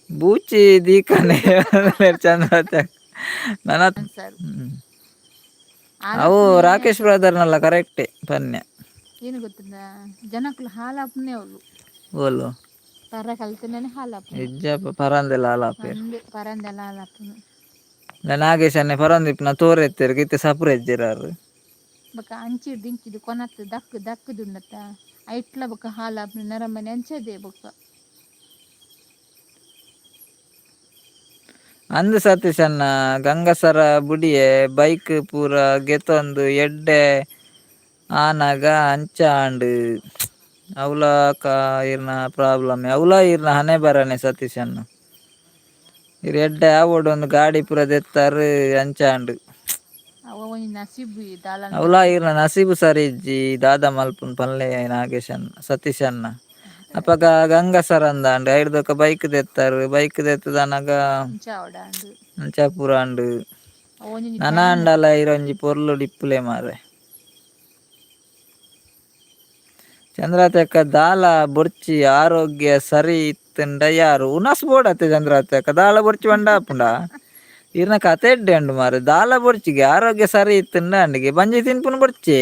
ಬೂಚಿ ದೀಕನೆ ಚಂದ್ರಾತ. ನನ ಸರ್. ಅವು ಹಾಲಪ್ಪನೇ. ರಾಕೇಶ್ ಬ್ರದರ್ನಲ್ಲ ಕರೆಕ್ಟೇ ಪನ್ಯ. ಏನು ಗೊತ್ತದ, ಜನಕ್ಕಲು ಹಾಲಾಪನೇ ಅವ್ರು. ಓಲು? ಪರ ಕಲ್ತನೇ ಹಾಲಾಪುನು. ಇಜ್ಜಪ್ಪ, ಪರಂದೆಲ್ಲ ಹಾಲಾಪೇರು. ಅಂದು ಪರಂದೆಲ್ಲ ಹಾಲಾಪುನು. ನಾಗೇಶ್ ಅನ್ನೆ ಪರಂದಿಪ್ಪನ ತೋರೆತ್ತೆರ್ ಇತ್ತೆ ಸಪುರೆಜ್ಜೆರಾರು. ಬೊಕ ಅಂಚಿರ್ದು ಇಂಚಿದು ಕೊನತ್ತು ದಕ್ಕು ದಕ್ಕುದುಂಡತ್ತ, ಐಟ್ಲ ಬೊಕ ಹಾಲಾಪುನು ನರಮನೆ ಅಂಚದೆ ಬೊಕ. ಅಂದು ಸತೀಶ್ ಅಣ್ಣ, ಗಂಗಸರ ಬುಡಿಯೆ, ಬೈಕ್ ಪೂರ ಗೆತೊಂದು ಎಡ್ಡೆ ಆನಗ ಅಂಚ ಆಂಡ್. ಅವ್ಲ ಇರ್ನ ಪ್ರಾಬ್ಲಮ್, ಅವ್ಲ ಇರ್ನ ಹಣೆ ಬರನೆ. ಸತೀಶ್ ಅಣ್ಣ, ಇರ್ ಎಡ್ಡೆ ಆವೊಡು ಒಂದು ಗಾಡಿ ಪೂರ ದೆತ್ತಾರು, ಅಂಚ ಆಂಡ್. ಅವ ಒಂಜಿ ನಸೀಬು ದಾಲ. ಅವ್ಲ ಇರ್ನ ನಸೀಬು ಸರಿ ಇಜ್ಜಿ, ದಾದ ಮಲ್ಪುನ್ ಪನ್ಲೆ ನಾಗೇಶ್ ಅಣ್ಣ. ಸತೀಶ್ ಅಣ್ಣ, ಅಪಗ ಗಂಗಸರ ಅಂದಾಂಡ್, ಐಡ್ದೊಕ ಬೈಕ್ ದೆತ್ತಾರು, ಬೈಕ್ ದೆತ್ತದನಗ ಅಂಚ ಆವಡಾಂಡ್. ಅಂಚ ಪೂರ ಆಂಡ್. ಅವ ಒಂಜೊಂಜಿ ನನ ಟೈಮ್. ಆಂಡಲ ಇರೊಂಜಿ ಪೊರ್ಲುಡು ಇಪ್ಪುಲೆ ಮಾರ್ರೆ. ಚಂದ್ರಾತಕ್ಕ, ದಾಲ ಬೊರ್ಚಿ, ಆರೋಗ್ಯ ಸರಿ ಇತ್ತುಂಡ ಯಾರು ಉನಸ್ ಬೋಡತ್ತೆ. ಚಂದ್ರಾತಕ್ಕ, ದಾಲ ಬೊರ್ಚಿ ಪಂಡ ಆಪುಂಡ? ಇರ್ನ ಕತೆ ಎಡ್ಡೆ ಉಂಡು ಮಾರ್ರೆ. ದಾಲ ಬೊರ್ಚಿಗೆ, ಆರೋಗ್ಯ ಸರಿ ಇತ್ತುಂಡ ಅಂಡಿಗೆ ಬಂಜಿ ತಿನ್ಪುನು ಬೊರ್ಚಿ.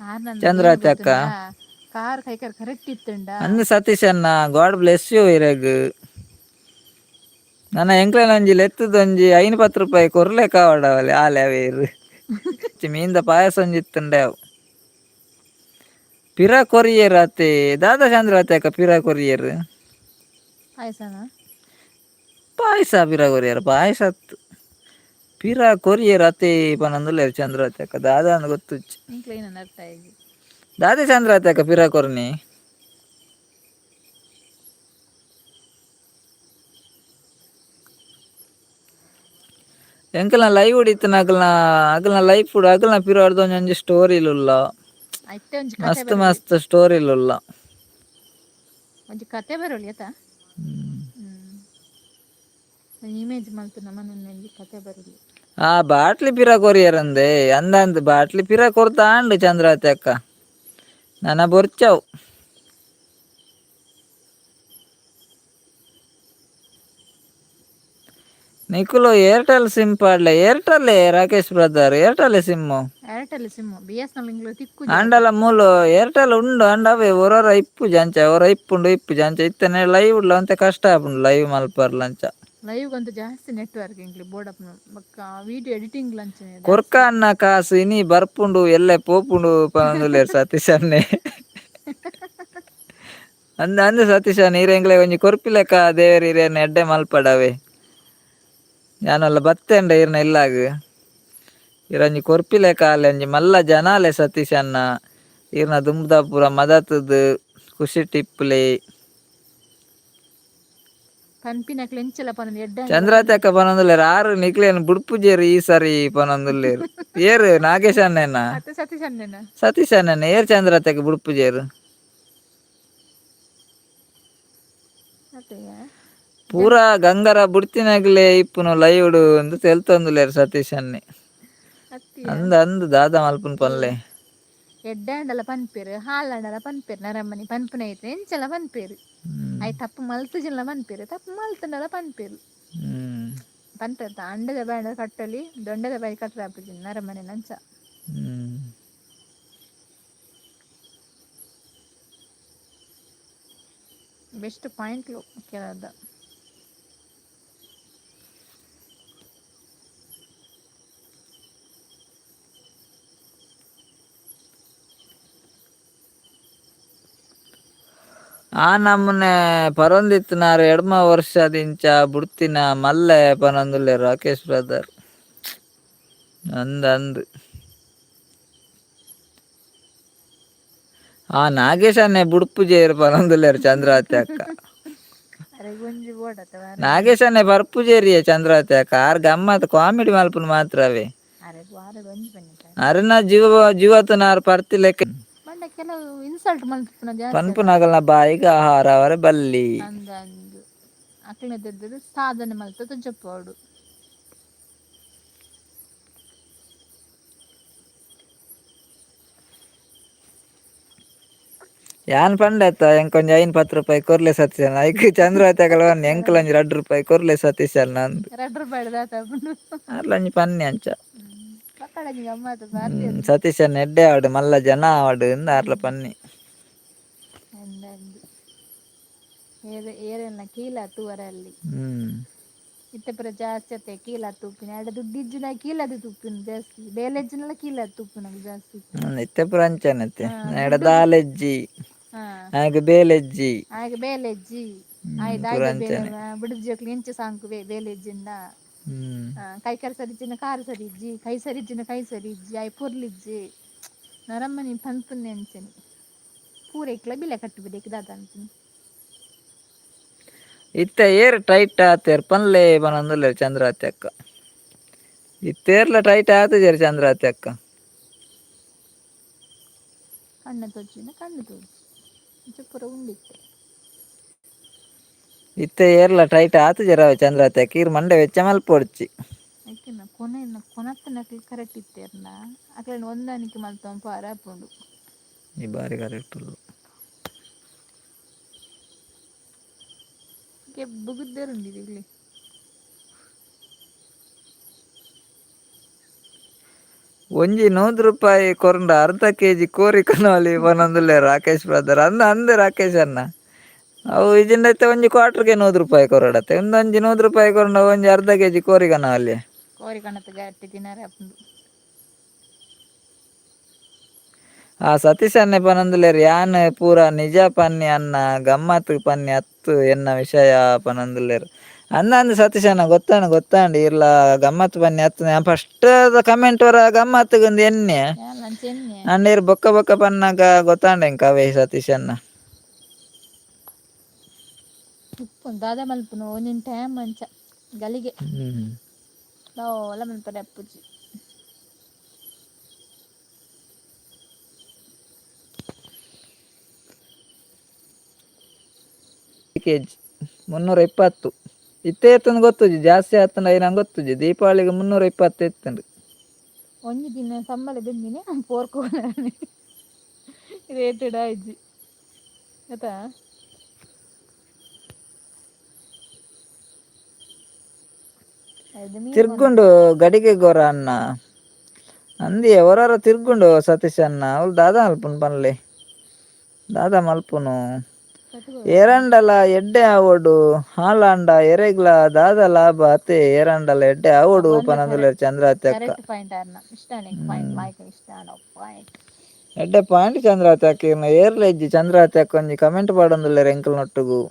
ಆರ್ನಂದು ಏನು ಚಂದ್ರಾತಕ್ಕ. ಗೊತ್ತುಂಡಾ, ಕಾರ್ ಕೈಕಾರ್ ಕರೆಕ್ಟ್ ಇತ್ತುಂಡ. ಅಂದ್ ಸತೀಶ್ ಅಣ್ಣ, ಗಾಡ್ ಬ್ಲೆಸ್ you. ಇರೆಗ್ ನನ ಎಂಕ್ಲೆನ ಒಂಜಿ ಲೆತ್ತದೊಂಜಿ 5 10 ರೂಪಾಯಿ ಕೊರ್ಲೆ ಕಾವಡವಲೆ ಆಲೆ ಅವೇರು ಮೀಂದ ಪಾಯಸ ಒಂಜಿ ಇತ್ತುಂಡೆ ಅವು ಪಿರ ಕೊರಿಯರ್ ಅತೆ. ದಾದಾ ಚಂದ್ರಾವತಿ ಅಕ್ಕ, ಪಿರ ಕೊರಿಯರ್? ಪಾಯಸನ. ಪಾಯಸ ಪಿರ ಕೊರಿಯರ್, ಪಾಯಸ ಪಿರ ಕೊರಿಯರ್ ಅತೆ ಪನೊಂದುಲ್ಲೆರ್ ಚಂದ್ರಾವತಿ ಅಕ್ಕ. ದಾದಾ ಅಂದ್ ಗೊತ್ತುಜ್ಜಿ. ಎಂಕ್ಲೇನ ಅರ್ಥ ಆಯ್ತು. ದಾದೆ ಚಂದ್ರಾವತಿ ಅಕ್ಕ ಪಿರ ಕೊರ್ನಿ? ಎಂಕಲ್ನ ಲೈವ್ ಇತ್ತಿನ ಅಗಲ್ನ ಅಗಲ್ನ ಲೈಫ್ ಅಗಲ್ನ ಪಿರ ಒಂಜಿ ಸ್ಟೋರಿಲುಲ್ಲ. ಐತೆ ಒಂಜಿ ಕತೆ ಮಸ್ತ್ ಬರೋಲಿ. ಮಸ್ತ್ ಸ್ಟೋರಿಲುಲ್ಲ. ಒಂಜಿ ಕತೆ ಬರೋಲಿ ಆತಾ. ಇಮೇಜ್ ಮಲ್ತು ನಮ್ಮನ ಒಂಜಿ ಕತೆ ಬರೋಲಿ. ಆ ಬಾಟ್ಲಿ ಪಿರ ಕೊರಿಯರಂದೆ ಅಂದಂದ್, ಬಾಟ್ಲಿ ಪಿರ ಕೊರ್ತಾ ಅಂಡ್ ಚಂದ್ರಾವತಿ ಅಕ್ಕ, ನನ ಬೊರ್ಚವು. ನಿಕುಲು ಏರ್ಟೆಲ್ ಸಿಮ್ ಪಾಡ್ಲೆ. Airtel Rakesh brother, Airtel sim. Airtel sim, BSNL ಇಂಗ್ಲ ತಿಕ್ಕು. ಆಂಡಲ ಮೂಲು ಏರ್ಟೆಲ್ ಉಂಡು, ಅಂಡ ಅವೇ ಒರೊರ ಇಪ್ಪುಜಿ ಅಂಚ, ಒರ ಇಪ್ಪುಂಡು ಇಪ್ಪುಜಿ ಅಂಚ. ಇತ್ತನೆ ಲೈವ್ ಉಡ್ಲ ಒಂತೆ ಕಷ್ಟ ಆಪುಂಡು ಲೈವ್ ಮಲ್ಪರ್ಲ ಅಂಚ. ಲೈವ್ ಅಂತ ಜಾಸ್ತಿ ನೆಟ್ವರ್ಕ್ ಇಂಗ್ಲಿ ಬೋಡಪ್ನ, ಬೊಕ್ಕ ವಿಡಿಯೋ ಎಡಿಟಿಂಗ್ ಅಂಚನೆ. ಕೊರ್ಕ ಅನ್ನ ಕಾಸು ಇನಿ ಬರ್ಪುಂಡು, ಎಲ್ಲೆ ಪೋಪುಂಡು ಪನೊಂದುಲ್ಲೆರ್ ಸತೀಶ್ ಅಣ್ಣೆ. ಅಂದ ಅಂದ ಸತೀಶ, ನೀರೆಂಗ್ಲೆ ಒಂಜಿ ಕೊರ್ಪಿಲೆಕ್ಕ ದೇವೆರ್ ಇರೇನ ಎಡ್ಡೆ ಮಲ್ಪಡವೆ. ಯಾನಲ್ಲ ಬತ್ತೆಂಡ ಇರ್ನ ಇಲ್ಲಾಗ, ಇರಂಜಿ ಕೊರ್ಪಿಲೆಕ್ಕ ಆಲೆ, ಒಂಜಿ ಮಲ್ಲ ಜನಾಲೆ ಸತೀಶ್ ಅಣ್ಣ. ಇರ್ನ ದುಂಬುದ ಪೂರ ಮದತುದು ಖುಷಿ ಟಿಪ್ಪುಲೆ. ಪನ್ಪಿನಕ್ಲು ಎಂಚಲ ಪನೊಂದು ಎಡ್ಡೆ. ಚಂದ್ರಾತಕ್ಕ ಪನೊಂದುಲ್ಲೆರ್, ಆರು ನಿಕ್ಲೇನ್ ಬುಡ್ಪುಜೆರ್ ಈ ಸರಿ ಪನೊಂದುಲ್ಲೆರ್. ಏರ್, ನಾಗೇಶ್ ಅಣ್ಣನ? ಅತ್ತೆ ಸತೀಶ್ ಅಣ್ಣನ. ಸತೀಶ್ ಅಣ್ಣನ. ಏರ್ ಚಂದ್ರಾತಕ್ಕ ಬುಡ್ಪುಜೆರ್? ಅತ್ತೆಯಾ. ಪೂರಾ ಗಂಗರ ಬುಡ್ತಿನಗಲೇ ಇಪ್ಪುನು ಲೈವ್ಡ್ ಅಂದ್ ತೆಲ್ತೊಂದುಲ್ಲೆರ್ ಸತೀಶ್ ಅಣ್ಣೆ. ಅತ್ತಿಯ. ಅಂದ್ ಅಂದ್, ದಾದ ಮಲ್ಪುನು ಪನ್ಲೆ. ಎಡ್ಡೆ ಆಂಡಲ ಪನ್ಪೆರ್, ಹಾಲಾಂಡಲ ಪನ್ಪೆರ್, ನರಮನಿ ಪನ್ಪುನ ಐತೆ ಎಂಚಲ ಪನ್ಪೆರ್. ಅಯ್ ತಪ್ಪು ಮಲ್ತುಜಿನ್ಲ ಪನ್ಪೆರ್, ತಪ್ಪು ಮಲ್ತುಂಡಲ ಪನ್ಪೆರ್. ಪನ್ಪೆರ್ ಅಂಡದ ಬಾಂಡ ಕಟ್ಟಲಿ, ದೊಂಡೆದ ಬಾಯಿ ಕಟ್ಟರೆ ಆಪುಜಿ ನರಮನಿ ನಂಚ. ಬೆಸ್ಟ್ ಪಾಯಿಂಟ್ಲು ಕೆಲದ. ಆ ನಮೂನೆ ಪರೊಂದಿತ್ತಿನಾರ್ ಎಡ್ಮ ವರ್ಷದಿಂಚ ಬುಡ್ತಿನ ಮಲ್ಲೆ ಪನೊಂದುಲ್ಲೆರ್ ರಾಕೇಶ್ ಬ್ರದರ್. ಅಂದ್ ಅಂದ್, ಆ ನಾಗೇಶನ್ನೇ ಬುಡ್ಪುಜೆರ್ ಪನೊಂದುಲ್ಲೆರ್ ಚಂದ್ರಾವತಿ ಅಕ್ಕ. ಅರೆಗ್ ಒಂಜಿ ಬೋಡತ್ತ. ನಾಗೇಶನ್ನೇ ಬರ್ಪುಜೇರಿಯೇ ಚಂದ್ರಾವತಿ ಅಕ್ಕ, ಆರ್ ಗಮ್ಮತ್ ಕಾಮಿಡಿ ಮಲ್ಪುನು ಮಾತ್ರವೇ. ಅರೆಗ್ ವಾರಡ್ ಒಂಜಿ ಬನ್ನಿ. ಅರೆನ ಜೀವ ಜೀವತನಾರ್ ಪರ್ತಿ ಲೆಕ್ಕ. ಪಂಡ ಕೆಲವು ಇನ್ಸಲ್ಟ್ ಮಲ್ಪುನ ಜಾಸ್ತಿ ಅದ. ಪನ್ಪುನಗಲ್ನ ಬಾಯಿಗ್ ಆಹಾರ ಅವರೆ ಬಲ್ಲಿ. ಅಂದ್ ಅಂದ್, ಅಕ್ಲೆನ ಸಾಧನೆ ಮಲ್ತ್ ತೋಜಪಾವೊಡು. ಯಾನ್ ಪಂಡತ್ತ ಎಂಕೊಂಜಿ 5 10 ರೂಪಾಯಿ ಕೊರ್ಲೆ ಸತೀಶಣ್ಣ ಐಕ್ ಚಂದ್ರಾವತಿ ಅಕಲ್ ಎಂಕಲ್ ಒಂಜಿ 2 ರೂಪಾಯಿ ಕೊರ್ಲೆ ಸತೀಶಣ್ಣ ಅಂದ್. 2 ರೂಪಾಯಿ ದಾತ ಆಪುಂಡು. ಅರ್ಲಂಜಿ ಪನ್ನಿ ಅಂಚ. ಪಕ್ಕಡಂಜಿ ಗಮ್ಮತ್ ಬಾರ್ದಿ. ಸತೀಶಣ್ಣ ಎಡ್ಡೆ ಆವಡ್ ಮಲ್ಲ ಜನ ಆವಡ್ ಇಂದ್ ಆರ್ಲ ಪನ್ನಿ. ಅಂದಂದು ಏರೆ ಏರೆಲ್ಲ ಕೀಲ ತೂವರಲ್ಲಿ. ಇತ್ತೆ ಪೂರ ಜಾಸ್ತಿ ಅತ್ತೆ ಕೀಲ ತೂಪಿನ ಎಡ ದುಡ್ಡು ಇಜ್ಜಿನ ಕೀಲದ ತೂಪಿನ ಜಾಸ್ತಿ ಬೇಲೆ ಇಜ್ಜಿನಲ ಕೀಲ ತೂಪಿನ ಜಾಸ್ತಿ. ಇತ್ತೆ ಪೂರ ಅಂಚನೆ ಎಡ ದಾಲೆಜ್ಜಿ ಆಗ ಬೇಲೆಜ್ಜಿ. ಆಗ ಬೇಲೆಜ್ಜಿ ಆಯ್ ಪೂರ ದಾಯ್ದ ಬೇಲೆ ಅಂಚನೆ. ಬಿಡುದು ಜೋಕ್ಲು ಇಂಚ ಸಾಂಕುವೆ ಬೇಲೆಜ್ಜಿಂದ. ಕೈ ಕಾರ್ ಸರಿ ಇಜ್ಜಿನ ಕಾರ್ ಸರಿ ಇಜ್ಜಿ ಕೈ ಸರಿ ಇಜ್ಜಿನ ಕೈ ಸರಿ ಇಜ್ಜಿ ಆಯ್ ಪೊರ್ಲಿಜ್ಜಿ ನರಮನಿ ಪನ್ಪುನೆ ಅಂಚನೆ ಪೂರೈಕ್ಲ ಬಿಲೆ ಕಟ್ಟುಬಿಡಕ್ಕೆ ದಾದ ಅಂತೀನಿ. ಇತ್ತೆ ಏರ್ ಟೈಟ್ ಆತೇರ್ ಪನ್ಲೆ ಪನೊಂದುಲ್ಲೆರ್ ಚಂದ್ರಾವತಿ ಅಕ್ಕ. ಇತ್ತೇರ್ಲ ಟೈಟ್ ಆತುಜೆರ್ ಚಂದ್ರಾವತಿ ಅಕ್ಕ. ಕಣ್ಣು ತೋಚಿನ ಕಣ್ಣು ತೋಚಿ ಇಂಚ ಪೂರ ಉಂಡಿತ್ತೆ. ಇತ್ತೆ ಏರ್ಲ ಟೈಟ್ ಆತುಜೆರ್ ಅವೆ ಚಂದ್ರಾವತಿ ಅಕ್ಕ ಈರ್ ಮಂಡೆ ವೆಚ್ಚ ಮಲ್ಪೊಡ್ಚಿ. ಐಕಿನ ಕೊನೆ ಕೊನತ್ತನಕ್ಲು ಕರೆಕ್ಟ್ ಇತ್ತೇರ್ನ ಅಕ್ಲೆನ ಹೊಂದಾಣಿಕೆ ಮಲ್ತೊಂದು ಪಾರ ಆಪುಂಡು. ಈ ಬಾರಿ ಕರೆಕ್ಟ್ ಉಲ್ಲು. ಬುಗುದ್ದೇರುಂಡು ಇಲ್ಲಿ. ಒಂಜಿ 100 ರೂಪಾಯಿ ಕೊರಂಡ ಅರ್ಧ ಕೆಜಿ ಕೋರಿ ಕನೋಲಿ ಪನೊಂದುಲ್ಲೆರ್ ರಾಕೇಶ್ ಬ್ರದರ್. ಅಂದ್ ಅಂದ್ ರಾಕೇಶ್ ಅಣ್ಣ. ಅವು ಇಜಿಂಡ ಇತ್ತೆ ಒಂಜಿ ಕ್ವಾರ್ಟರ್ಗೆ 100 ರೂಪಾಯಿ ಕೊರಡತ್ತೆ ಒಂದೊಂಜಿ 100 ರೂಪಾಯಿ ಕೊರಂಡ ಒಂಜಿ ಅರ್ಧ ಕೆಜಿ ಕೋರಿ ಕನೋಲಿ. ಕೋರಿ ಕಣತ್ ಗಟ್ಟಿ ತಿನ್ನರೆ ಆಪುಂಡು. ಆ ಸತೀಶ್ ಅಣ್ಣೆ ಪನೊಂದುಲ್ಲೆರ್ ಯಾನ್ ಪೂರ ನಿಜ ಪನ್ನಿ ಅಣ್ಣ ಗಮ್ಮತ್ ಪನ್ನಿ ಅತ್ತು ಎನ್ನ ವಿಷಯ ಪನೊಂದುಲ್ಲೆರ್. ಅಂದ ಅಂದ್ ಸತೀಶ್ ಅಣ್ಣ ಗೊತ್ತಾಂಡ್ ಗೊತ್ತಾಂಡ್ ಇರ್ಲ ಗಮ್ಮತ್ ಪನ್ನಿ ಅತ್ತು ಯಾನ್ ಫಸ್ಟ್ ಕಮೆಂಟ್ ವರ ಗಮ್ಮತ್ಗುಂದು ಎನ್ನೆ. ಯಾನ್ ಅಂಚೆನ್ನೆ. ಅಂಡ ಇರ್ ಬೊಕ್ಕ ಬೊಕ್ಕ ಪನ್ನಾಗ ಗೊತ್ತಾಂಡ್ ಎಂಕ್ ಅವೇ ಸತೀಶ್ ಅಣ್ಣ. ಉಪ್ಪು ದಾದ ಮಲ್ಪುನು ಒಂಜೊಂಜಿ ಟೈಮ್ ಅಂಚ ಗಲಿಗೆ. ದಾಲ ಮಲ್ಪರೆ ಆಪುಜಿ. ಕೆಜಿ 320 ಇತ್ತೆ ಏತಂದು ಗೊತ್ತುಜಿ ಜಾಸ್ತಿ ಆತಂಡ ಐನಂಗೆ ಗೊತ್ತುಜಿ ದೀಪಾವಳಿಗೆ 320 ಇತ್ತಂಡು. ಒಂಜಿ ದಿನ ಸಂಬಳ ಬೆಂದಿನಿ ಪೋರ್ಕು ರೇಟೆಡ್ ಆಯ್ಜಿ ಆತಾ. ತಿರ್ಗುಂಡು ಗಡಿಗೆ ಗೊರ ಅಣ್ಣ ಅಂದಿ ಒರಾರ ತಿರ್ಗುಂಡು ಸತೀಶ್ ಅಣ್ಣ ಅವ್ಲು ದಾದಾ ಮಲ್ಪುನು ಪನ್ಲೆ ದಾದಾ ಮಲ್ಪುನು. ಏರಂಡಲ ಎಡ್ಡೆ ಆವೊಡು ಹಾಲಾಂಡ ಎರೆಗ್ಲ ದಾದ ಲಾಭ ಅತೆ ಏರಂಡಲ ಎಡ್ಡೆ ಆವೊಡು ಪನೊಂದುಲ್ಲೆರ್ ಚಂದ್ರಾವತಿ ಅಕ್ಕ. ಕರೆಕ್ಟ್ ಪಾಯಿಂಟ್ ಆರ್ನ ಇಷ್ಟ ಪಾಯಿಂಟ್ ಮಾಯ್ಕ ಇಷ್ಟ ಪಾಯಿಂಟ್. ಎಡ್ಡೆ ಪಾಯಿಂಟ್ ಚಂದ್ರಾವತಿ ಅಕ್ಕ ಇರ್ನ ಏರ್ಲ ಇಜ್ಜಿ ಚಂದ್ರಾವತಿ ಅಕ್ಕ ಒಂಜಿ ಕಮೆಂಟ್ ಪಾಡೊಂದುಲ್ಲೆರ್ ಎಂಕಲ್ ನೊಟ್ಟುಗು.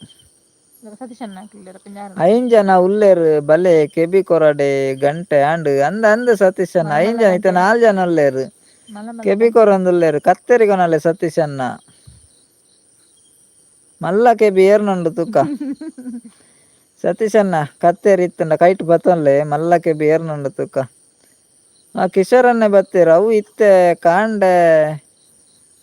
5 ಜನ ಉಲ್ಲೆರ್ ಬಲೆ ಕೆಬಿ ಕೊರಡೆ ಗಂಟೆ ಆಂಡ್ ಅಂದ ಅಂದ್ ಸತೀಶ್ ಅಣ್ಣ 5 ಜನ ಇತ್ತೆ 4 ಜನ ಉಲ್ಲೆರ್ ಕೆಬಿ ಕೊರೊಂದುಲ್ಲೆರ್ ಕತ್ತೆರಿಗೊನಲ್ಲೆ ಸತೀಶ್ ಅಣ್ಣ ಮಲ್ಲ ಕೆಬಿ ಏರ್ನುಂಡು ತೂಕ. ಸತೀಶ್ ಅಣ್ಣ ಕತ್ತೆರಿ ಇತ್ತಂಡ ಕೈಟ್ ಬತ್ತೊನ್ಲೆ ಮಲ್ಲ ಕೆಬಿ ಏರ್ನುಂಡು ತೂಕ. ಆ ಕಿಶೋರನ್ನೇ ಬತ್ತೀರ ಅವು ಇತ್ತೆ ಕಾಂಡೆ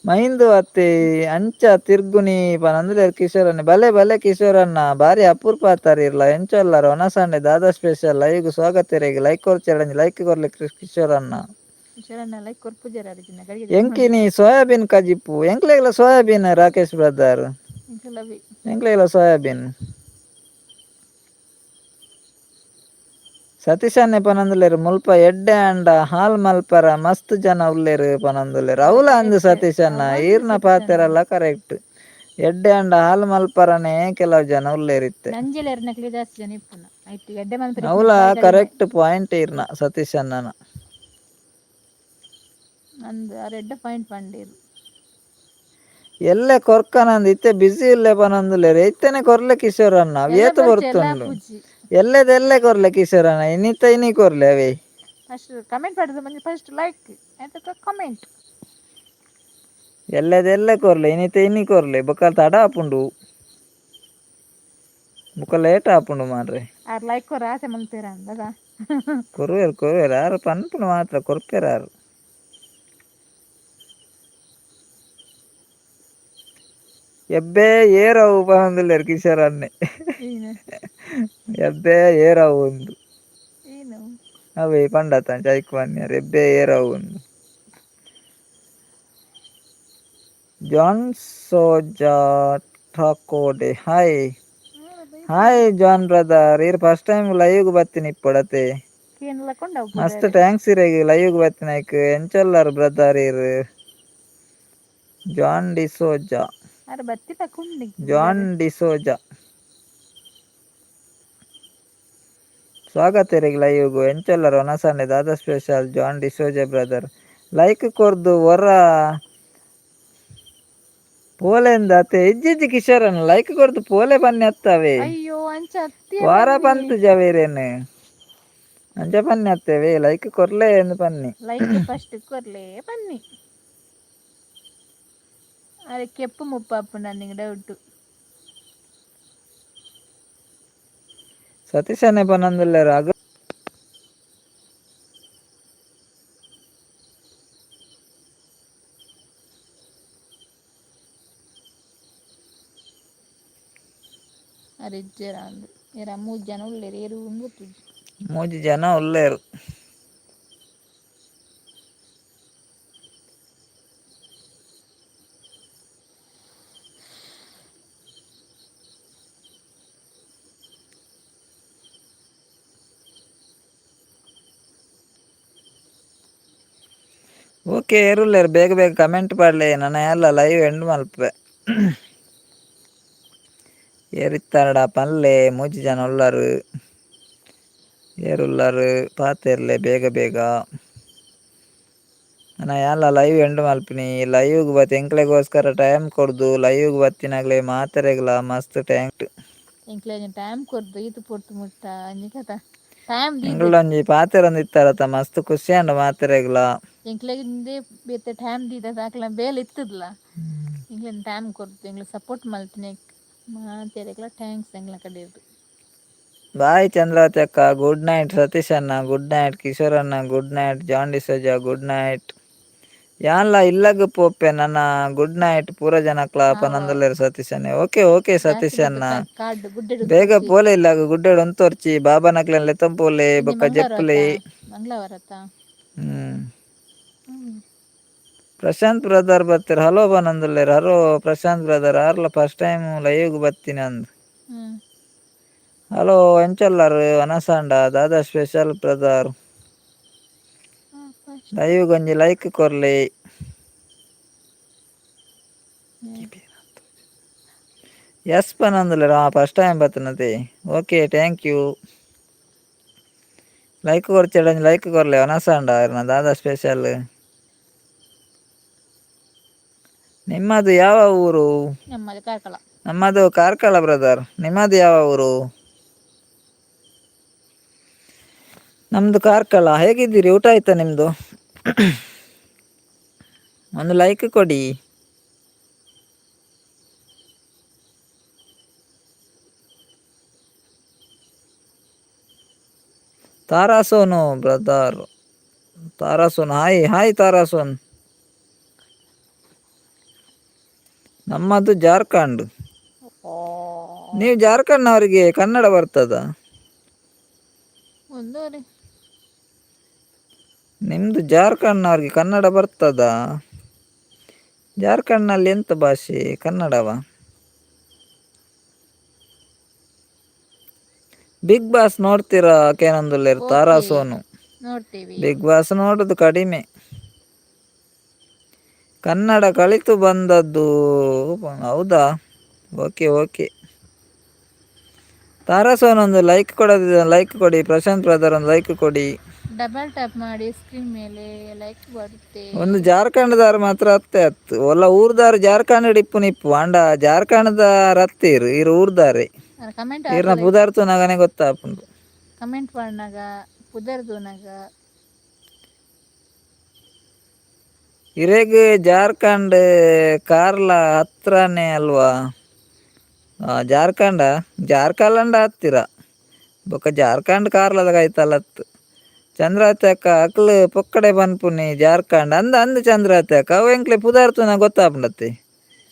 ಮೈಂದು ಅತ್ತಿ ಅಂಚ ತಿರ್ಗುನಿ ಪನೊಂದುಲ್ಲೆರ್ ಕಿಶೋರನ್ನೇ ಬಲೆ ಬಲೆ ಕಿಶೋರಣ್ಣ ಬಾರಿ ಅಪೂರ್ಪ ಆತಾರ ಇರ್ಲ ಎಂಚೊಲ್ಲರ್ ಒನಸಂಡೆ ದಾದಾ ಸ್ಪೆಷಲ್ ಲೈವ್ಗ್ ಸ್ವಾಗತ ಇರೆಗ್ ಲೈಕ್ ಕೊರ್ಚೆಡಂಜಿ ಲೈಕ್ ಕೊರ್ಲೆ ಕಿಶೋರಣ್ಣ. ಲೈಕ್ ಕೊರ್ಪುಜೆರ್ ಅರ್ಜಿನ ಗಡಿಗೆ. ಎಂಕಿನಿ ಸೋಯಾಬೀನ್ ಕಜಿಪು ಎಂಕ್ಲೆಗ್ಲ ಸೋಯಾಬೀನ್ ರಾಕೇಶ್ ಬ್ರದರ್. ಎಂಕ್ಲೆಗ್ಲ ಸೋಯಾಬೀನ್. ಸತೀಶ್ ಅಣ್ಣೆ ಪನೊಂದುಲ್ಲೆರ್ ಮುಲ್ಪ ಎಡ್ಡೆ ಆಂಡ ಹಾಲ್ ಮಲ್ಪರ ಮಸ್ತ್ ಜನ ಉಲ್ಲೆರ್ ಪನೊಂದುಲ್ಲೆರ್. ಅವ್ಲ ಅಂದ್ ಸತೀಶ್ ಅಣ್ಣ ಈರ್ನ ಪಾತೆರಲ ಕರೆಕ್ಟ್ ಎಡ್ಡೆ ಆಂಡ ಹಾಲ್ ಮಲ್ಪರನೇ ಕೆಲವು ಜನ ಉಲ್ಲೆರ್ ಇತ್ತೆ. ಅವ್ಲ ಕರೆಕ್ಟ್ ಪಾಯಿಂಟ್ ಈರ್ನ ಸತೀಶ್ ಅಣ್ಣನ. ಎಲ್ಲೆ ಕೊರ್ಕನಂದ್ ಇತ್ತೆ ಬಿಸಿ ಉಲ್ಲೆ ಪನೊಂದುಲ್ಲೆರ್ ಇತ್ತೆನೆ ಕೊರ್ಲೆ ಕಿಶೋರ್ ಅಣ್ಣ ಏತ್ ಬರ್ತುಂಡು ಎಲ್ಲೆದ ಎಲ್ಲೆ ಕೊರ್ಲೆ ಕಿಶೋರ್ ಅಣ್ಣ ಇನ್ನಿತ್ತ ಇನಿ ಕೊರ್ಲೆ ಅವೇ. ಫಸ್ಟ್ ಕಮೆಂಟ್ ಪಡೆದು ಮಂಜಿ ಫಸ್ಟ್ ಲೈಕ್ ಆಯ್ತಾ ಕಮೆಂಟ್. ಎಲ್ಲೆದ ಎಲ್ಲೆ ಕೊರ್ಲೆ ಇನ್ನಿತ್ತ ಇನಿ ಕೊರ್ಲೆ ಬೊಕ್ಕ ತಡ ಆಪುಂಡು ಬೊಕ್ಕ ಲೇಟ್ ಆಪುಂಡು ಮಾರ್ರೆ. ಆರ್ ಲೈಕ್ ಕೊರ ಆಸೆ ಮಲ್ಪೇರ ಅಂದದ. ಕೊರುವೆರ್ ಕೊರುವೆರ್ ಆರು ಪನ್ಪುನು ಮಾತ್ರ ಕೊರ್ಪೆರ್ ಆರು. ಎಬ್ಬೆ ಏರವು ಪನೊಂದುಲ್ಲೆರ್ ಕಿಶೋರ್ ಅಣ್ಣೆ. ಎಬ್ಬೆ ಏರವು ಉಂದು. ಅವೇ ಪಂಡತ ಐಕ್ ಪನ್ಯರ್ ಎಬ್ಬೆ ಏರವು ಉಂದು. John Soja ಠಾಕೋಡೆ, hi hi John brother. ಈರ್ first time live ಬತ್ತೀನಿ ಇಪ್ಪಡತೆ. ಕೇನಲಕೊಂಡ. ಮಸ್ತ್ thanks ಇರೆಗ್ ಲೈವ್ ಬತ್ತಿನೈಕ್. ಎಂಚೊಲ್ಲಾರ್ ಬ್ರದರ್ ಈರ್? ಜಾನ್ ಡಿಸೋಜಾ. ಅರೆ ಬತ್ತಿ ತಕೊಂಡಿ. ಜಾನ್ ಡಿಸೋಜಾ, ಸ್ವಾಗತ ಇರೆಗ್ ಲೈವ್ಗು. ಎಂಚೊಲ್ಲಾರ್ ಒನಸಂಡೆ ದಾದ special? John D'Souza brother, like ಕೊರ್ದು ಒರ ಪೋಲೆಂದ ಅತ್ತೆ. ಇಜ್ಜಿಜ್ಜಿ ಕಿಶೋರನ್, ಲೈಕ್ ಕೊರ್ದು ಪೋಲೆ ಬನ್ನಿ ಅತ್ತವೆ. ಅಯ್ಯೋ, ಅಂಚ ಅತ್ತಿ. ವಾರ ಬಂತು ಜವೇರೇನು, ಅಂಚ ಬನ್ನಿ ಅತ್ತೇವೆ, ಲೈಕ್ ಕೊರ್ಲೆ ಎಂದು ಬನ್ನಿ. ಲೈಕ್ ಫಸ್ಟ್ ಕೊರ್ಲೆ ಬನ್ನಿ. ಅರೆ ಕೆಪ್ಪು ಮುಪ್ಪಾಪು ನನಗೆ ಡೌಟ್. ಸತೀಶನೇ ಪನಂದುಲ್ಲೆರ್ ಅಗ. ಅರೆ ಇಜ್ಜೆರ ಅಂದು ಏರ ಮೂರು ಜನ ಉಳ್ಳೇರು, ಏರು ಗೊತ್ತುಜ್ಜಿ. ಮೂಜಿ ಜನ ಉಲ್ಲೇರು. ಓಕೆ, ಏರುಲ್ಲೇರು, ಬೇಗ ಬೇಗ ಕಮೆಂಟ್ ಪಾಡ್ಲೆ. ನನ್ನ ಎಲ್ಲ ಲೈವ್ ಎಂಡ್ ಮಲ್ಪೆ. ಏರಿತ್ತಾರಡ ಪನ್ಲೆ. ಮೂಜಿ ಜನ ಉಲ್ಲರು, ಏರುಲ್ಲರು ಪಾತೆರ್ಲೆ ಬೇಗ ಬೇಗ. ನಾ ಯಾನ್ಲ ಲೈವ್ ಎಂಡ್ ಮಲ್ಪಿನಿ. ಲೈವ್ಗ್ ಬತ್ತಿ ಎಂಕ್ಲೆಗೋಸ್ಕರ ಟೈಮ್ ಕೊರ್ದು ಲೈವ್ಗ್ ಬತ್ತಿನಾಗ್ಲೆ ಮಾತೆರೆಗ್ಲ ಮಸ್ತ್ thank. ಎಂಕ್ಲೆಗ್ ಟೈಮ್ ಕೊರ್ದು ಈತ್ ಪೊರ್ತು ಮುಟ್ಟ ಅಂಜಿ ಕಥ ಟೈಮ್ ದೀದ್. ಎಂಕ್ಲೊಂಜಿ ಪಾತೆರೊಂದು ಇತ್ತಾರತ, ಮಸ್ತ್ ಖುಷಿ ಆಂಡ್ ಮಾತೆರೆಗ್ಲ. ಎಂಕ್ಲೆಗ್ ಇಂದೇ ಬೇತೆ ಟೈಮ್ ದೀದ ಅಕ್ಲೆನ ಬೇಲೆ ಇತ್ತದ್ಲ. ಎಂಕ್ಲೆನ್ ಟೈಮ್ ಕೊರ್ದು ಎಂಕ್ಲೆ ಸಪೋರ್ಟ್ ಮಲ್ತಿನೆಕ್ ಮಾತೆರೆಗ್ಲ thanks ಎಂಕ್ಲ ಕಡೆರ್ದ್. ಬಾಯ್ ಚಂದ್ರಾವತಿ ಅಕ್ಕ, ಗುಡ್ ನೈಟ್. ಸತೀಶ್ ಅಣ್ಣ ಗುಡ್ ನೈಟ್, ಕಿಶೋರ್ ಅಣ್ಣ good night, John D'Souza good night. ಯಾನ್ಲ ಇಲ್ಲಗ್ ಪೋಪೆ ನನ, ಗುಡ್ ನೈಟ್ ಪೂರ ಜನಕ್ಲ ಪನೊಂದುಲ್ಲೆರ್ ಸತೀಶ್ ಅಣ್ಣೆ. ಓಕೆ ಓಕೆ ಜಾಸ್ತಿ ಸತೀಶ್ ಅಣ್ಣ. ಕಾಡ್ ಗುಡ್ಡೆಡ್. ಬೇಗ ಪೋಲೆ, ಇಲ್ಲಗ್ ಗುಡ್ಡೆಡ್ ಉಂತೊರ್ಚಿ, ಬಾಬಾನಕ್ಲೆನ್ ಲೆತ್ತೊಂದು ಪೋಲೆ. ಇನಿ ಬೊಕ್ಕ ಮಂಗಳವಾರ. ಜೆಪ್ಪುಲೆ. ಅತ್ತ, ಮಂಗಳವಾರ ಅತ್ತ? ಹ್ಮ್. ಪ್ರಶಾಂತ್ ಬ್ರದರ್ ಬತ್ತೆರ್, ಹಲೋ ಪನೊಂದುಲ್ಲೆರ್. ಹಲೋ ಪ್ರಶಾಂತ್ ಬ್ರದರ್, ಆರ್ಲ ಫಸ್ಟ್ ಟೈಮ್ ಲೈವ್ಗ್ ಬತ್ತಿನ ಅಂದ್. ಹಲೋ, ಎಂಚೊಲ್ಲರ್? ವನಸಾಂಡ ದಾದಾ special brother? First. Live ಒಂಜಿ ಲೈಕ್ ಕೊರ್ಲೆ. ಎಸ್ ಪನೊಂದುಲ್ಲೆರ್. ಹಾ, ಫಸ್ಟ್ ಟೈಮ್ ಬತ್ತಿನತೆ. Okay, thank you. Like ಕೊರ್ಚೆಡ ಒಂಜಿ ಲೈಕ್ ಕೊರ್ಲೆ. ವನಸಾಂಡ ಇರ್ನ ದಾದಾ ಸ್ಪೆಷಲ್? ನಿಮ್ಮದು ಯಾವ ಊರು? ನಮ್ಮದು ಕಾರ್ಕಳ. ನಮ್ಮದು ಕಾರ್ಕಳ ಬ್ರದರ್. ನಿಮ್ಮದು ಯಾವ ಊರು? ನಮ್ದು ಕಾರ್ಕಳ. ಹೇಗಿದ್ದೀರಿ? ಊಟ ಆಯ್ತಾ ನಿಮ್ದು? ಒಂದು ಲೈಕ್ ಕೊಡಿ. ತಾರಾ ಸೋನು ಬ್ರದರ್, ತಾರಾ ಸೋನು, ಹಾಯ್ ಹಾಯ್ ತಾರಾ ಸೋನ್. ನಮ್ಮದು ಜಾರ್ಖಂಡ್. ನೀವು ಜಾರ್ಖಂಡ್ನವರಿಗೆ ಕನ್ನಡ ಬರ್ತದ? ಒಂದೂವರೆ. ನಿಮ್ದು ಜಾರ್ಖಂಡ್ನವರಿಗೆ ಕನ್ನಡ ಬರ್ತದ? ಜಾರ್ಖಂಡ್ನಲ್ಲಿ ಎಂತ ಭಾಷೆ, ಕನ್ನಡವ? ಬಿಗ್ ಬಾಸ್ ನೋಡ್ತೀರಾ ಕೇನೊಂದುಲ್ಲೆರ್ ತಾರಾ ಓಕೆ. ಸೋನು. ನೋಡ್ತೀವಿ. ಬಿಗ್ ಬಾಸ್ ನೋಡುದು ಕಡಿಮೆ. ಕನ್ನಡ ಕಲಿತು ಬಂದದ್ದು, ಹೌದಾ? ಓಕೆ ಓಕೆ ತಾರಾ ಸೋನ್, ಒಂದು ಲೈಕ್ ಕೊಡೋದಿದೆ, ಲೈಕ್ ಕೊಡಿ. ಪ್ರಶಾಂತ್ ಬ್ರದರ್, ಒಂದು ಲೈಕ್ ಕೊಡಿ. ಡಬಲ್ ಟ್ಯಾಪ್ ಮಾಡಿ ಸ್ಕ್ರೀನ್ ಮೇಲೆ, ಲೈಕ್ ಬರುತ್ತೆ. ಒಂದು ಜಾರ್ಖಂಡ್ದಾರ್ ಮಾತ್ರ ಅತ್ತೆ ಅತ್ತು ಒಲ್ಲ ಊರ್ದಾರ್. ಜಾರ್ಖಂಡ್ ಇಪ್ಪು ನಿಪ್ಪು ಅಂಡ ಜಾರ್ಖಂಡ್ದ ರತ್ತೀರ್ ಇರು ಊರ್ದಾರೆ. ಕಮೆಂಟ್. ಇರ್ನ ಪುದಾರ್ತು ನಗನೆ ಗೊತ್ತಾಪುಂಡು. ಕಮೆಂಟ್ பண்ணಾಗ ಪುದರ್ದೂನಾಗ. ಇರೆಗ್ ಜಾರ್ಖಂಡ್ ಕಾರ್ಲ ಹತ್ರನೇ ಅಲ್ವಾ? ಜಾರ್ಖಂಡ ಜಾರ್ಖಂಡ್ ಹತ್ತಿರ ಬೊಕ್ಕ ಜಾರ್ಖಂಡ್ ಕಾರ್ಲದ ಕೈತಲತ್ತು. ಚಂದ್ರಾವತಿ ಅಕ್ಕ, ಅಕ್ಲು ಪೊಕ್ಕಡೆ ಪನ್ಪುನಿ ಜಾರ್ಖಂಡ್ ಅಂದ ಅಂದ್. ಚಂದ್ರಾವತಿ ಅಕ್ಕ, ಅವು ಎಂಕ್ಲೆ ಪುದಾರ್ತುನ ಗೊತ್ತಾಪುಂಡತ್ತೆ.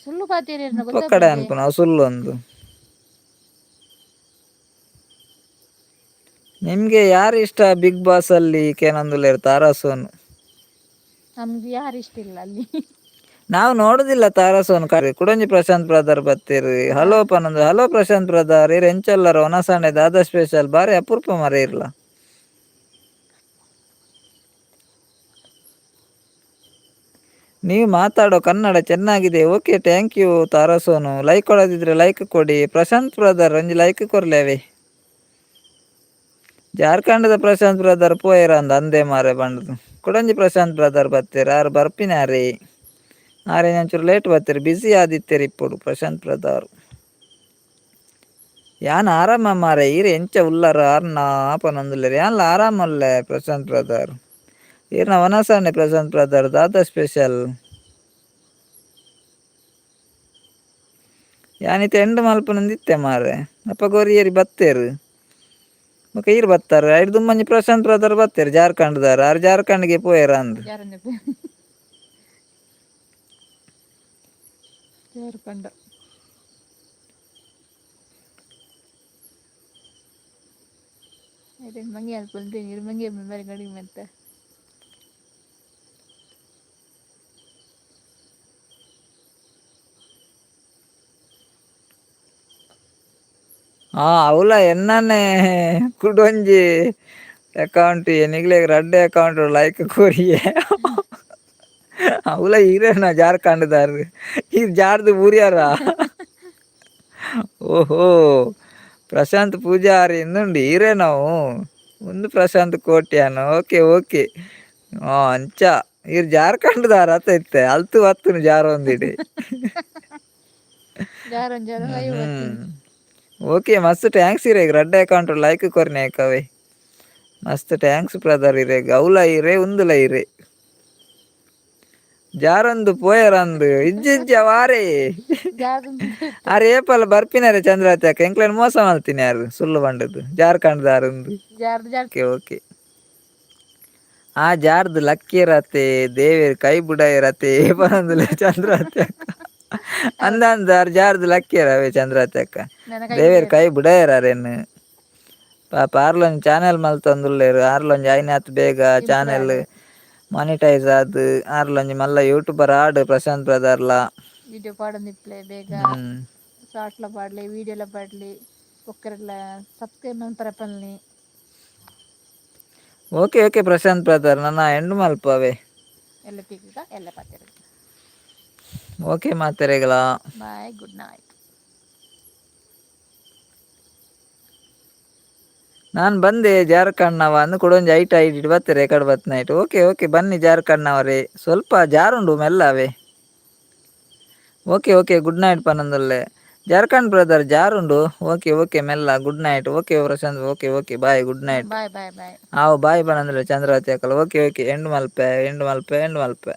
ಸುಳ್ಳು ಪಾತೇರಿ. ಪೊಕ್ಕಡೆ ಅನ್ಪುನ, ಅವು ಸುಳ್ಳು ಒಂದು. ನಿಮ್ಗೆ ಯಾರು ಇಷ್ಟ ಬಿಗ್ ಬಾಸ್ ಅಲ್ಲಿ ಕೇನೊಂದುಲ್ಲೆರ್ ತಾರಾ ಸೋನು. ನಮ್ಗೆ ಯಾರು ಇಷ್ಟ ಇಲ್ಲ ಅಲ್ಲಿ. ನಾವು ನೋಡುದಿಲ್ಲ ತಾರಸೋನ್. ಕುಡೊಂಜಿ ಪ್ರಶಾಂತ್ ಬ್ರದರ್ ಬತ್ತೀರಿ, ಹಲೋ ಪನೊಂದು. ಹಲೋ ಪ್ರಶಾಂತ್ ಬ್ರದರ್, ಇರ್ ಎಂಚಲ್ಲರ? ಒನಸಾಂಡೆ ದಾದ ಸ್ಪೆಷಲ್? ಬಾರಿ ಅಪರೂಪ ಮರ ಇರ್ಲ. ನೀವು ಮಾತಾಡೋ ಕನ್ನಡ ಚೆನ್ನಾಗಿದೆ. Okay, thank you ತಾರಸೋನು. Like ಕೊಡೋದಿದ್ರೆ like ಕೊಡಿ. ಪ್ರಶಾಂತ್ ಬ್ರದರ್, ಒಂಜಿ ಲೈಕ್ ಕೊರ್ಲೇವೆ. ಜಾರ್ಖಂಡದ ಪ್ರಶಾಂತ್ ಬ್ರದರ್ ಪೋಯರ ಅಂದ ಅಂದೇ ಮಾರೆ ಬಂಡದು. ಕುಡಂಜಿ ಪ್ರಶಾಂತ್ ಬ್ರದರ್ ಬತ್ತೀರ, ಆರು ಬರ್ಪಿನಾರೇ. ಆರೆ ಒಂಚೂರು ಲೇಟ್ ಬತ್ತೀರಿ, ಬ್ಯುಸಿ ಆದಿತ್ತೀರಿ ಇಪ್ಪಡು ಪ್ರಶಾಂತ್ ಬ್ರದರ್. ಯಾನ್ ಆರಾಮ ಮಾರೆ, ಈರ್ ಎಂಚ ಉಲ್ಲರ ಆರ್ನ ಪನೊಂದುಲ್ಲೆರ್. ಯಾನ್ಲ ಆರಾಮಲ್ಲೆ ಪ್ರಶಾಂತ್ ಬ್ರದರ್. ಈರ್ನ ವನಸಾನೆ ಪ್ರಶಾಂತ್ ಬ್ರದರ್, ದಾದ ಸ್ಪೆಷಲ್? ಯಾನಿತ್ತೆ ಎಂಡ್ ಮಲ್ಪುನಂದಿತ್ತೆ ಮಾರೆ, ಅಪ್ಪ ಕೊರಿಯರಿ ಬತ್ತೇರು. ಬೊಕ ಈರ್ ಬತ್ತಾರೆ ಐಡ್ ದುಂಬಂಜಿ ಪ್ರಶಾಂತ್ ಬ್ರದರ್ ಬತ್ತೇರು ಜಾರ್ಖಂಡ್ದಾರ್. ಆರ್ ಜಾರ್ಖಂಡ್ಗೆ ಪೋಯೆರ ಅಂದ್. ಜಾರ್ಖಂಡ್. ಮಂಗೆ ಅನ್ಕೊಂತೀನಿ, ಮಂಗೆ ಬೇರೆ ಕಡಿಮೆ ಮತ್ತೆ. ಆ ಅವಲ ಎನ್ನನೆ ಕುಡೊಂಜಿ ಅಕೌಂಟ್ ನಿಗ್ಲೆಗ್ ರಡ್ಡ್ ಅಕೌಂಟ್ ಲೈಕ್ ಕೊರಿಯೆ. ಅವಲ ಈರೇನ ಜಾರ್ಖಂಡ್ದಾರ್? ಈರ್ ಜಾರ್ದು ಊರ್ಯಾರ? ಓಹೋ, ಪ್ರಶಾಂತ್ ಪೂಜಾರಿ ಇಂದುಂಡು, ಈರೇ ನಾವು ಒಂದು ಪ್ರಶಾಂತ್ ಕೋಟ್ಯಾನ. ಓಕೆ ಓಕೆ, ಅಂಚ ಈರ್ ಜಾರ್ಖಂಡ್ದಾರ ಅತ್ತ ಇತ್ತೆ ಅಲ್ತು ಬತ್ತುನು ಜಾರೊಂದಿಡೆ. ಜಾರೊಂದು ಜಾರ ಲೈವ್. ಓಕೆ, ಮಸ್ತ್ thanks ಇರೇಗ್. ರಡ್ಡ್ ಅಕೌಂಟ್ ಲೈಕ್ ಕೊರ್ನೆ ಕವೆ, ಮಸ್ತ್ thanks brother ಇರೇಗ್. ಅವಲ ಇರೇ ಉಂದುಲ ಇರೇ ಜಾರೊಂದು ಪೋಯರಂದು ಇಜ್ಜಿ ವಾರೇ. ಆರ್ ಏಪಲ ಬರ್ಪಿನಾರೆ ಚಂದ್ರಾವತಿ ಅಕ್ಕ, ಎಂಕ್ಲೆನ್ ಮೋಸ ಮಲ್ತೀನಿ ಯಾರು ಸುಳ್ಳು ಬಂಡದು ಜಾರ್ಖಂಡ್ದಾರುಂದು. ಓಕೆ ಓಕೆ, ಆ ಜಾರ್ದು ಲಕ್ಕಿರತೆ, ದೇವೇರ್ ಕೈ ಬುಡಾಯಿರತೆ ಪನೊಂದುಲ್ಲೆ ಚಂದ್ರಾವತಿ ಅಕ್ಕ. ಅಂದ ಅಂದ ಆರ್ ಜಾರ್ದು ಲಕ್ಕಿಯರ ಅವೇ ಚಂದ್ರಾವತಿ ಅಕ್ಕ, ದೇವೇರ್ ಕೈ ಬುಡಾಯರ. ಪಾಪ ಆರ್ಲೊಂಜಿ ಚಾನೆಲ್ ಮಲ್ತೊಂದುಲ್ಲೆರ್. ಆರ್ಲೊಂಜಿ ಆಯ್ನಾತ್ ಬೇಗ ಚಾನೆಲ್ ಮಾನಿಟೈಸ್ ಆದ್ ಆರ್ಲೊಂಜಿ ಮಲ್ಲ ಯೂಟ್ಯೂಬರ್ ಆಡ್ ಪ್ರಶಾಂತ್ ಬ್ರದರ್ಲ. ವಿಡಿಯೋ ಪಾಡೊಂದಿಪ್ಲೆ ಬೇಗ. ಶಾರ್ಟ್ಲ ಪಾಡ್ಲಿ, ವಿಡಿಯೋಲ ಪಾಡ್ಲಿ, ಒಕ್ಕರೆಲ್ಲ ಸಬ್ಸ್ಕ್ರೈಬ್ ಮನ್ಪರೆ ಪನ್ಲೆ. Okay okay Prashant brother, ನನ್ನ ಎಂಡ್ ಮಲ್ಪವೆ. ಎಲ್ಲ ತಿಕ್ಕ ಎಲ್ಲ ಪಾತೆರ. ಓಕೆ ಮಾತೆರೆಗಳ. Bye, good night. ನಾನು ಬಂದೆ ಜಾರ್ಖಂಡ್ನವ ಅಂದು ಕೂಡ ಒಂಜಿ ಐಟ್ ಐಡಿ ಬತ್ತಾರೆ ಕಡೆ ಬತ್ night. Okay okay, ಬನ್ನಿ ಜಾರ್ಖಂಡ್ನವರೇ. ಸ್ವಲ್ಪ ಜಾರುಂಡು ಮೆಲ್ಲವೇ. Okay okay, good night ಪನೊಂದುಲ್ಲೆ. ಜಾರ್ಖಂಡ್ brother ಜಾರುಂಡು. Okay okay, ಮೆಲ್ಲ good night. Okay Prashant, okay okay, bye, good night. Bye bye bye. ಆವು ಬಾಯ್ ಪನೊಂದುಲ್ಲೆ ಚಂದ್ರಾವತಿ ಅಕ್ಕಲ. Okay okay, end ಮಲ್ಪೆ end ಮಲ್ಪೆ end ಮಲ್ಪೆ.